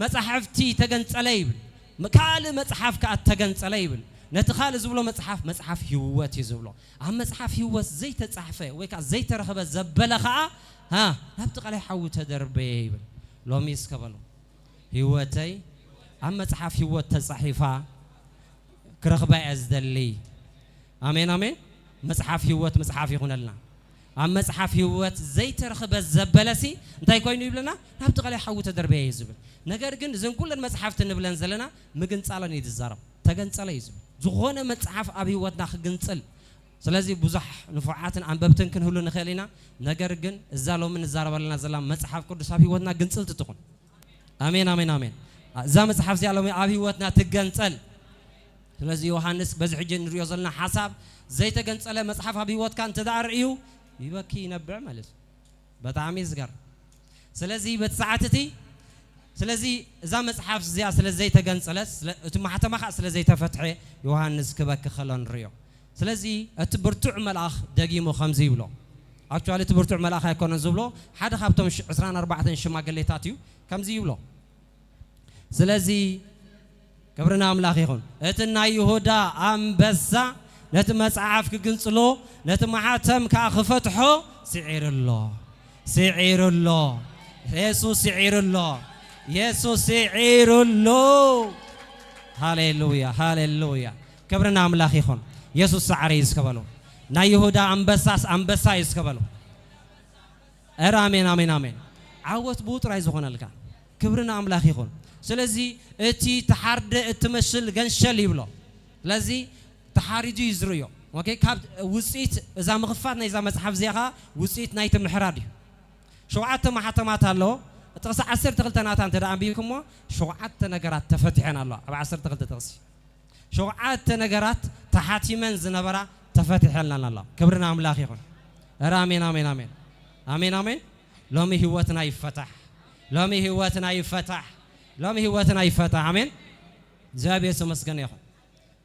መጻሕፍቲ ተገንጸለ ይብል። ም-፣ ካልእ መጽሓፍ ከኣ ተገንጸለ ይብል። ነቲ ካልእ ዝብሎ መጽሓፍ፣ መጽሓፍ ህይወት እዩ ዝብሎ። ኣብ መጽሓፍ ህይወት ዘይተጻሕፈ ወይ ከኣ ዘይተረኽበ ዘበለ ኸኣ፣ ሃ፣ ናብቲ ቀላይ ሓዊ ተደርበየ ይብል። ሎሚ እስከ በሉ፣ ህይወተይ ኣብ መጽሓፍ ህይወት ተጻሒፋ ክረኽባ እየ ዝደሊ። ኣሜን፣ ኣሜን። መጽሓፍ ህይወት መጽሓፍ ይኹነልና። ኣብ መጽሓፍ ህይወት ዘይተረኽበ ዘበለሲ እንታይ ኮይኑ ይብለና? ናብቲ ቀላይ ሓዊ ተደርበየ እዩ ዝብል። ነገር ግን እዘን ኩለን መጽሓፍቲ ንብለን ዘለና ምግንጻለን እዩ ዝዛረብ። ተገንጸለ እዩ ዝብል። ዝኾነ መጽሓፍ ኣብ ህይወትና ክግንጽል። ስለዚ ብዙሕ ንፉዓትን ኣንበብትን ክንህሉ ንኽእል ኢና። ነገር ግን እዛ ሎሚ ንዛረበልና ዘለና መጽሓፍ ቅዱስ ኣብ ህይወትና ግንጽልቲ ትኹን። ኣሜን፣ ኣሜን፣ ኣሜን። እዛ መጽሓፍ እዚኣ ሎሚ ኣብ ህይወትና ትገንጸል። ስለዚ ዮሃንስ በዚ ሕጂ ንሪኦ ዘለና ሓሳብ ዘይተገንጸለ መጽሓፍ ኣብ ህይወትካ እንተ ደኣ ርእዩ ይበኪ ይነብዕ ማለት እዩ። ብጣዕሚ ዝገርም። ስለዚ በቲ ሰዓት እቲ፣ ስለዚ እዛ መጽሓፍ እዚኣ ስለ ዘይተገንጸለት፣ ስለ፣ እቲ ማሕተማ ኸኣ ስለ ዘይተፈትሐ ዮሃንስ ክበኪ ከሎ ንርእዮ። ስለዚ እቲ ብርቱዕ መልኣኽ ደጊሙ ከምዚ ይብሎ። ኣክቹዋሊ እቲ ብርቱዕ መልኣኽ ኣይኮነን ዝብሎ፣ ሓደ ካብቶም ሽ-፣ ዕስራን ኣርባዕተን ሽማግሌታት እዩ ከምዚ ይብሎ። ስለዚ ክብሪ ንኣምላኽ ይኹን። እቲ ናይ ይሁዳ ኣንበሳ ነቲ መጽሓፍ ክግንጽሎ፣ ነቲ ማሕተም ከኣ ክፈትሖ ስዒሩ ኣሎ። ስዒሩ ኣሎ። የሱስ ስዒሩ ኣሎ። የሱስ ስዒሩ ኣሎ። ሃሌሉያ፣ ሃሌሉያ። ክብሪ ንኣምላኽ ይኹን። የሱስ ሰዓረ እዩ እስከ በሉ። ናይ ይሁዳ ኣንበሳስ ኣንበሳ እዩ እስከ በሉ። እረ ኣሜን፣ ኣሜን፣ ኣሜን። ዓወት ብኡ ጥራይ ዝኾነልካ። ክብሪ ንኣምላኽ ይኹን። ስለዚ እቲ ተሓርደ እትመስል ገንሸል ይብሎ። ስለዚ ተሓሪዱ እዩ ዝርእዮ። ኦኬ፣ ካብ ውጽኢት እዛ ምኽፋት ናይዛ መጽሓፍ እዚኣ ኸኣ ውጽኢት ናይቲ ምሕራድ እዩ። ሸውዓተ ማሕተማት ኣለዎ። ጥቕሲ ዓሰርተ ክልተ ናታ እንተ ደኣ ኣንቢብኩሞ፣ ሸውዓተ ነገራት ተፈቲሐን ኣለዋ። ኣብ ዓሰርተ ክልተ ጥቕሲ ሸውዓተ ነገራት ተሓቲመን ዝነበራ ተፈቲሐልናን ኣለዋ። ክብሪ ንኣምላኽ ይኹን። ኧረ ኣሜን፣ ኣሜን፣ ኣሜን። ኣሜን፣ ኣሜን። ሎሚ ህይወትና ይፈታሕ። ሎሚ ህይወትና ይፈታሕ። ሎሚ ህይወትና ይፈታሕ። ኣሜን። እግዚኣብሔር ዝተመስገነ ይኹን።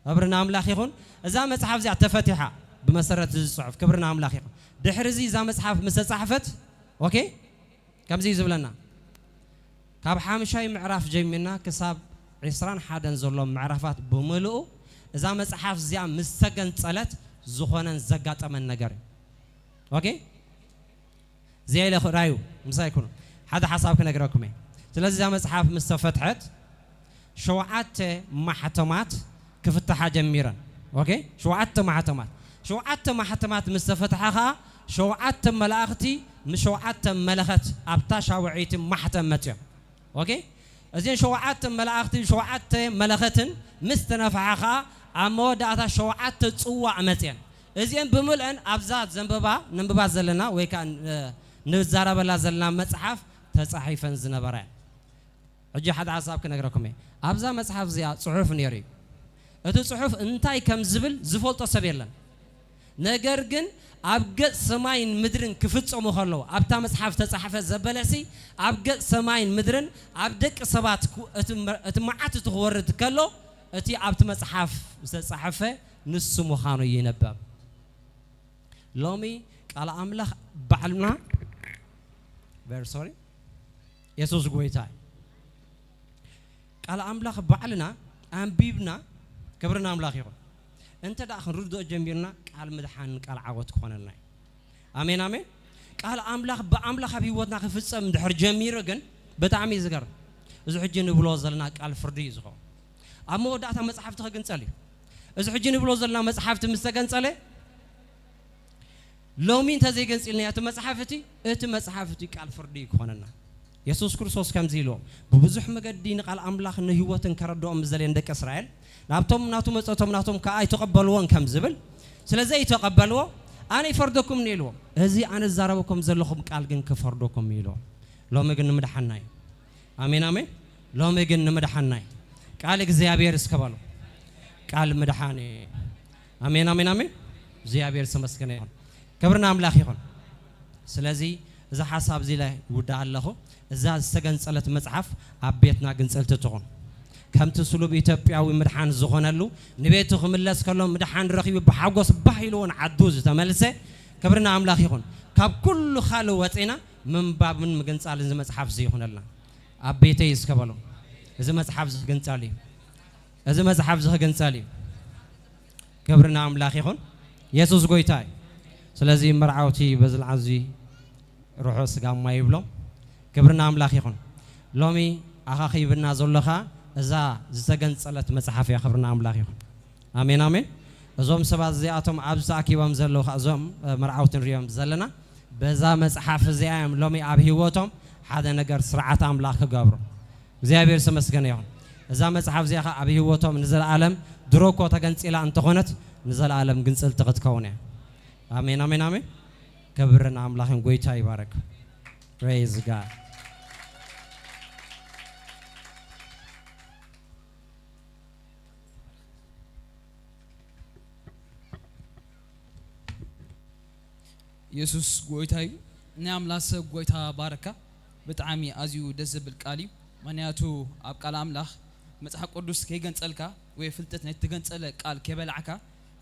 ክብሪ ንኣምላኽ ይኹን። እዛ መጽሓፍ እዚኣ ተፈቲሓ ብመሰረት እዚ ጽሑፍ። ክብሪ ንኣምላኽ ይኹን። ድሕሪ እዚ እዛ መጽሓፍ ምስ ተጻሕፈት፣ ኦኬ፣ ከምዚ እዩ ዝብለና። ካብ ሓምሻይ ምዕራፍ ጀሚርና ክሳብ ዕስራን ሓደን ዘሎ ምዕራፋት ብምልኡ እዛ መጽሓፍ እዚኣ ምስ ተገንጸለት ዝኾነን ዘጋጠመን ነገር እዩ። ኦኬ? እዚኣ ኢለ ራዩ ምሳይ ኩኑ። ሓደ ሓሳብ ክነግረኩም እየ። ስለዚ እዛ መጽሓፍ ምስ ተፈትሐት ሸውዓተ ማሕተማት ክፍትሓ ጀሚረን። ኦኬ? ሸውዓተ ማሕተማት። ሸውዓተ ማሕተማት ምስ ተፈትሓ ኸኣ ሸውዓተ መላእኽቲ ምስ ሸውዓተ መለኸት ኣብታ ሻውዐይቲ ማሕተም መጽዮም። ኦኬ? እዘን ሸውዓተ መላእኽቲ ሸውዓተ መለኸትን ምስ ተነፍሓ ኸኣ ኣብ መወዳእታ ሸውዓተ ጽዋእ መጽየን። እዚአን ብምልአን ኣብዛ ዘንበባ ነንብባ ዘለና ወይ ከኣ ን-፣ ንዛረበላ ዘለና መጽሓፍ ተጻሒፈን ዝነበራ እየን። ሕጂ ሓደ ሓሳብ ክነግረኩም እየ። ኣብዛ መጽሓፍ እዚኣ ጽሑፍ ነይሩ እዩ። እቲ ጽሑፍ እንታይ ከም ዝብል ዝፈልጦ ሰብ የለን። ነገር ግን ኣብ ገጽ ሰማይን ምድርን ክፍጸሙ ከለዉ፣ ኣብታ መጽሓፍ ዝተጻሕፈ ዘበለሲ ኣብ ገጽ ሰማይን ምድርን ኣብ ደቂ ሰባት ክው-፣ እቲ መ-፣ እቲ መዓት እቲ ክወርድ ከሎ፣ እቲ ኣብቲ መጽሓፍ ዝተጻሕፈ ንሱ ምዃኑ ይንበብ። ሎሚ ቃል ኣምላኽ ባዕልና፣ very sorry፣ የሱስ ጎይታ እዩ። ቃል ኣምላኽ ባዕልና ኣንቢብና፣ ክብሪ ንኣምላኽ ይኹን። እንተ ደኣ ክንርድኦ ጀሚርና፣ ቃል ምድሓን ቃል ዓወት ክኾነልና እዩ። ኣሜን፣ ኣሜን። ቃል ኣምላኽ ብኣምላኽ ኣብ ህይወትና ክፍጸም እንድሕር ጀሚሩ ግን ብጣዕሚ እዩ ዝገርም። እዚ ሕጂ ንብሎ ዘለና ቃል ፍርዲ እዩ ዝኸውን። ኣብ መወዳእታ መጽሓፍቲ ክግንጸል እዩ። እዚ ሕጂ ንብሎ ዘለና መጽሓፍቲ ምስ ተገንጸለ፣ ሎሚ እንተዘይገንጺልናዮ እቲ መጽሓፍ እቲ፣ እቲ መጽሓፍ እቲ ቃል ፍርዲ እዩ ክኾነና። የሱስ ክርስቶስ ከምዚ ኢልዎም፣ "ብብዙሕ መገዲ ንቓል ኣምላኽ ንህይወትን ከረድኦም ምስ ደልየ ንደቂ እስራኤል፣ ናብቶም ናቱ መጸቶም ናቶም ከኣ ኣይተቐበልዎን" ከም ዝብል፣ ስለ ዘይተቐበልዎ፣ "ኣነ ይፈርደኩም" ኢልዎም። "እዚ ኣነ ዝዛረበኩም ዘለኹም ቃል ግን ክፈርደኩም" ኢልዎም። ሎሚ ግን ንምድሓና እዩ። ኣሜን፣ ኣሜን። ሎሚ ግን ንምድሓና እዩ። ቃል እግዚኣብሔር እስከ በሉ። ቃል ምድሓን እዩ። ኣሜን፣ ኣሜን፣ ኣሜን። እግዚኣብሔር ዝተመስገነ ይኹን። ክብሪ ንኣምላኽ ይኹን። ስለዚ እዚ ሓሳብ እዚ ላይ ይውዳእ ኣለኹ። እዛ ዝተገንጸለት መጽሓፍ ኣብ ቤትና ግንጽልቲ ትኹን። ከምቲ ስሉብ ኢትዮጵያዊ ምድሓን ዝኾነሉ፣ ንቤቱ ክምለስ ከሎ ምድሓን ረኺቡ ብሓጎስ ባህ ኢልዎ ንዓዱ ዝተመልሰ፣ ክብሪ ንኣምላኽ ይኹን። ካብ ኩሉ ካልእ ወጺና ምንባብን ምግንጻልን እዚ መጽሓፍ እዚ ይኹነልና። ኣብ ቤተይ እስከ በሉ። እዚ መጽሓፍ እዚ ክግንጸል እዩ። እዚ መጽሓፍ እዚ ክግንጸል እዩ። ክብሪ ንኣምላኽ ይኹን። የሱስ ጎይታ እዩ። ስለዚ መርዓውቲ በዚ ልዓል እዚ ርሑስ ጋማ ይብሎም። ክብሪ ንኣምላኽ ይኹን። ሎሚ ኣኻኺብና ዘሎ ኸኣ እዛ ዝተገንጸለት መጽሓፍ እያ። ክብሪ ንኣምላኽ ይኹን። ኣሜን፣ ኣሜን። እዞም ሰባት እዚኣቶም ኣብዚ ተኣኪቦም ዘለዉ ኸኣ እዞም፣ እ፣ መርዓውቲ ንሪኦም ዘለና በዛ መጽሓፍ እዚኣ እዮም ሎሚ ኣብ ህይወቶም ሓደ ነገር ስርዓት ኣምላኽ ክገብሩ። እግዚኣብሔር ዝተመስገነ ይኹን። እዛ መጽሓፍ እዚኣ ኸኣ ኣብ ህይወቶም ንዘለኣለም ድሮ እኮ ተገንጺላ እንተኾነት ንዘለኣለም ግንጽልቲ ክትከውን እያ። ኣሜን፣ ኣሜን፣ ኣሜን። ክብሪ ንኣምላኽን ጎይታ ይባረክ። Praise God። የሱስ ጎይታ እዩ። ናይ ኣምላኽ ሰብ ጎይታ ባረካ። ብጣዕሚ ኣዝዩ ደስ ዘብል ቃል እዩ። ምኽንያቱ ኣብ ቃል ኣምላኽ መጽሓፍ ቅዱስ ከይገንጸልካ ወይ ፍልጠት ናይ እተገንጸለ ቃል ከይበላዕካ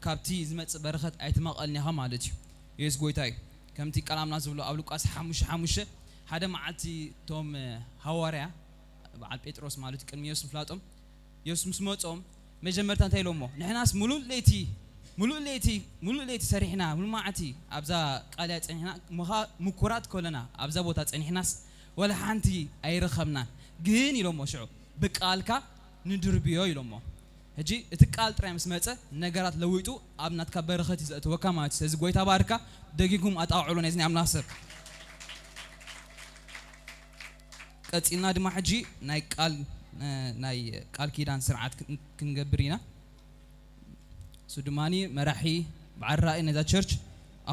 ካብቲ ዝመጽእ በረኸት ኣይትማቐልን ኢኻ ማለት እዩ። የሱስ ጎይታ እዩ። ከምቲ ቃል ኣምላኽ ዝብሎ ኣብ ሉቃስ ሓሙሽተ ሓሙሽተ ሓደ መዓልቲ እቶም ሃዋርያ በዓል ጴጥሮስ ማለት እዩ ቅድሚ የሱስ ምፍላጦም የሱስ ምስ መጾም መጀመርታ እንታይ ኢሎሞ? ንሕናስ ሙሉእ ለይቲ፣ ሙሉእ ለይቲ፣ ሙሉእ ለይቲ ሰሪሕና፣ ሙሉእ መዓልቲ ኣብዛ ቃልያ ጸኒሕና፣ ምዃ-፣ ምኩራት ከለና ኣብዛ ቦታ ጸኒሕናስ ወላ ሓንቲ ኣይረኸብናን። ግን ኢሎሞ ሽዑ፣ "ብቃልካ ንድርብዮ" ኢሎሞ። ሕጂ እቲ ቃል ጥራይ ምስ መጸ፣ ነገራት ለዊጡ ኣብ ናትካ በረኸት እዩ ዘእትወካ ማለት እዩ። ስለዚ ጎይታ ባርካ፣ ደጊምኩም ኣጣቕዕሉ ነዚ ናይ ኣምላኽ ሰብ። ቀጺልና ድማ ሕጂ ናይ ቃል፣ እ፣ ናይ ቃል ኪዳን ስርዓት ክን-፣ ክንገብር ኢና። እሱ ድማኒ መራሒ በዓል ራእይ ነዛ ቸርች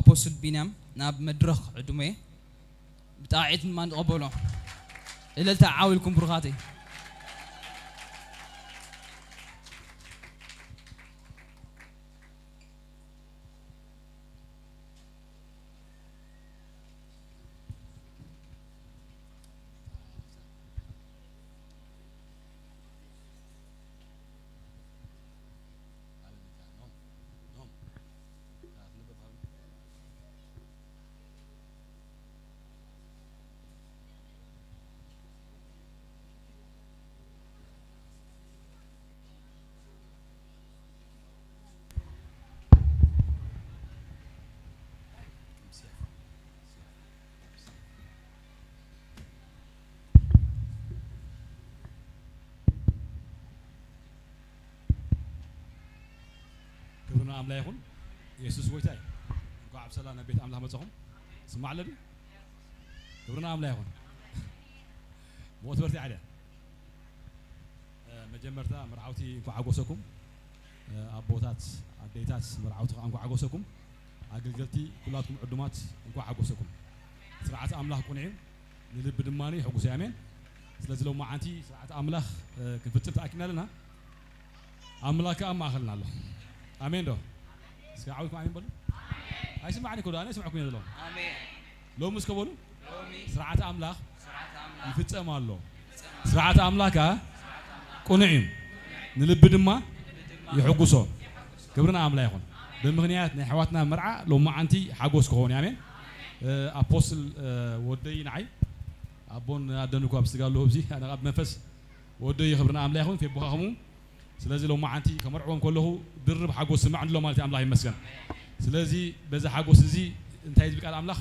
ኣፖስትል ቢንያም ናብ መድረኽ ዕድመ ብጣዕዒት ድማ ንቐበሎ። እልልታ ዓው ኢልኩም ብሩኻተይ። ክብሪ ንኣምላኽ ይኹን። የሱስ ጎይታ እዩ። እንኳዕ ብሰላም ናብ ቤት ኣምላኽ መጻኹም። ስማዕ ኣለኒ። ክብሪ ንኣምላኽ ይኹን። ሞት በርቲ ሓደ። እ፣ መጀመርታ መርዓውቲ እንኳዕ ሓጎሰኩም። እ፣ ኣቦታት፣ ኣዴታት፣ መርዓውቲ ከኣ እንኳዕ ሓጎሰኩም። ኣገልገልቲ ኩላትኩም ዕዱማት እንኳዕ ሓጎሰኩም። ስርዓት ኣምላኽ ቅኑዕ እዩ። ንልቢ ድማ ሕጉስ እዩ። ኣሜን። ስለዚ ሎማዓንቲ ስርዓት ኣምላኽ፣ እ፣ ክንፍጽም ተኣኪብና ኣለና። ኣምላኽ ኣብ ማእኸልና ኣሎ። ኣሜን ዶ? እስኪ ዓዊትኩም ኣሜን በሉ። ኣይስማዕን እኮ፣ ኣነ ይስምዐኩም እየ ዘለኹ። ኣሜን። ሎሚ እስከ በሉ። ሎሚ ስርዓት ኣምላኽ ስርዓት ኣምላኽ ይፍጸም ኣሎ። ይፍጸም ኣሎ። ስርዓት ኣምላኽ ከኣ ስርዓት ኣምላኽ ቅኑዕ እዩ። ንልቢ ድማ ንልቢ ድማ ይሕጉሶ። ይሕጉሶ። ክብሪ ንኣምላኽ ይኹን። ብምኽንያት ናይ ኣሕዋትና መርዓ ሎማዓንቲ ሓጎስ ክኸውን እዩ። ኣሜን። እ፣ ኣፖስትል፣ እ፣ ወደይ ንዓይ ኣቦን ኣደን እኳ ኣብ ስጋ ኣለዉ፣ ኣብዚ ኣነ ኣብ መንፈስ ወደይ። ክብሪ ንኣምላኽ ይኹን። ፌቦኻ ከምኡ። ስለዚ ሎማዓንቲ ከመርዕዎም ከለኹ ድርብ ሓጎስ ስማዕ ኣሎ ማለት እዩ። ኣምላኽ ይመስገን። ስለዚ በዚ ሓጎስ እዚ እንታይ ዝብል ቃል ኣምላኽ?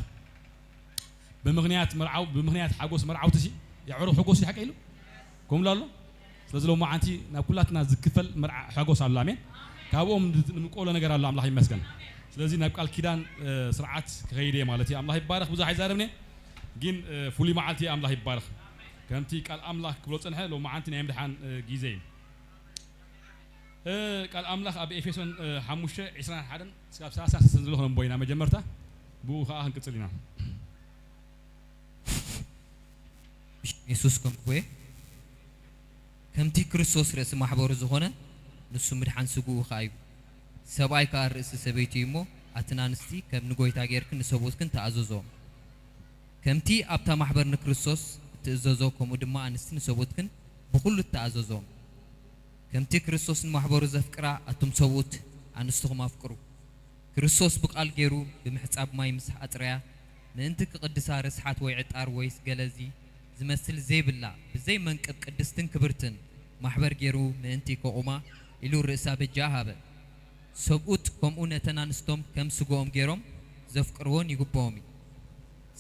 ብምኽንያት መርዓው-፣ ብምኽንያት ሓጎስ መርዓውቲ ሲ የዕሩኽ ሕጎስ እዩ፣ ሓቀይ ኢሉ? ከምኡ ኣሎ። ስለዚ ሎማዓንቲ ናብ ኩላትና ዝክፈል መርዓ ሓጎስ ኣሎ። ኣሜን። ካብኦም ን-፣ ንምቆሎ ነገር ኣሎ። ኣምላኽ ይመስገን። ስለዚ ናብ ቃል ኪዳን፣ እ፣ ስርዓት ክኸይድ እየ ማለት እዩ። ኣምላኽ ይባረኽ። ብዙሕ ኣይዛረብን እየ፣ ግን፣ እ፣ ፍሉይ መዓልቲ ኣምላኽ ይባረኽ። ከምቲ ቃል ኣምላኽ ክብሎ ጸንሐ፣ ሎማዓንቲ ናይ ምድሓን፣ እ፣ ግዜ እዩ። እ፣ ቃል ኣምላኽ ኣብ ኤፌሶን፣ እ፣ ሓሙሽተ፣ ዕስራን ሓደን እስካብ ሰላሳን ሰለስተን ዘሎ ክነንቦ ኢና። መጀመርታ ብኡ ኸኣ ክንቅጽል ኢና። ብሽም የሱስ ከም ክቡየ፣ ከምቲ ክርስቶስ ርእሲ ማሕበሩ ዝኾነ፣ ንሱ ምድሓን ስግኡ ኸኣ እዩ። ሰብኣይ ከኣ ርእሲ ሰበይቱ እዩ እሞ፣ ኣትን ኣንስቲ ከም ንጎይታ ጌርክን ንሰብኡትክን ተኣዘዞም። ከምቲ ኣብታ ማሕበር ንክርስቶስ እትእዘዞ፣ ከምኡ ድማ ኣንስቲ ንሰብኡትክን ብኹሉ ተኣዘዞም። ከምቲ ክርስቶስ ንማሕበሩ ዘፍቅራ፣ ኣቱም ሰብኡት ኣንስትኹም ኣፍቅሩ። ክርስቶስ ብቃል ገይሩ ብምሕጻብ ማይ ምስ ኣጽረያ፣ ምእንቲ ክቕድሳ ርስሓት ወይ ዕጣር ወይስ ገለዚ ዝመስል ዘይብላ፣ ብዘይ መንቅብ ቅድስትን ክብርትን ማሕበር ገይሩ ምእንቲ ከቑማ ኢሉ ርእሳ በጃ ሃበ። ሰብኡት ከምኡ ነተን ኣንስቶም ከም ስግኦም ገይሮም ዘፍቅርወን ይግብኦም እዩ።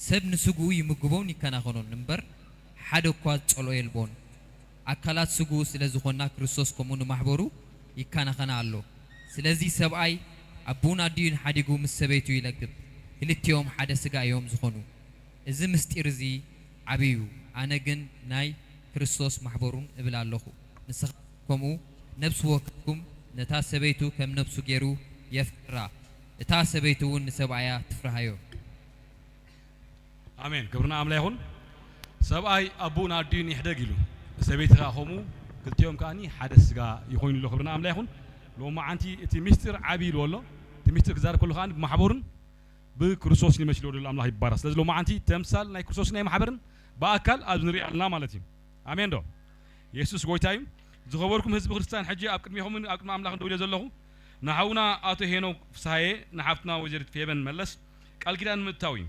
ሰብ ንስግኡ ይምግቦን ይከናኸኖን እምበር፣ ሓደ እኳ ዝጸልኦ የልቦን። ኣካላት ስግኡ ስለ ዝኾና፣ ክርስቶስ ከምኡ ንማሕበሩ ይከናኸና ኣሎ። ስለዚ ሰብኣይ ኣቡኡን ኣዲኡን ሓዲጉ ምስ ሰበይቱ ይለግብ፣ ክልቲኦም ሓደ ስጋ እዮም ዝኾኑ። እዚ ምስጢር እዚ ዓቢ እዩ። ኣነ ግን ናይ ክርስቶስ ማሕበሩን እብል ኣለኹ። ንስኻ ከምኡ ነፍሲ ወከፍኩም ነታ ሰበይቱ ከም ነፍሱ ገይሩ የፍቅራ፣ እታ ሰበይቱ እውን ንሰብኣያ ትፍርሃዮ። ኣሜን። ክብሪ ንኣምላኽ ይኹን። ሰብኣይ ኣቡኡን ኣዲኡን ይሕደግ ኢሉ፣ ሰበይቲ ኸኣ ከምኡ፣ ክልቲኦም ከኣኒ ሓደ ስጋ ይኾይኑ ኣሎ። ክብሪ ንኣምላኽ ይኹን። ሎማዓንቲ እቲ ምስጢር ዓቢ ኢልዎ ኣሎ። እቲ ምስጢር ክዛረብ ከሎ ከኣ ብማሕበሩን ብክርስቶስ ይመስልዎ ዘሎ ኣምላኽ ይባረኽ። ስለዚ ሎማዓንቲ ተምሳል ናይ ክርስቶስ ናይ ማሕበርን ብኣካል ኣብዚ ንሪኦ ኣለና ማለት እዩ። ኣሜን ዶ? የሱስ ጎይታ እዩ። ዝኸበርኩም ህዝቢ ክርስትያን፣ ሕጂ ኣብ ቅድሜኹምን ኣብ ቅድሚ ኣምላኽን ደው ኢለ ዘለኹ፣ ንሓውና ኣቶ ሄኖክ ፍስሃየ፣ ንሓፍትና ወይዘሪት ፌበን መለስ ቃል ኪዳን ምእታው እዩ።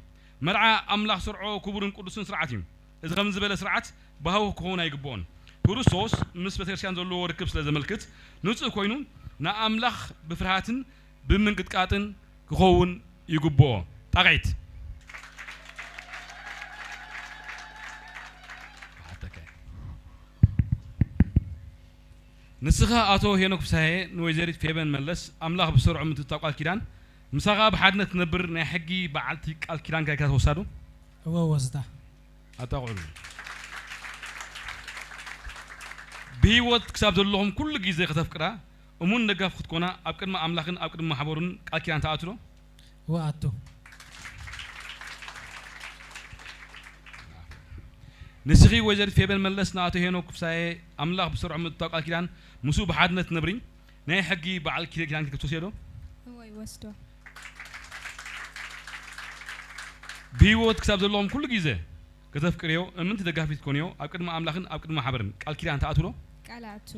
መርዓ ኣምላኽ ሰርዖ ክቡርን ቅዱስን ስርዓት እዩ። እዚ ከምዚ ዝበለ ስርዓት ብሃሁ ክኸውን ኣይግብኦን። ክርስቶስ ምስ ቤተክርስትያን ዘለዎ ርክብ ስለ ዘመልክት፣ ንጹህ ኮይኑ ንኣምላኽ ብፍርሃትን ብምንቅጥቃጥን ክኸውን ይግብኦ። ጣቕዒት። ንስኻ ኣቶ ሄኖክ ፍስሃየ ንወይዘሪት ፌበን መለስ ኣምላኽ ብሰርዖ ምትእትታው ቃል ኪዳን ምሳኻ ብሓድነት ትነብር ናይ ሕጊ በዓልቲ ቃል ኪዳንካ ኢኻ ትወስዳ ዶ? እወ፣ እወስዳ። ኣጣቕዑሉ። ብህይወት ክሳብ ዘለኹም ኩሉ ግዜ ከተፍቅራ፣ እሙን ደጋፊ ክትኮና፣ ኣብ ቅድሚ ኣምላኽን ኣብ ቅድሚ ማሕበሩን ቃል ኪዳን ትኣትዉ ዶ? እወ፣ ኣቱ። ንስኺ ወይዘሪት ፌበን መለስ ንኣቶ ሄኖክ ክፍሳየ ኣምላኽ ብሰርዖ ምእታው ቃል ኪዳን ምስኡ ብሓድነት ትነብሪ፣ ናይ ሕጊ በዓል ኪዳን ክትወስድዮ ዶ? እወ፣ ይወስዶ። ብህይወት ክሳብ ዘለኹም ኩሉ ግዜ ከተፍቅርዮ፣ እምንቲ ደጋፊት ክትኮንዮ፣ ኣብ ቅድሚ ኣምላኽን ኣብ ቅድሚ ማሕበርን ቃል ኪዳን ትኣትዉ ዶ? ቃል ኣቱ።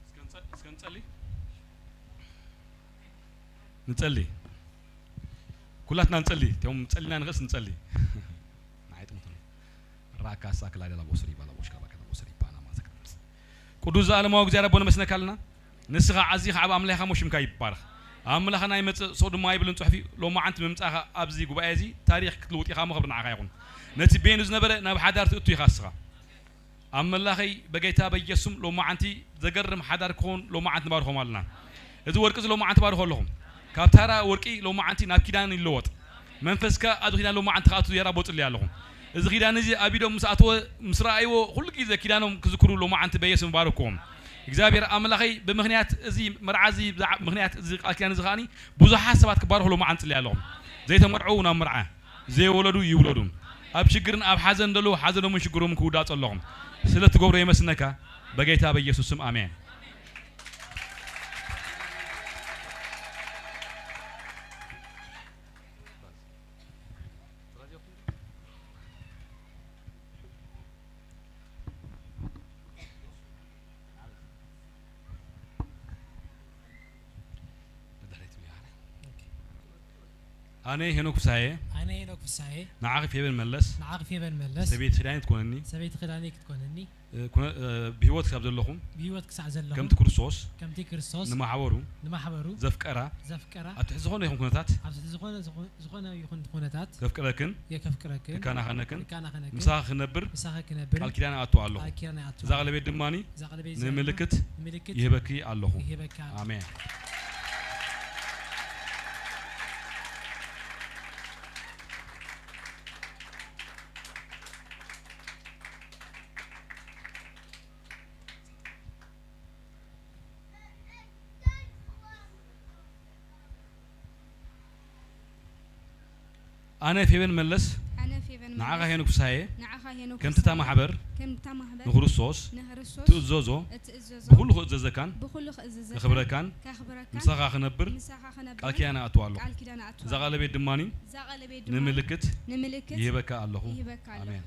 እስከ ንጸ-፣ እስከ ንጸሊ። ንጸሊ። ኩላትና ንጸሊ። እቶም ጸሊና ንኽእስ ንጸሊ። ንዓይ ጥሙት ነው። ራካ ሳክላ ደላ ቦስሪ ባላ ቦሽካ ባካ ቦስሪ ባና ማሰክ። ቅዱስ ዘኣለማዊ እግዚኣብሔር ኣቦ ነመስነካ ኣለና። ንስኻ ኣዚኻ ዓቢ ኣምላኽ ኢኻ እሞ ሽምካ ይባረኽ። ኣምላኽና ይመጽእ ሰው ድማ ኣይብልን ጽሑፍ እዩ። ሎማዓንቲ ምምጻእኻ ኣብዚ ጉባኤ እዚ ታሪኽ ክትልውጥ ኢኻ እሞ ክብሪ ንዓኻ ይኹን። ነቲ በይኑ ዝነበረ ናብ ሓዳር ትእቱ ኢኻ እስኻ። ኣምላኸይ በጌታ በኢየሱስም ሎማዓንቲ ዘገርም ሓዳር ክኸውን ሎማዓንቲ ንባርኾም ኣለና። እዚ ወርቂ እዚ ሎማዓንቲ ባርኾ ኣለኹም። ካብ ታራ ወርቂ ሎማዓንቲ ናብ ኪዳን ይለወጥ። መንፈስካ ኣብዚ ኪዳን ሎማዓንቲ ክኣቱ የራቦ ጽልይ ኣለኹም። እዚ ኪዳን እዚ ኣብ ኢዶም ምስ ኣተወ፣ ምስ ረኣይዎ፣ ኩሉ ግዜ ኪዳኖም ክዝክሩ ሎማዓንቲ በኢየሱስም ባርክዎም። እግዚኣብሔር ኣምላኸይ ብምኽንያት እዚ መርዓ እዚ ብዛዕ-፣ ምኽንያት እዚ ቃል ኪዳን እዚ ከኣኒ ብዙሓት ሰባት ክባርኹ ሎማዓንቲ ጽልይ ኣለኹም። ዘይተመርዑ ናብ መርዓ፣ ዘይወለዱ ይውለዱ። ኣብ ሽግርን ኣብ ሓዘን ዘለዉ ሓዘኖምን ሽግሮምን ክውዳእ ጸለኹም። ስለ ትገብሮ የመስነካ በጌታ በኢየሱስ ስም ኣሜን። ኣነ ሄኖክ ፍስሃየ። ኣነ ሄኖክ ፍስሃየ። ንዓኺ ፌበን መለስ። ንዓኺ ፌበን መለስ። ሰበይቲ ክዳነይ ትኮነኒ። ሰበይቲ ክዳነይ ክትኮነኒ። እ፣ ኩነ-፣ እ፣ ብህይወት ክሳብ ዘለኹም። ብህይወት ክሳዕ ዘለኹም። ከምቲ ክርስቶስ። ከምቲ ክርስቶስ። ንማሕበሩ። ንማሕበሩ። ዘፍቀራ። ዘፍቀራ። ኣብ ትሕቲ ዝኾነ ይኹን ኩነታት። ኣብ ትሕቲ ዝኾነ፣ ዝኾ-፣ ዝኾነ ይኹን ኩነታት። ከፍቅረክን። የከፍቅረክን። ክከናኸነክን። ክከናኸነክን። ምሳኺ ክነብር። ምሳኺ ክነብር። ቃል ኪዳን እኣቱ ኣለኹ። ቃል ኪዳን እኣቱ እዛ ኣለኹ። ቀለቤት ድማኒ እዛ ቀለቤት እዚኣ ንምልክት ንምልክት ይህበኪ ኣለኹ። ይህበኪ ኣለኹ። ኣሜን። ኣነ ፌበን መለስ፣ ኣነ ፌበን ንዓኻ መለስ፣ ሄኖክ ፍስሃየ፣ ንዓኻ ሄኖክ ከምቲ እታ ፍስሃየ፣ ማሕበር ከምቲ እታ ማሕበር ንክርስቶስ ንክርስቶስ ትእዘዞ፣ እትእዘዞ፣ ብኹሉ ክእዘዘካን ብኹሉ ክእዘዘካን ከኽብረካን ከኽብረካን ምሳኻ ክነብር ምሳኻ ክነብር ቃል ኪዳን እኣቱ ኣለኹ። ቃል ኪዳን እኣቱ እዛ ኣለኹ። ቀለቤት ድማኒ እዛ ቀለቤት ድማ ንምልክት ንምልክት ይህበካ ኣለኹ። ይህበካ ኣለኹ። ኣሜን።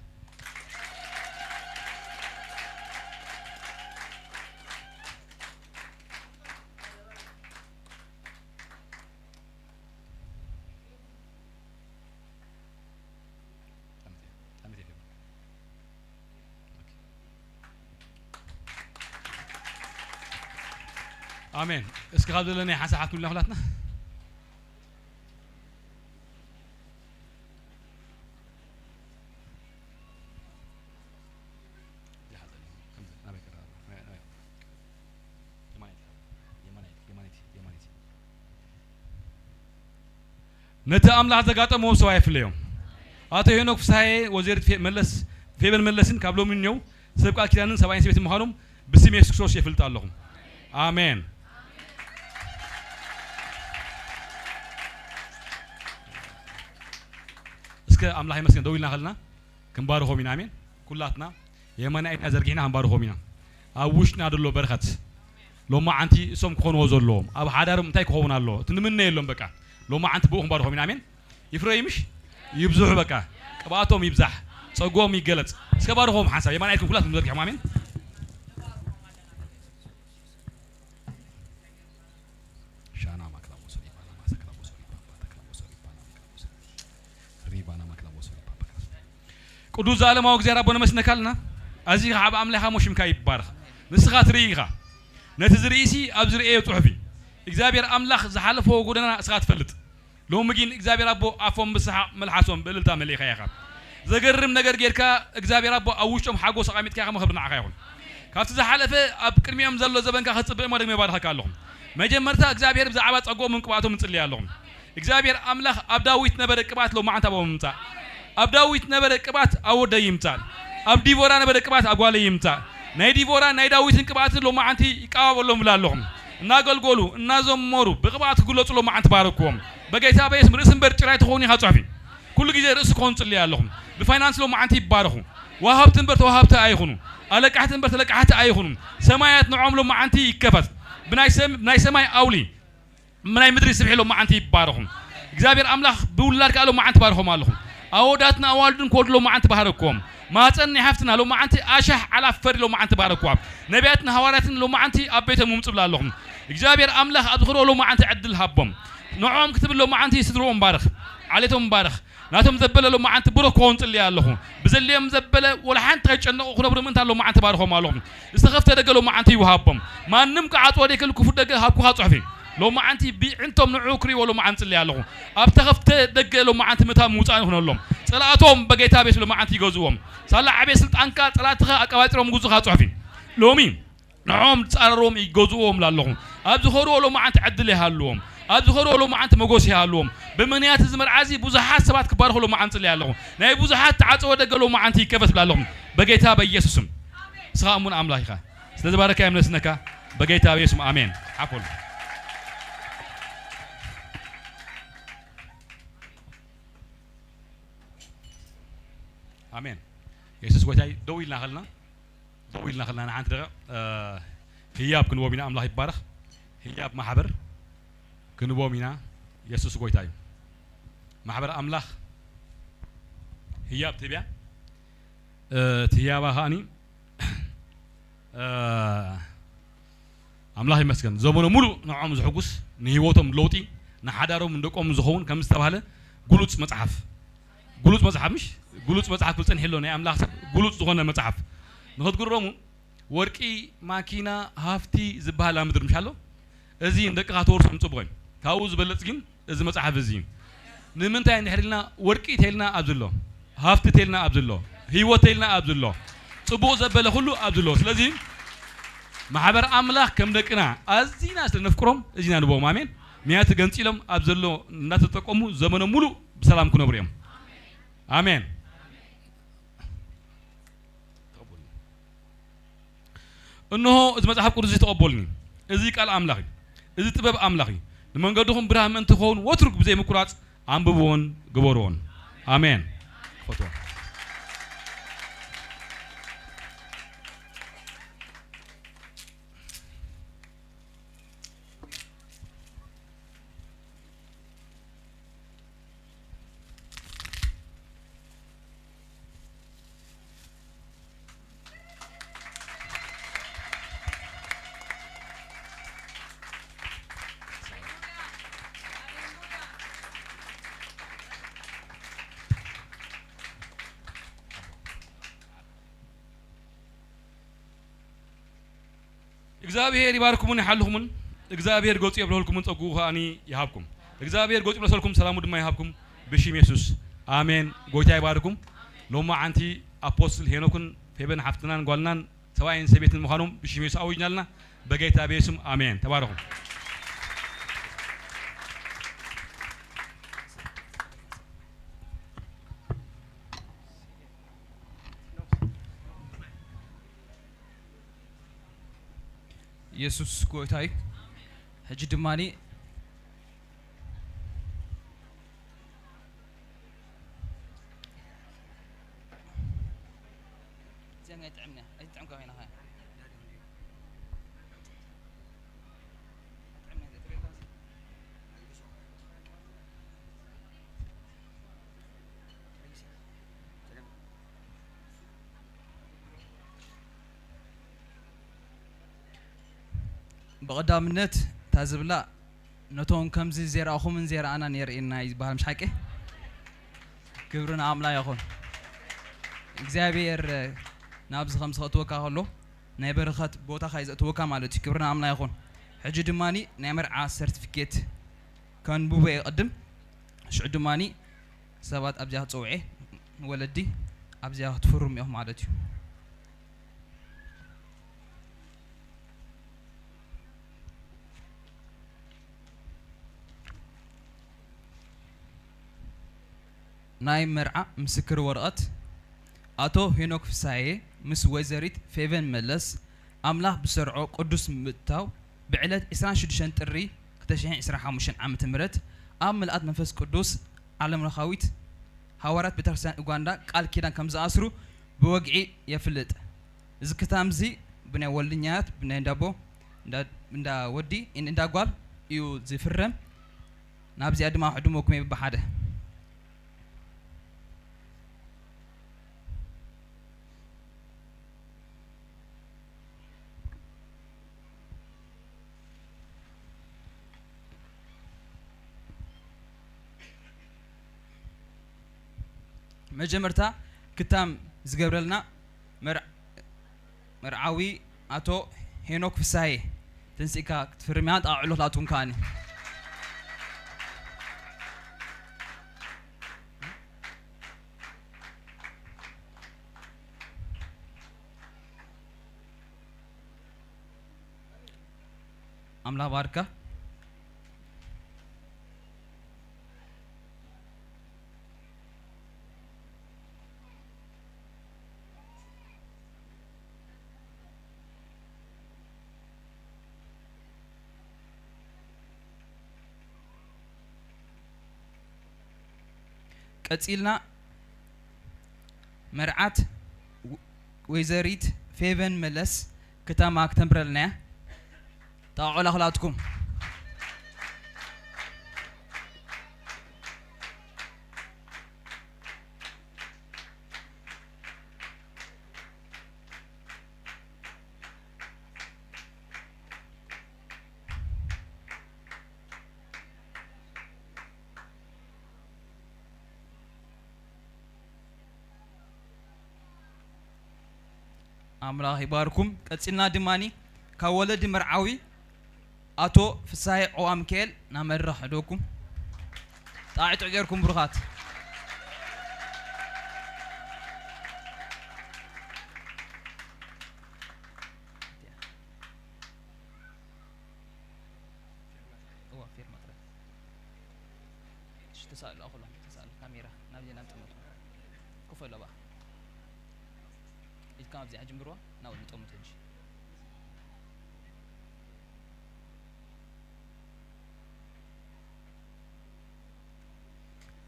ኣሜን። እስኪ ካብ ዘለናይ ሓንሳብ ሓትኩልና ኩላትና። ነቲ ኣምላኽ ዘጋጠምዎ ሰብ ኣይፍለዮም። ኣቶ ሄኖክ ፍስሃየ፣ ወይዘሪት ፌ-፣ መለስ፣ ፌበን መለስን ካብ ሎሚ እኒው ሰብ ቃል ኪዳንን ሰብኣይን ሰበይትን ምዃኖም ብስም የሱስ ክርስቶስ የፍልጥ ኣለኹ። ኣሜን። እስከ ኣምላኽ ይመስገን፣ ደው ኢልና ከለና ክንባርኾም ኢና። ኣሜን። ኩላትና የማናይ ኢድና ዘርጊሕና ክንባርኾም ኢና። ኣብ ውሽጥና ዘሎ በረኸት ሎማዓንቲ እሶም ክኾንዎ ዘለዎም፣ ኣብ ሓዳሮም እንታይ ክኸውን ኣለዎ፣ እቲ ንምነየሎም በቃ ሎማዓንቲ ብኡ ክንባርኾም ኢና። ኣሜን። ይፍረዩ ምሽ ይብዝሑ፣ በቃ ቅብኣቶም ይብዛሕ፣ ጸግኦም ይገለጽ። እስከ ባርኾም ሓንሳብ የማናይ ኢድኩም ኩላትኩም ዘርጊሖም። ኣሜን። ሻና ማክላቦሶ ሪባና ማሰክላቦሶ ሪባባ ተክላቦሶ ሪባና ማክላቦሶ ሪባና ማክላቦሶ ሪባባ። ቅዱስ ዘኣለማዊ እግዚኣብሔር ኣቦ ነመስግነካ ኣለና። ኣዚኻ ዓቢ ኣምላኽ እሞ ሽምካ ይባረኽ። ንስኻ ትርኢ ኢኻ። ነቲ ዝርእሲ ኣብ ዝርእዮ ጽሑፍ እዩ። እግዚኣብሔር ኣምላኽ ዝሓለፈዎ ጎደና እስኻ ትፈልጥ። ሎሚ ግን እግዚኣብሔር ኣቦ ኣፎም ብሰሓቕ መልሓሶም ብእልልታ መሊእኻ ኢኻ። ዘገርም ነገር ጌርካ እግዚኣብሔር ኣቦ ኣብ ውሽጦም ሓጎስ ኣቐሚጥካ ኢኻ። ክብሪ ንዓኻ ይኹን። ካብቲ ዝሓለፈ ኣብ ቅድሚኦም ዘሎ ዘበንካ ክትጽብቕ እሞ ደግመ ይባርኸካ ኣለኹ። መጀመርታ እግዚኣብሔር ብዛዕባ ጸግኦምን ቅብኣቶም እጽሊ ኣለኹ። እግዚኣብሔር ኣምላኽ ኣብ ዳዊት ነበረ ቅብኣት ሎማዓንቲ ኣብኦም ይምጻእ። ኣብ ዳዊት ነበረ ቅብኣት ኣብ ወደይ ይምጻእ። ኣብ ዲቦራ ነበረ ቅብኣት ኣብ ጓለይ ይምጻእ። ናይ ዲቦራ ናይ ዳዊትን ቅብኣትን ሎማዓንቲ ይቀባበሎም እብላ ኣለኹ። እናገልገሉ እናዘመሩ ብቅብኣት ክግለጹ ሎማዓንቲ ባረክዎም። በጌታ በየስም ርእሲ እምበር ጭራ ኣይትኾኑ ኢኻ ጽሑፊ። ኩሉ ግዜ ርእሲ ክኾኑ ጽልየ ኣለኹ። ብፋይናንስ ሎማዓንቲ ይባረኹ። ወሃብቲ እምበር ተዋሃብቲ ኣይኹኑ። ኣለቃሕቲ እምበር ተለቃሕቲ ኣይኹኑ። ሰማያት ንዖም ሎማዓንቲ ይከፈት። ብናይ ሰም-፣ ናይ ሰማይ ኣውሊ ምናይ ምድሪ ስብሒ ሎማዓንቲ ይባረኹ። እግዚኣብሔር ኣምላኽ ብውላድ ከኣ ሎማዓንቲ ባርኾም ኣለኹ። ኣወዳትን ኣዋልድን ክወልዱ ሎማዓንቲ ባረክዎም። ማህፀን ናይ ሃፍትና ሎማዓንቲ ኣሻሕ ዓላፍ ፈሪ ሎማዓንቲ ባረክዋ። ነቢያትን ሃዋርያትን ሎማዓንቲ ኣብ ቤቶም ይምፁ ብላ ኣለኹ። እግዚኣብሔር ኣምላኽ ኣብ ዝኽርኦ ሎማዓንቲ ዕድል ሃቦም። ንዕኦም ክትብል ሎማዓንቲ ስድርኦም ባርኽ። ዓሌቶም ባርኽ። ናቶም ዘበለ ሎማዓንቲ ብሩኽ ክኸውን ጽልየ ኣለኹ። ብዘድልዮም ዘበለ ወላ ሓንቲ ከይጨነቑ ክነብሩ ምእንታን ሎማዓንቲ ባርኾም ኣለኹ። ዝተኸፍተ ደገ ሎማዓንቲ ይውሃቦም። ማንም ክዓጽዎ ዘይክእል ክፉት ደገ ሃብኩኻ ጽሑፊ። ሎማዓንቲ ብዕንቶም ንዑ ክርእይዎ ሎማዓንቲ ጽልየ ኣለኹ። ኣብ ተኸፍተ ደገ ሎማዓንቲ ምእታው ምውጻእን ይኹነሎም። ጸላእቶም በጌታ ቤት ሎማዓንቲ ይገዝዎም። ሳላ ዓብየ ስልጣንካ ጸላእትኻ ኣቀባጢሮም ጉዙኻ ጽሑፊ። ሎሚ ንዕኦም ዝጻረርዎም ይገዝእዎም ኣለኹ። ኣብ ዝኸድዎ ሎማዓንቲ ዕድል ይሃልዎም። ኣብ ዝኸድዎ ሎማዓንቲ መጎስ ይሃልዎም። ብምኽንያት እዚ መርዓ እዚ ብዙሓት ሰባት ክባረኹ ሎማዓንቲ ጽልየ ኣለኹ። ናይ ብዙሓት ተዓጽወ ደገ ሎማዓንቲ ይከፈት ብላ ኣለኹ። በጌታ በኢየሱስ ስም። ንስኻ እሙን ኣምላኽ ኢኻ። ስለ ዝባረካ የምነስነካ። በጌታ በኢየሱስ ስም። ኣሜን። ሓፎሉ። ኣሜን። የሱስ ጎይታ እዩ። ደው ኢልና ከለና፣ ደው ኢልና ከለና ንሓንቲ ደቂቕ፣ እ፣ ህያብ ክንቦም ኢና። ኣምላኽ ይባረኽ። ህያብ ማሕበር ክንቦም ኢና። የሱስ ጎይታ እዩ። ማሕበር ኣምላኽ ህያብ ትህብ እያ። እ፣ እቲ ህያባ ከኣኒ፣ እ፣ ኣምላኽ ይመስገን። ዘመኖም ሙሉእ ንዕኦም ዝሕጉስ፣ ንህይወቶም ለውጢ፣ ንሓዳሮም ንደቆም ዝኸውን ከም ዝተባህለ ግሉጽ መጽሓፍ፣ ግሉጽ መጽሓፍ፣ ምሽ ግሉጽ መጽሓፍ ክብል ጸኒሑ ኣሎ። ናይ ኣምላኽ ሰብ ግሉጽ ዝኾነ መጽሓፍ ንኽትግረሙ፣ ወርቂ፣ ማኪና፣ ሃፍቲ ዝበሃል ኣብ ምድሪ ምሽ ኣሎ። እዚ ንደቅኻ ተወርሶም ጽቡቕ እዩ። ካብኡ ዝበለጽ ግን እዚ መጽሓፍ እዚ እዩ። ንምንታይ እንድሕር ኢልና፣ ወርቂ ተይልና ኣብዚ ኣሎ፣ ሃፍቲ ተይልና ኣብዚ ኣሎ፣ ህይወት ተይልና ኣብዚ ኣሎ፣ ጽቡቕ ዘበለ ኩሉ ኣብዚ ኣሎ። ስለዚ ማሕበር ኣምላኽ ከም ደቅና ኣዚና ስለ ነፍቅሮም እዚና ንቦም። ኣሜን። ምክንያቱ ገንጺሎም ኣብ ዘሎ እናተጠቀሙ ዘመኖም ሙሉእ ብሰላም ክነብሩ እዮም። ኣሜን። እንሆ፣ እዚ መጽሓፍ ቅዱስ እዚ ተቐበሉኒ። እዚ ቃል ኣምላኽ እዩ። እዚ ጥበብ ኣምላኽ እዩ። ንመንገድኹም ብርሃን ምእንቲ ክኸውን ወትሩ ብዘይ ምቁራጽ ኣንብብዎን ግበርዎን። ኣሜን። ክፈትዎ። እግዚኣብሔር ይባርኩምን ይሓልኹምን። እግዚኣብሔር ገጹ የብርሀልኩምን ጸጉኡ ከኣኒ ይሃብኩም። እግዚኣብሔር ገጹ ይመለሰልኩም፣ ሰላሙ ድማ ይሃብኩም ብሽም የሱስ። ኣሜን። ጎይታ ይባርኩም። ሎማዓንቲ ኣፖስትል ሄኖክን ፌበን ሓፍትናን ጓልናን ሰብኣይን ሰበይትን ምዃኖም ብሽም የሱስ ኣዊጅናልና። በጌታ በየሱም ኣሜን። ተባረኹ። የሱስ ጎይታ እዩ። ሕጂ ድማኒ እዚኣ ኣይጥዕምና፣ ኣይትጥዕም ከመይ ኢኻ? ብቐዳምነት እታ ዝብላዕ ነቶም ከምዚ ዘይረኣኹምን ዘይረኣናን የርእየና እዩ ዝበሃል፣ ምሽ ሓቂ? ክብሪ ንኣምላኽ ይኹን። እግዚኣብሔር ናብዚ ከምዚ ከእትወካ ከሎ ናይ በረኸት ቦታኻ እዩ ዘእትወካ ማለት እዩ። ክብሪ ንኣምላኽ ይኹን። ሕጂ ድማኒ ናይ መርዓ ሰርቲፊኬት ከንብቦ እየ ቅድም፣ ሽዑ ድማኒ ሰባት ኣብዚኣ ክጸውዐ ወለዲ ኣብዚኣ ክትፍርሙ ኢኹም ማለት እዩ። ናይ መርዓ ምስክር ወረቐት፣ ኣቶ ሄኖክ ፍሳዬ ምስ ወይዘሪት ፌቨን መለስ፣ ኣምላኽ ብሰርዖ ቅዱስ ምእታው፣ ብዕለት ዕስራን ሽዱሽተን ጥሪ ክልተ ሽሕን ዕስራን ሓሙሽተን ዓመተ ምህረት ኣብ ምልኣት መንፈስ ቅዱስ ዓለምለኻዊት ሃዋርያት ቤተክርስትያን ኡጋንዳ ቃል ኪዳን ከም ዝኣስሩ ብወግዒ የፍልጥ። እዚ ክታም እዚ ብናይ ወልድኛት፣ ብናይ እንዳቦ፣ እንዳ፣ እንዳ ወዲ፣ እንዳ ጓል እዩ ዝፍረም። ናብዚኣ ድማ ዕድመኩም ብሓደ። መጀመርታ ክታም ዝገብረልና መር-፣ መርዓዊ ኣቶ ሄኖክ ፍሳዬ፣ ተንሲእካ ክትፍርም እያ፣ ጣዕሎ ላቱን ከኣኒ። ኣምላኽ ባርካ። ቀጺልና መርዓት ወ-፣ ወይዘሪት ፌቨን መለስ ክታማ ክተንብረልና እያ። ጣዕላ ክላትኩም። ኣምላኽ ይባርኩም። ቀጺልና ድማኒ ካብ ወለዲ መርዓዊ ኣቶ ፍሳሄ ዖዋ ሚካኤል ናብ መድረኽ ዕደኩም። ጣዕጡ ጌርኩም ብሩኻት። እዋ፣ ፊርማ ጥራይ። እሺ፣ ተሳእሉ፣ ኣኹሎም፣ ተሳእሉ። ካሜራ ናብ ዜና ንጠምቱ። ኮፍ በሉ፣ ኣባ። ኢድካ ኣብዚኣ ጅምርዋ፣ ናብኡ ንጠምቱ ሕጂ።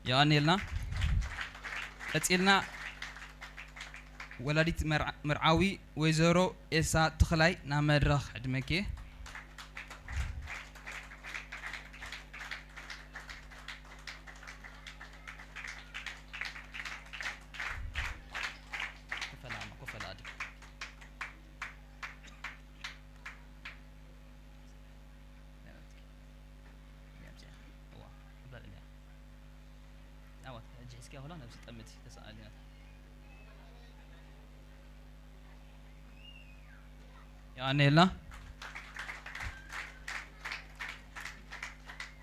የቐንየልና። ቀጺልና ወላዲት መርዓ-፣ መርዓዊ ወይዘሮ ኤልሳ ተኽላይ ናብ መድረኽ ዕድመኪ። ኮፈላ፣ ኮፈላ ኣዲ። እዋ፣ እምበር እያ። ኣዋ፣ ሕጂ ሒዝኪያ ኹላ ነብሲ ጠምቲ ተሰኣሊና። የቐንየልና።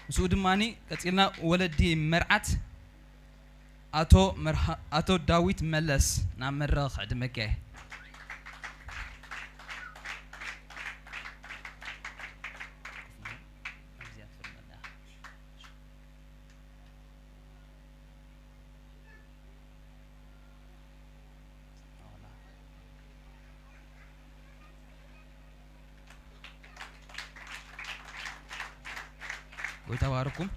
ምስኡ ድማኒ ቀጺልና ወለዲ መርዓት ኣቶ መርሃ-፣ ኣቶ ዳዊት መለስ ናብ መድረኽ ዕድመኪ። ጎይታ ባርኩም።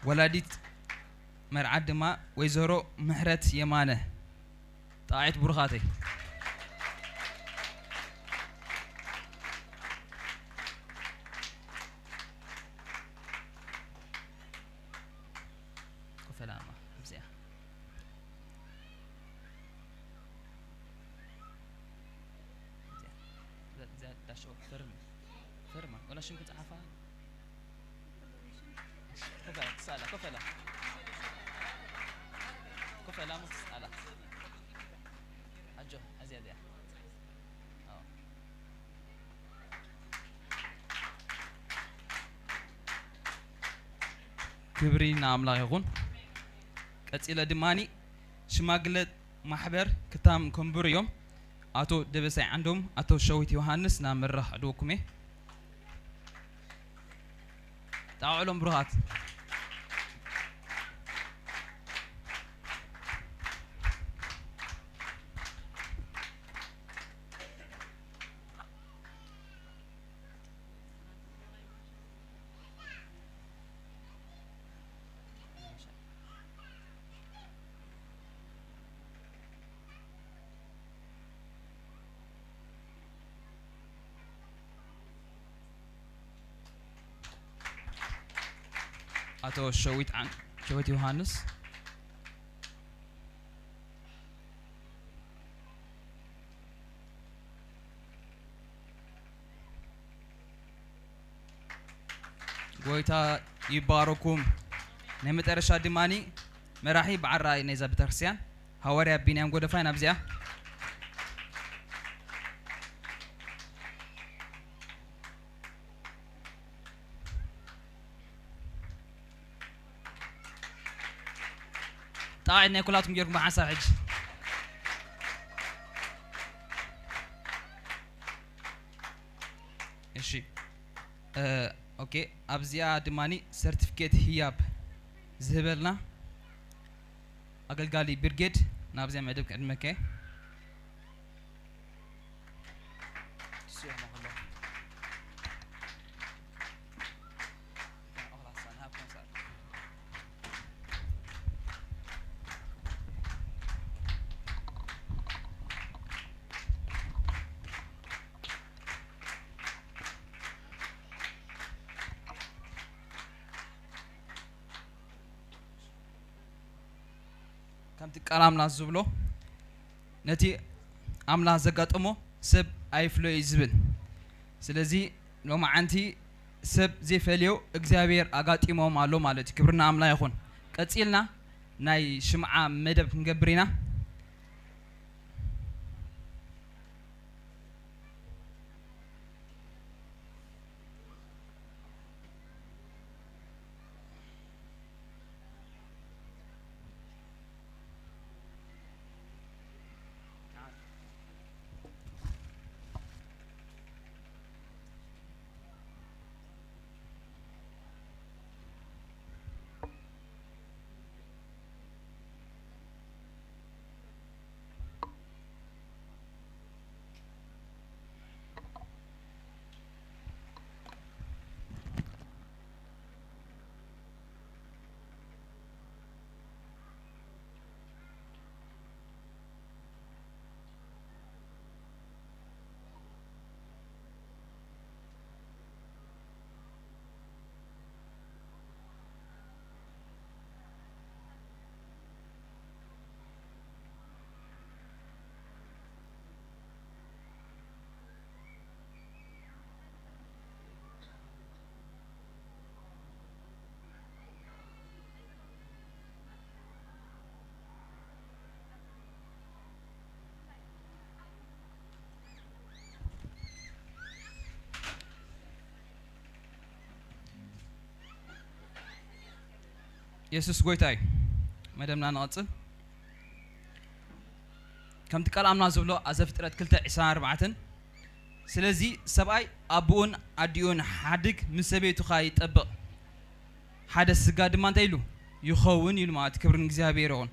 ወላዲት መርዓት ድማ ወይዘሮ ምሕረት የማነ። ጣዒት ብሩኻተይ። ኮፈላማ እዚኣ። እዚኣ። እዚኣ ዳሾ ፈርም። ፈርማ። ወላ ሽምኪ ጸሓፋ። ኮፈላ፣ ትስኣላ፣ ኮፈላ። ኮፈላ፣ ሞ ትስኣላ። ኣጆ፣ ኣዚያ፣ ኣዚያ። ኣዎ። ክብሪ ንኣምላኽ ይኹን። ቀጺለ ድማኒ ሽማግለ ማሕበር ክታም ከንብሩ እዮም። ኣቶ ደበሳይ ዓንዶም፣ ኣቶ ሸዊት ዮሃንስ ናብ መድረኽ ዕድወኩም እየ። ጣውዕሎም ብሩኻት። ኣቶ ሸዊት ዓን-፣ ሸዊት ዮሃንስ። ጎይታ ይባረኩም። ናይ መጨረሻ ድማኒ መራሒ በዓል ራእይ ናይዛ ቤተክርስትያን ሃዋርያ ቢንያም ጎደፋይ ናብዚኣ። ጣዕድ ናይ ኩላትኩም ጌርኩም ብሓንሳብ ሕጂ። እሺ፣ እ፣ ኦኬ፣ ኣብዚኣ ድማኒ ሰርቲፊኬት ህያብ ዝህበልና ኣገልጋሊ ብርጌድ ናብዚኣ መደብ ክዕድመከ። ከምቲ ቃል ኣምላኽ ዝብሎ፣ ነቲ ኣምላኽ ዘጋጠሞ ሰብ ኣይፍለዮ እዩ ዝብል። ስለዚ ሎማዓንቲ ሰብ ዘይፈልዮ እግዚኣብሔር ኣጋጢሞም ኣሎ ማለት እዩ። ክብርና ኣምላኽ ይኹን። ቀጺልና ናይ ሽምዓ መደብ ክንገብር ኢና። የሱስ ጎይታ እዩ። መደብና ንቐጽል። ከምቲ ቃል ኣምላኽ ዝብሎ ኣብ ዘፍጥረት ክልተ ዕስራን ኣርባዕተን፣ ስለዚ ሰብኣይ ኣቦኡን ኣዲኡን ሓድግ ምስ ሰበይቱ ኸኣ ይጠብቕ፣ ሓደ ስጋ ድማ እንታይ ኢሉ ይኸውን ኢሉ ማለት እዩ። ክብሪ ንእግዚኣብሔር ይኹን።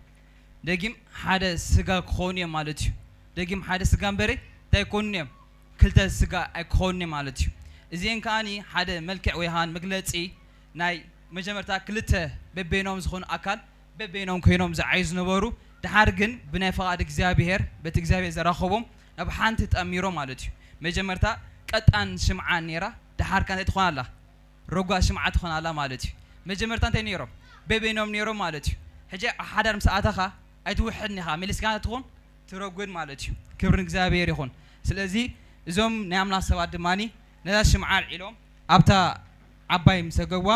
ደጊም ሓደ ስጋ ክኾኑ እዮም ማለት እዩ። ደጊም ሓደ ስጋ እምበረ እንታይ ኣይኮኑን እዮም? ክልተ ስጋ ኣይክኾኑን እዮም ማለት እዩ። እዚአን ከኣኒ ሓደ መልክዕ ወይ ኸኣ መግለጺ ናይ መጀመርታ ክልተ በበይኖም ዝኾኑ ኣካል በበይኖም ኮይኖም ዝዓዩ ዝነበሩ፣ ድሓር ግን ብናይ ፍቓድ እግዚኣብሔር፣ በቲ እግዚኣብሔር ዘራኸቦም ናብ ሓንቲ ጠሚሮም ማለት እዩ። መጀመርታ ቀጣን ሽምዓ ነይራ፣ ድሓር ከ እንታይ ትኾን ኣላ? ረጓ ሽምዓ ትኾን ኣላ ማለት እዩ። መጀመርታ እንታይ ነይሮም? በበይኖም ነይሮም ማለት እዩ። ሕጂ ኣብ ሓዳር ምስ ኣተኻ ኣይትውሕድን ኢኻ፣ መሊስካ ትኾን ትረጉድ ማለት እዩ። ክብሪ ንእግዚኣብሔር ይኹን። ስለዚ እዞም ናይ ኣምላኽ ሰባት ድማኒ ነዛ ሽምዓ ኣልዒሎም ኣብታ ዓባይ ምስ ኣገቡዋ፣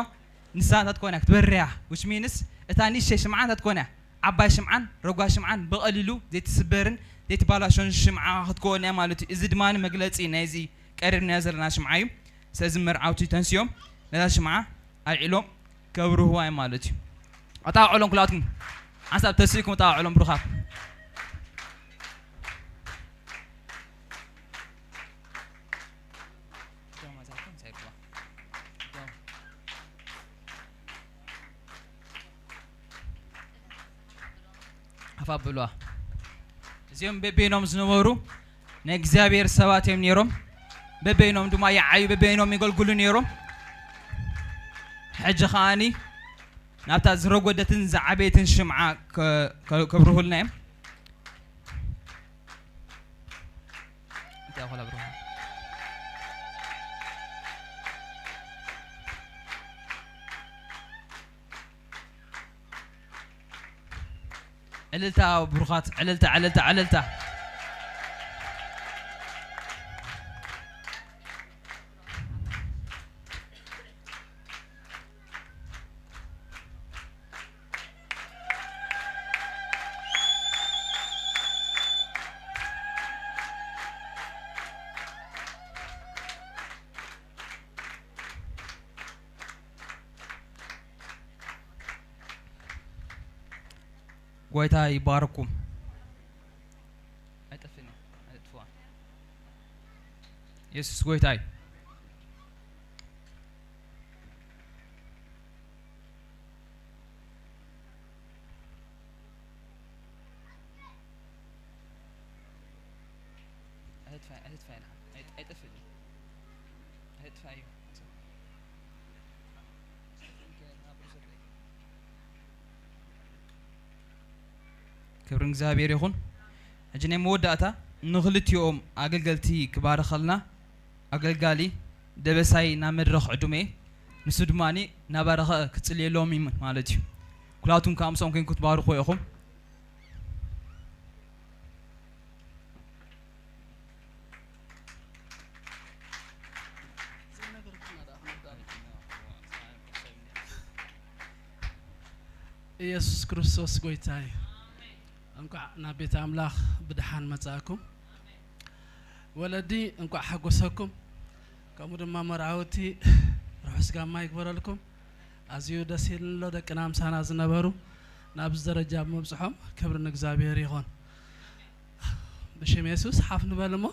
ንሳ እንታይ ትኮን እያ? ክትበርር እያ። Which means እታ ንእሽተይ ሽምዓ እንታይ ትኮን እያ? ዓባይ ሽምዓን ረጓድ ሽምዓን ብቐሊሉ ዘይትስበርን ዘይትባላሾን ሽምዓ ክትኮን እያ ማለት እዩ። እዚ ድማኒ መግለጺ ናይዚ ቀሪብናዮ ዘለና ሽምዓ እዩ። ስለዚ መርዓውቲ ተንስዮም ነዛ ሽምዓ ኣልዒሎም ከብርህዋ እዮም ማለት እዩ። ኣጣቕዕሎም ኩላትኩም። ሓንሳብ ተሲእኩም ጣውዕሎም ብሩኻት። ሃፍ ኣብልዋ። እዚኦም በበይኖም ዝነበሩ ናይ እግዚኣብሔር ሰባት እዮም ነይሮም። በበይኖም ድማ ይዓዩ፣ በበይኖም ይገልግሉ ነይሮም። ሕጂ ከዓኒ ናብታ ዝረጎደትን ዝዓበየትን ሽምዓ ከ-፣ ከ-፣ ከብርሁልና እዮም። እንታይ ኣኾላ ብርሃን? ዕልልታ ብሩኻት፣ ዕልልታ፣ ዕልልታ፣ ዕልልታ። ጎይታ ይባርኩም። ኣይጠፍእን እየ፣ ኣይጥፍዋ። የሱስ ጎይታ እዩ። ኣይጥፋ፣ ኣይጥፋ ኢልካ። ኣይ-፣ ኣይጠፍእን እዩ። ኣይጥፋ እዩ። ክብሪ እግዚኣብሔር ይኹን። ሕጂ ናይ መወዳእታ ንኽልቲኦም ኣገልገልቲ ክባርኸልና ኣገልጋሊ ደበሳይ ናብ መድረኽ ዕዱመ፣ ንሱ ድማ እናባረኸ ክጽልየሎም እዩ ማለት እዩ። ኩላቱም ከኣ ምስኦም ኮይንኩም ትባርኹ ኢኹም። ኢየሱስ ክርስቶስ ጎይታ እዩ። እንኳዕ ናብ ቤት ኣምላኽ ብደሓን መጻእኩም። ወለዲ እንኳዕ ሓጎሰኩም። ከምኡ ድማ መርዓውቲ ርሑስ ጋማ ይግበረልኩም። ኣዝዩ ደስ ኢሉኒ ኣሎ ደቅና ምሳና ዝነበሩ ናብዚ ደረጃ ብምብጽሖም ክብሪ ንእግዚኣብሔር ይኹን። ብሽም የሱስ ሓፍ ንበል እሞ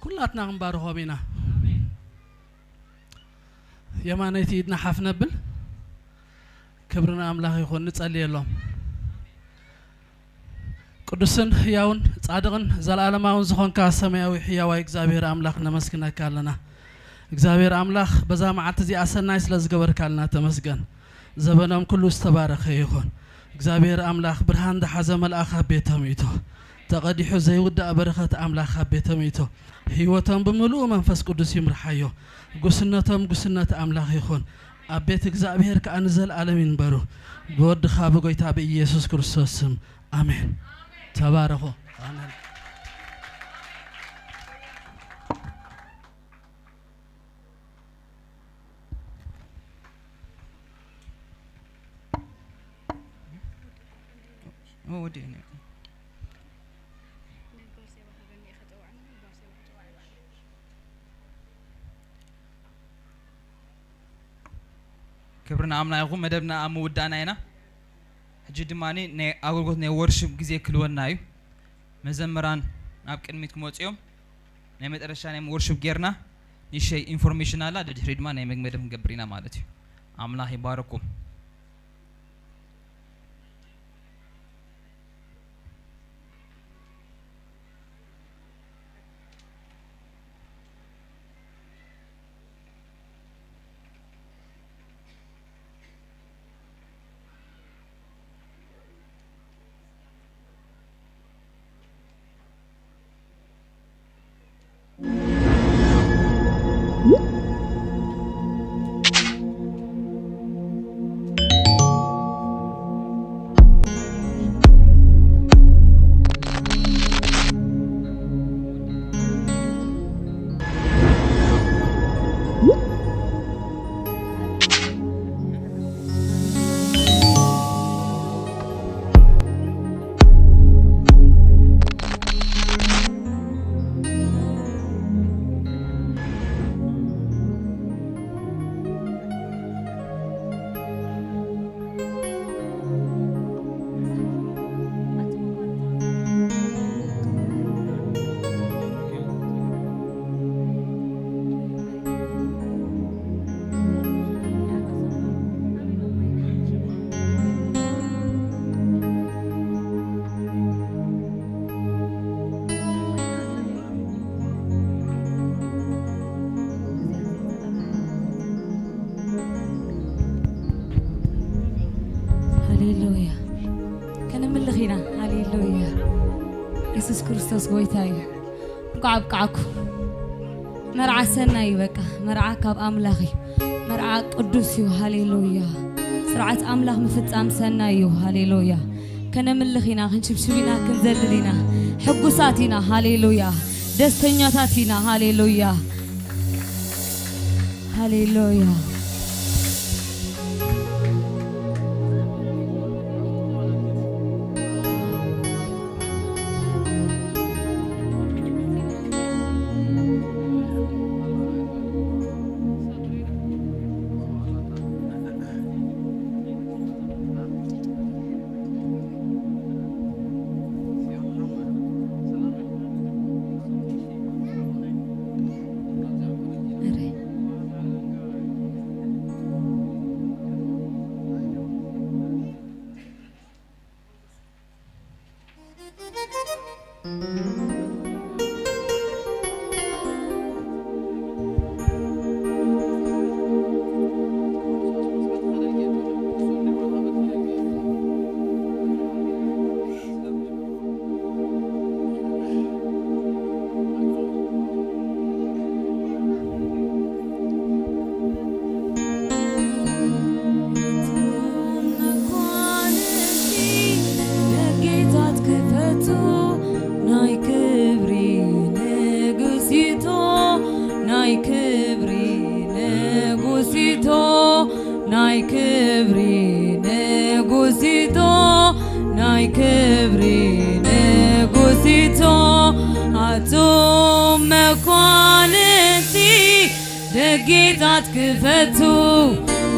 ኩላትና ክንባርኾም ኢና። የማነይቲ ኢድና ሓፍ ነብል። ክብሪ ንኣምላኽ ይኹን። ንጸልየሎም። ቅዱስን ህያውን ጻድቕን ዘለኣለማውን ዝኾንካ ሰማያዊ ህያዋይ እግዚኣብሔር ኣምላኽ ነመስግነካ ኣለና። እግዚኣብሔር ኣምላኽ በዛ መዓልቲ እዚኣ ሰናይ ስለ ዝገበርካልና ተመስገን። ዘበኖም ኩሉ ዝተባረኸ ይኹን። እግዚኣብሔር ኣምላኽ ብርሃን ዝሓዘ መልኣኽ ኣብ ቤቶም ይእቶ። ተቐዲሑ ዘይውዳእ በረኸት ኣምላኽ ኣብ ቤቶም ይእቶ። ህይወቶም ብምሉኡ መንፈስ ቅዱስ ይምርሓዮ። ጉስነቶም ጉስነት ኣምላኽ ይኹን። ኣብ ቤት እግዚኣብሔር ከኣ ንዘለኣለም ይንበሩ። ብወድኻ ብጎይታ ብኢየሱስ ክርስቶስ ስም ኣሜን። ተባረኹ። ኣሜን። ኦ፣ ወዲእኒ። ክብሪ ንኣምና ይኹን። መደብና ኣብ ምውዳእና ኢና። ሕጂ ድማ ናይ ኣገልግሎት ናይ ወርሽፕ ግዜ ክልወና እዩ። መዘምራን ናብ ቅድሚት ክመፁ እዮም። ናይ መጨረሻ ናይ ወርሽፕ ጌርና ንእሽተይ ኢንፎርሜሽን ኣላ፣ ድሕሪ ድማ ናይ መግቢ መደብ ክንገብር ኢና ማለት እዩ። ኣምላኽ ይባረኩም። ክርስቶስ ጎይታ እዩ። እንኳዕ ኣብቃዓኩም። መርዓ ሰናይ እዩ። በቃ መርዓ ካብ ኣምላኽ እዩ። መርዓ ቅዱስ እዩ። ሃሌሉያ። ስርዓት ኣምላኽ ምፍጻም ሰናይ እዩ። ሃሌሉያ። ከነምልኽ ኢና፣ ክንሽብሽብ ኢና፣ ክንዘልል ኢና። ሕጉሳት ኢና። ሃሌሉያ። ደስተኛታት ኢና። ሃሌሉያ። ሃሌሉያ። መኳንንቲ ደጌታት ክፈቱ፣ ናይ ክብሪ ንጉሲቶ፣ ናይ ክብሪ ንጉሲቶ፣ ናይ ክብሪ ንጉሲቶ፣ ናይ ክብሪ ንጉሲቶ። ኣቱም መኳንንቲ ደጌታት ክፈቱ፣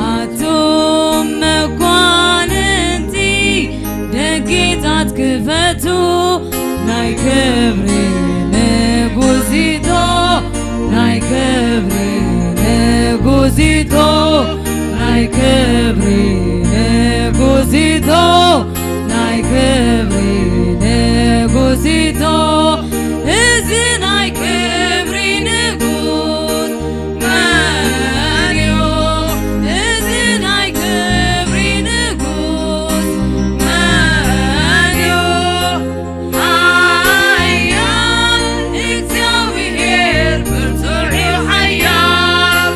ኣቱም መኳንንቲ ደጌታት ክፈቱ፣ ናይ ክብሪ ንጉሲቶ፣ ናይ ክብሪ ንጉሲቶ፣ ናይ ክብሪ ንጉሲቶ፣ ናይ ክብሪ ንጉሲቶ። እዚ ናይ ክብሪ ንጉስ መን እዩ? እዚ ናይ ክብሪ ንጉስ መን እዩ? ሓያል እግዚኣብሔር ብርቱዕ እዩ፣ ሓያል፣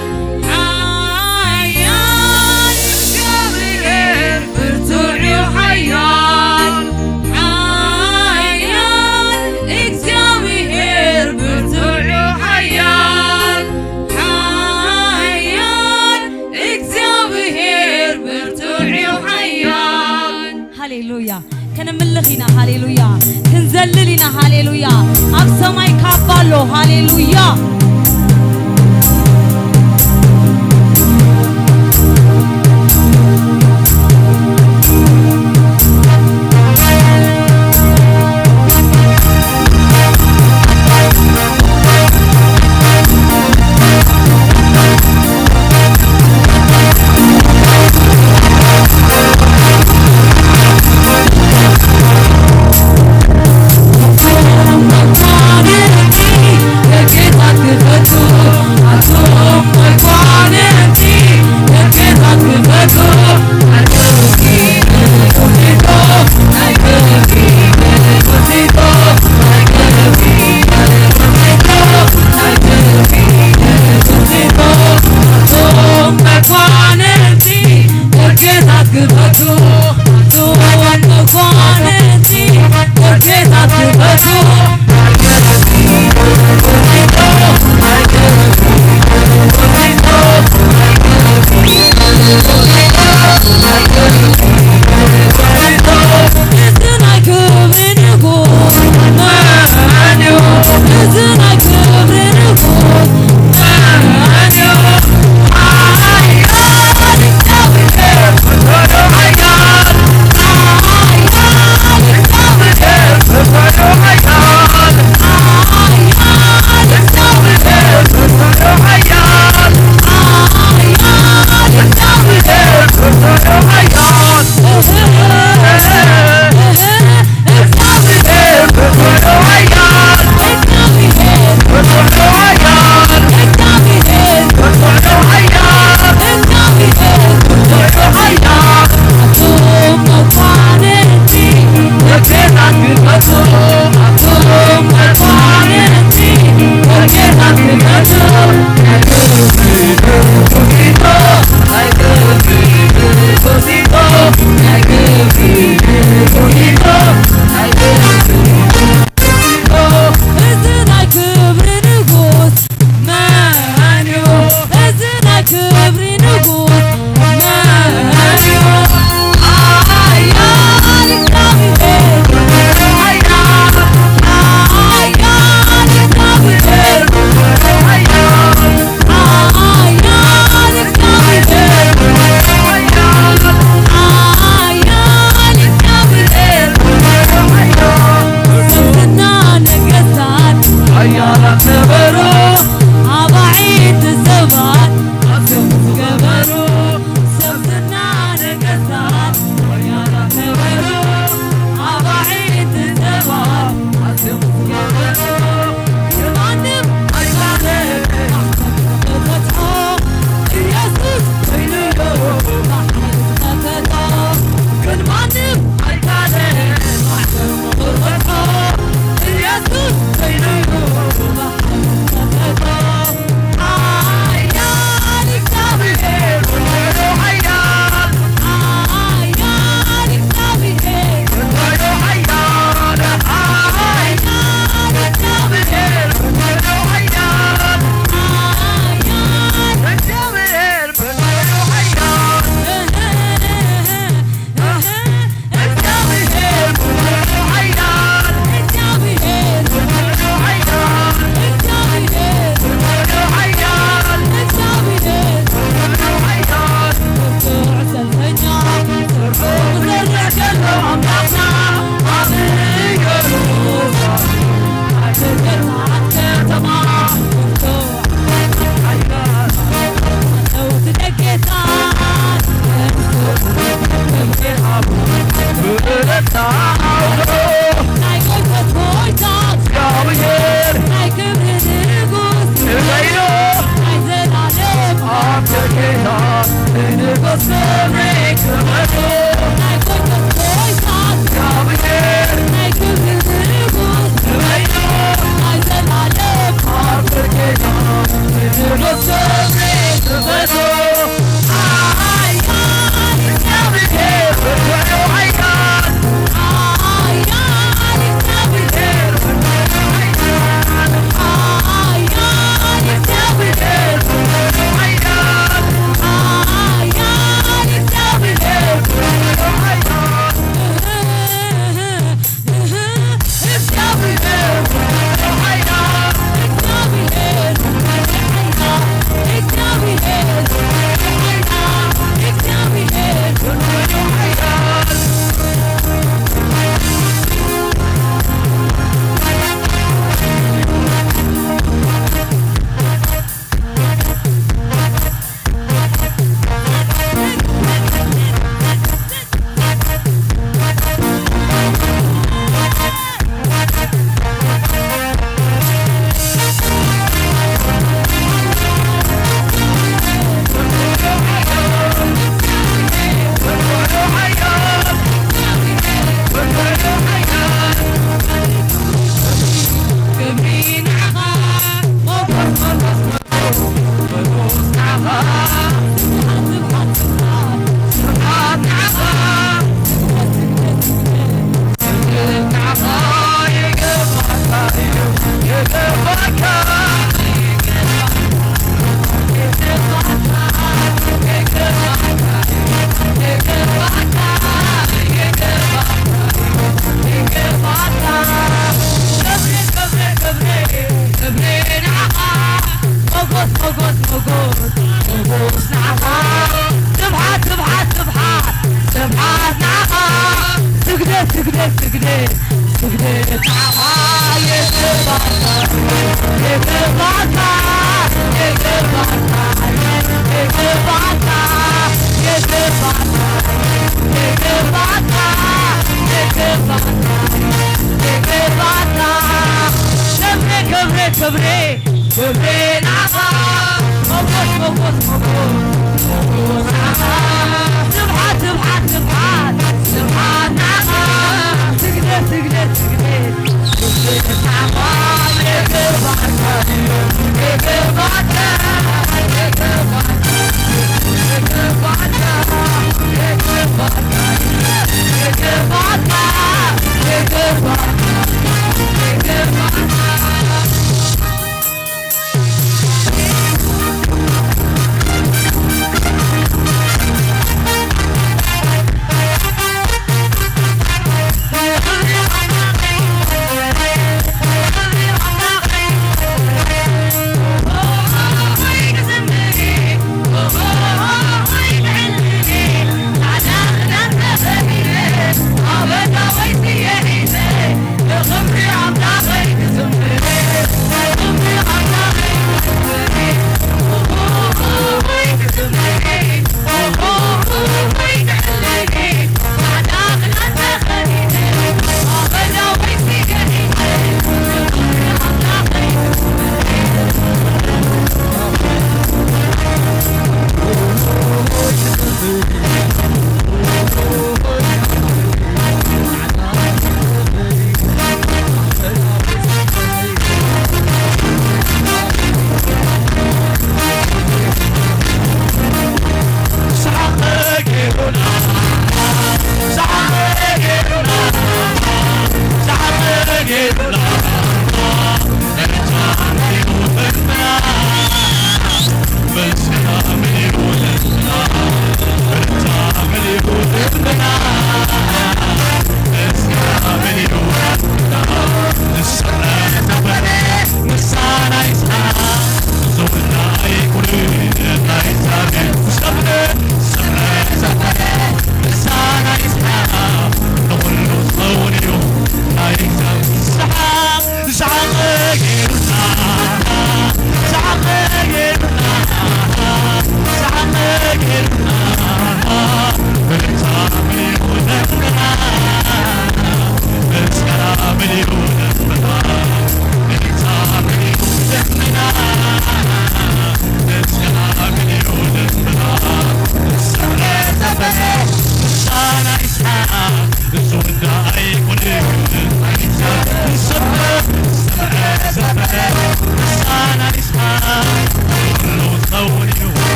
ሓያል እግዚኣብሔር ብርቱዕ እዩ፣ ሓያል፣ ሓያል እግዚኣብሔር ብርቱዕ እዩ፣ ሓያል፣ ሓያል እግዚኣብሔር ብርቱዕ እዩ፣ ሓያል። ሃሌሉያ። ከነምልኽ ኢና። ሃሌሉያ። ክንዘልል ኢና። ሃሌሉያ። ኣብ ሰማይ ካባ ኣሎ። ሃሌሉያ።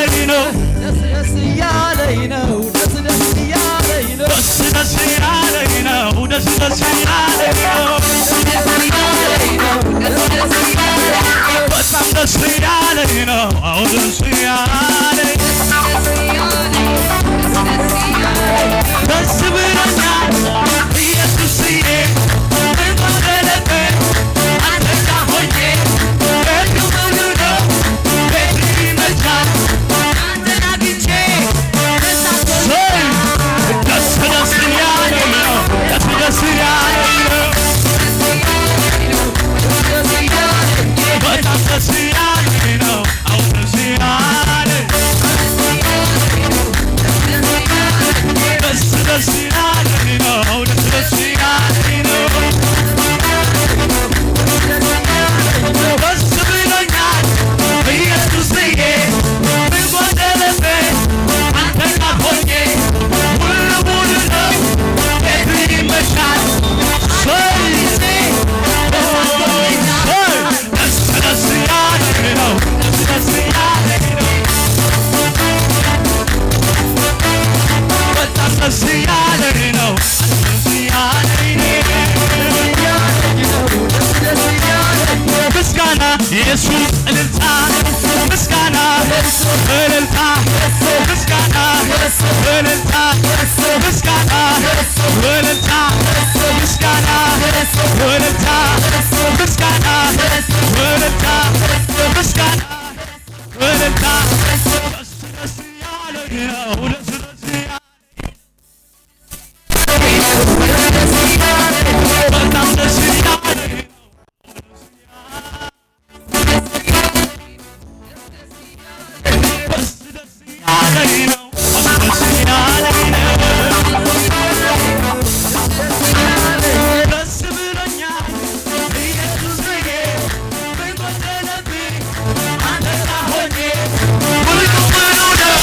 እያለኝ ነው። ደስ ደስ እያለኝ ነው። ደስ ደስ እያለኝ ነው። ደስ ደስ እያለኝ ነው። ደስ ደስ እያለኝ ነው። ደስ ደስ እያለኝ ነው። ደስ ደስ እያለኝ ነው። በጣም ደስ እያለኝ ነው። አዎ ደስ እያለኝ። ደስ ደስ እያለኝ ነው። ደስ ደስ እያለኝ ነው። ደስ ብሎኛል ኢየሱስዬ። ምን ጎደለብኝ አንተ ጋር ሆኜ? ቤቱ ሙሉ ነው። ቤቱ ይመቻል። አንተን አግኝቼ ደስ ደስ እያለኝ ነው። ደስ ደስ እያለኝ ነው። በጣም ደስ እያለኝ ነው። አሁን ደስ እያለኝ። ደስ ደስ እያለኝ ነው። አሁን ደስ ደስ እያለኝ ነው። ደስ ብሎኛል ኢየሱስዬ። ምን ጎደለብኝ አንተ ጋር ሆኜ? ሁሉ ሙሉ ነው። ቤቱ ይመቻል። ሰይ ሰይ ደስ ደስ እያለኝ ነው። ደስ ደስ እያለኝ ነው። በጣም ደስ እያለኝ ነው። ደስ እያለኝ ነው። ምስጋና ኢየሱስ እልልታ ምስጋና እልልታ ምስጋና እልልታ ምስጋና እልልታ ምስጋና እልልታ ምስጋና እልልታ ምስጋና እልልታ ደስ ደስ እያለኝ ነው። ደስ ደስ እያለኝ በጣም ደስ እያለኝ ነው። ደስ ደስ እያለኝ ነው። ደስ እያለኝ ነው። ደስ ብሎኛል ኢየሱስዬ። ምን ጎደለብኝ አንተ ጋር ሆኜ? ሙሉ ሙሉ ነው።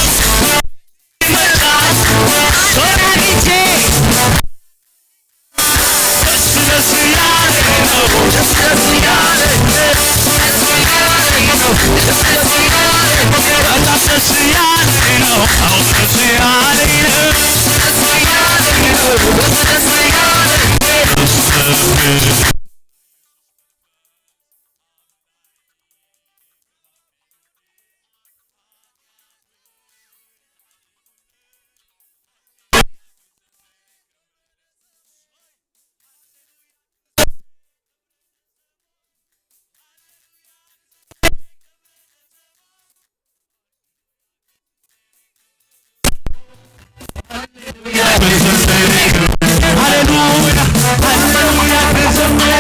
ሃሌሉያ፣ ሃሌሉያ፣ ተዘምር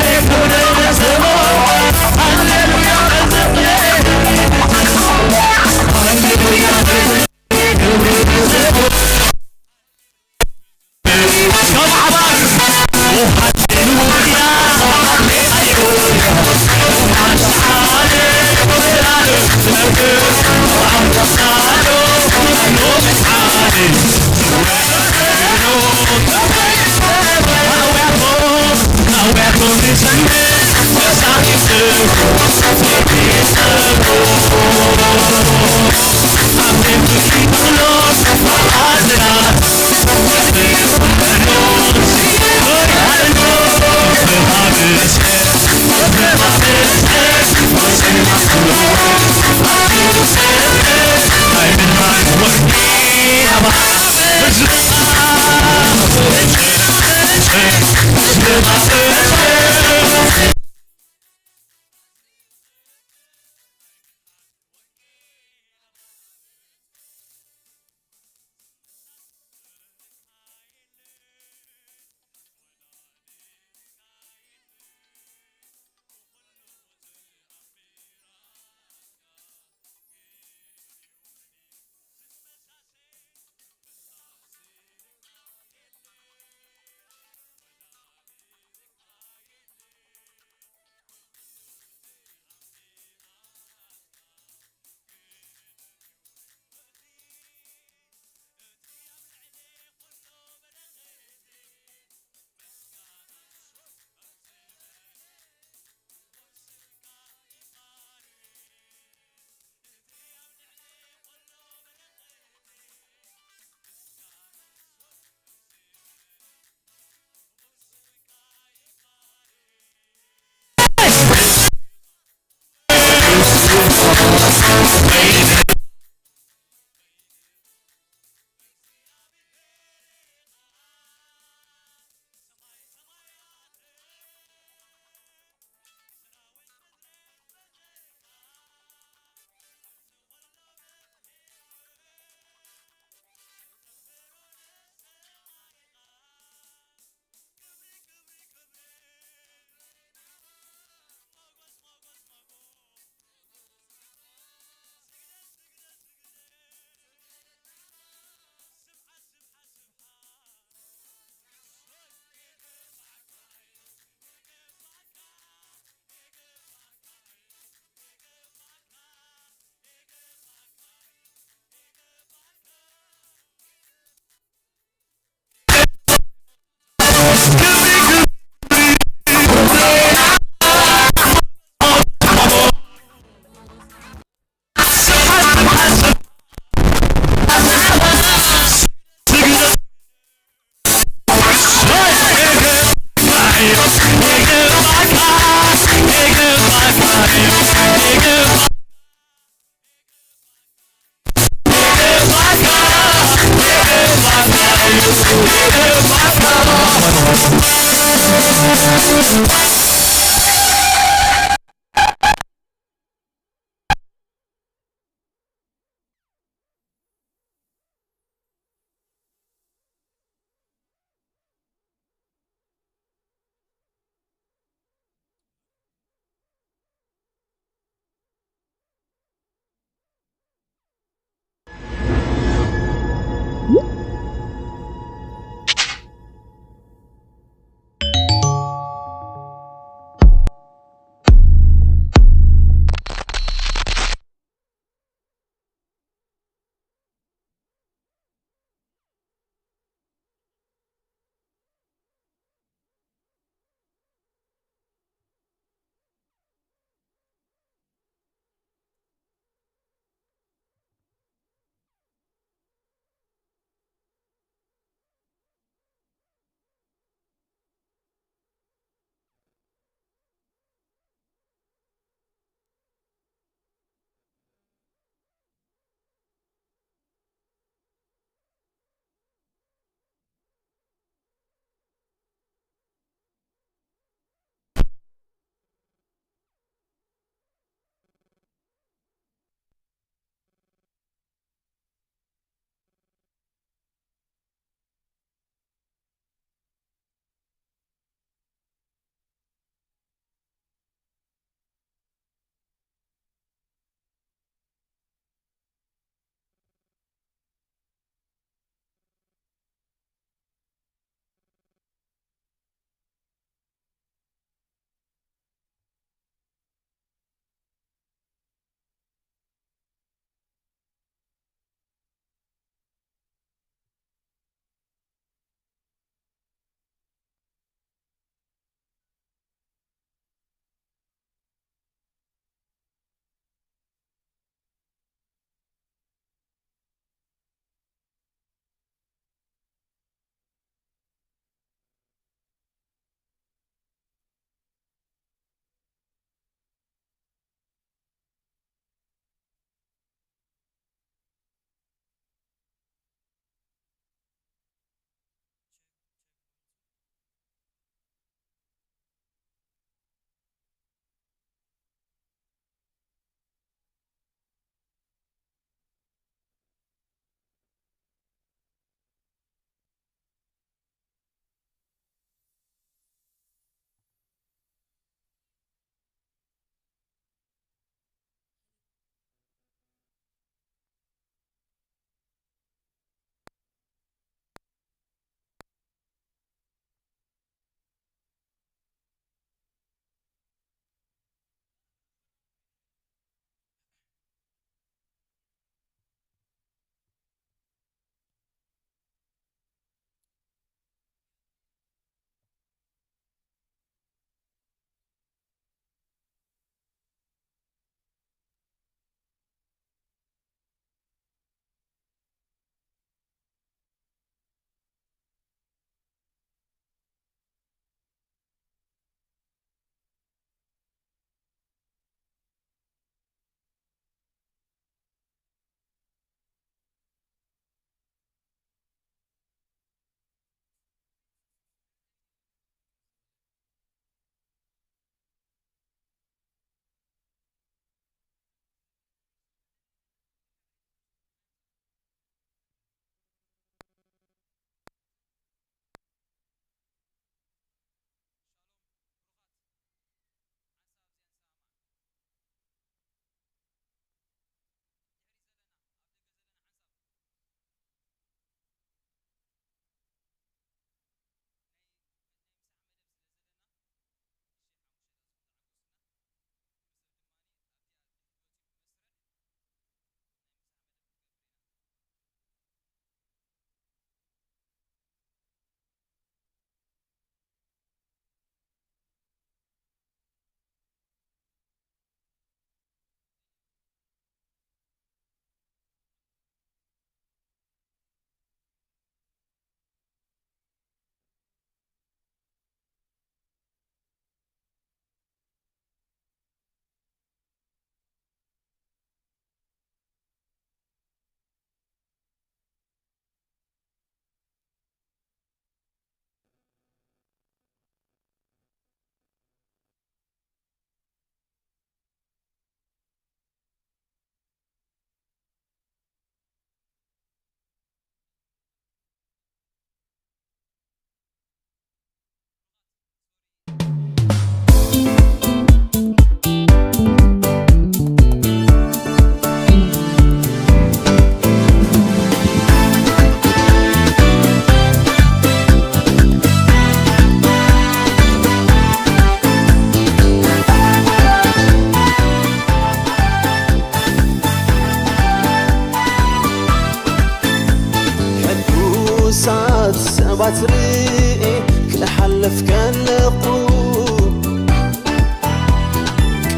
ባትርኢ ክሓልፍ ከለኹ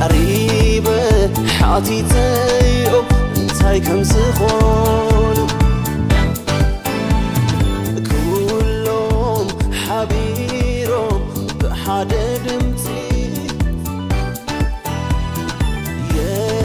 ቀሪበ ሓቲተዮ እንታይ ከም ዝኾን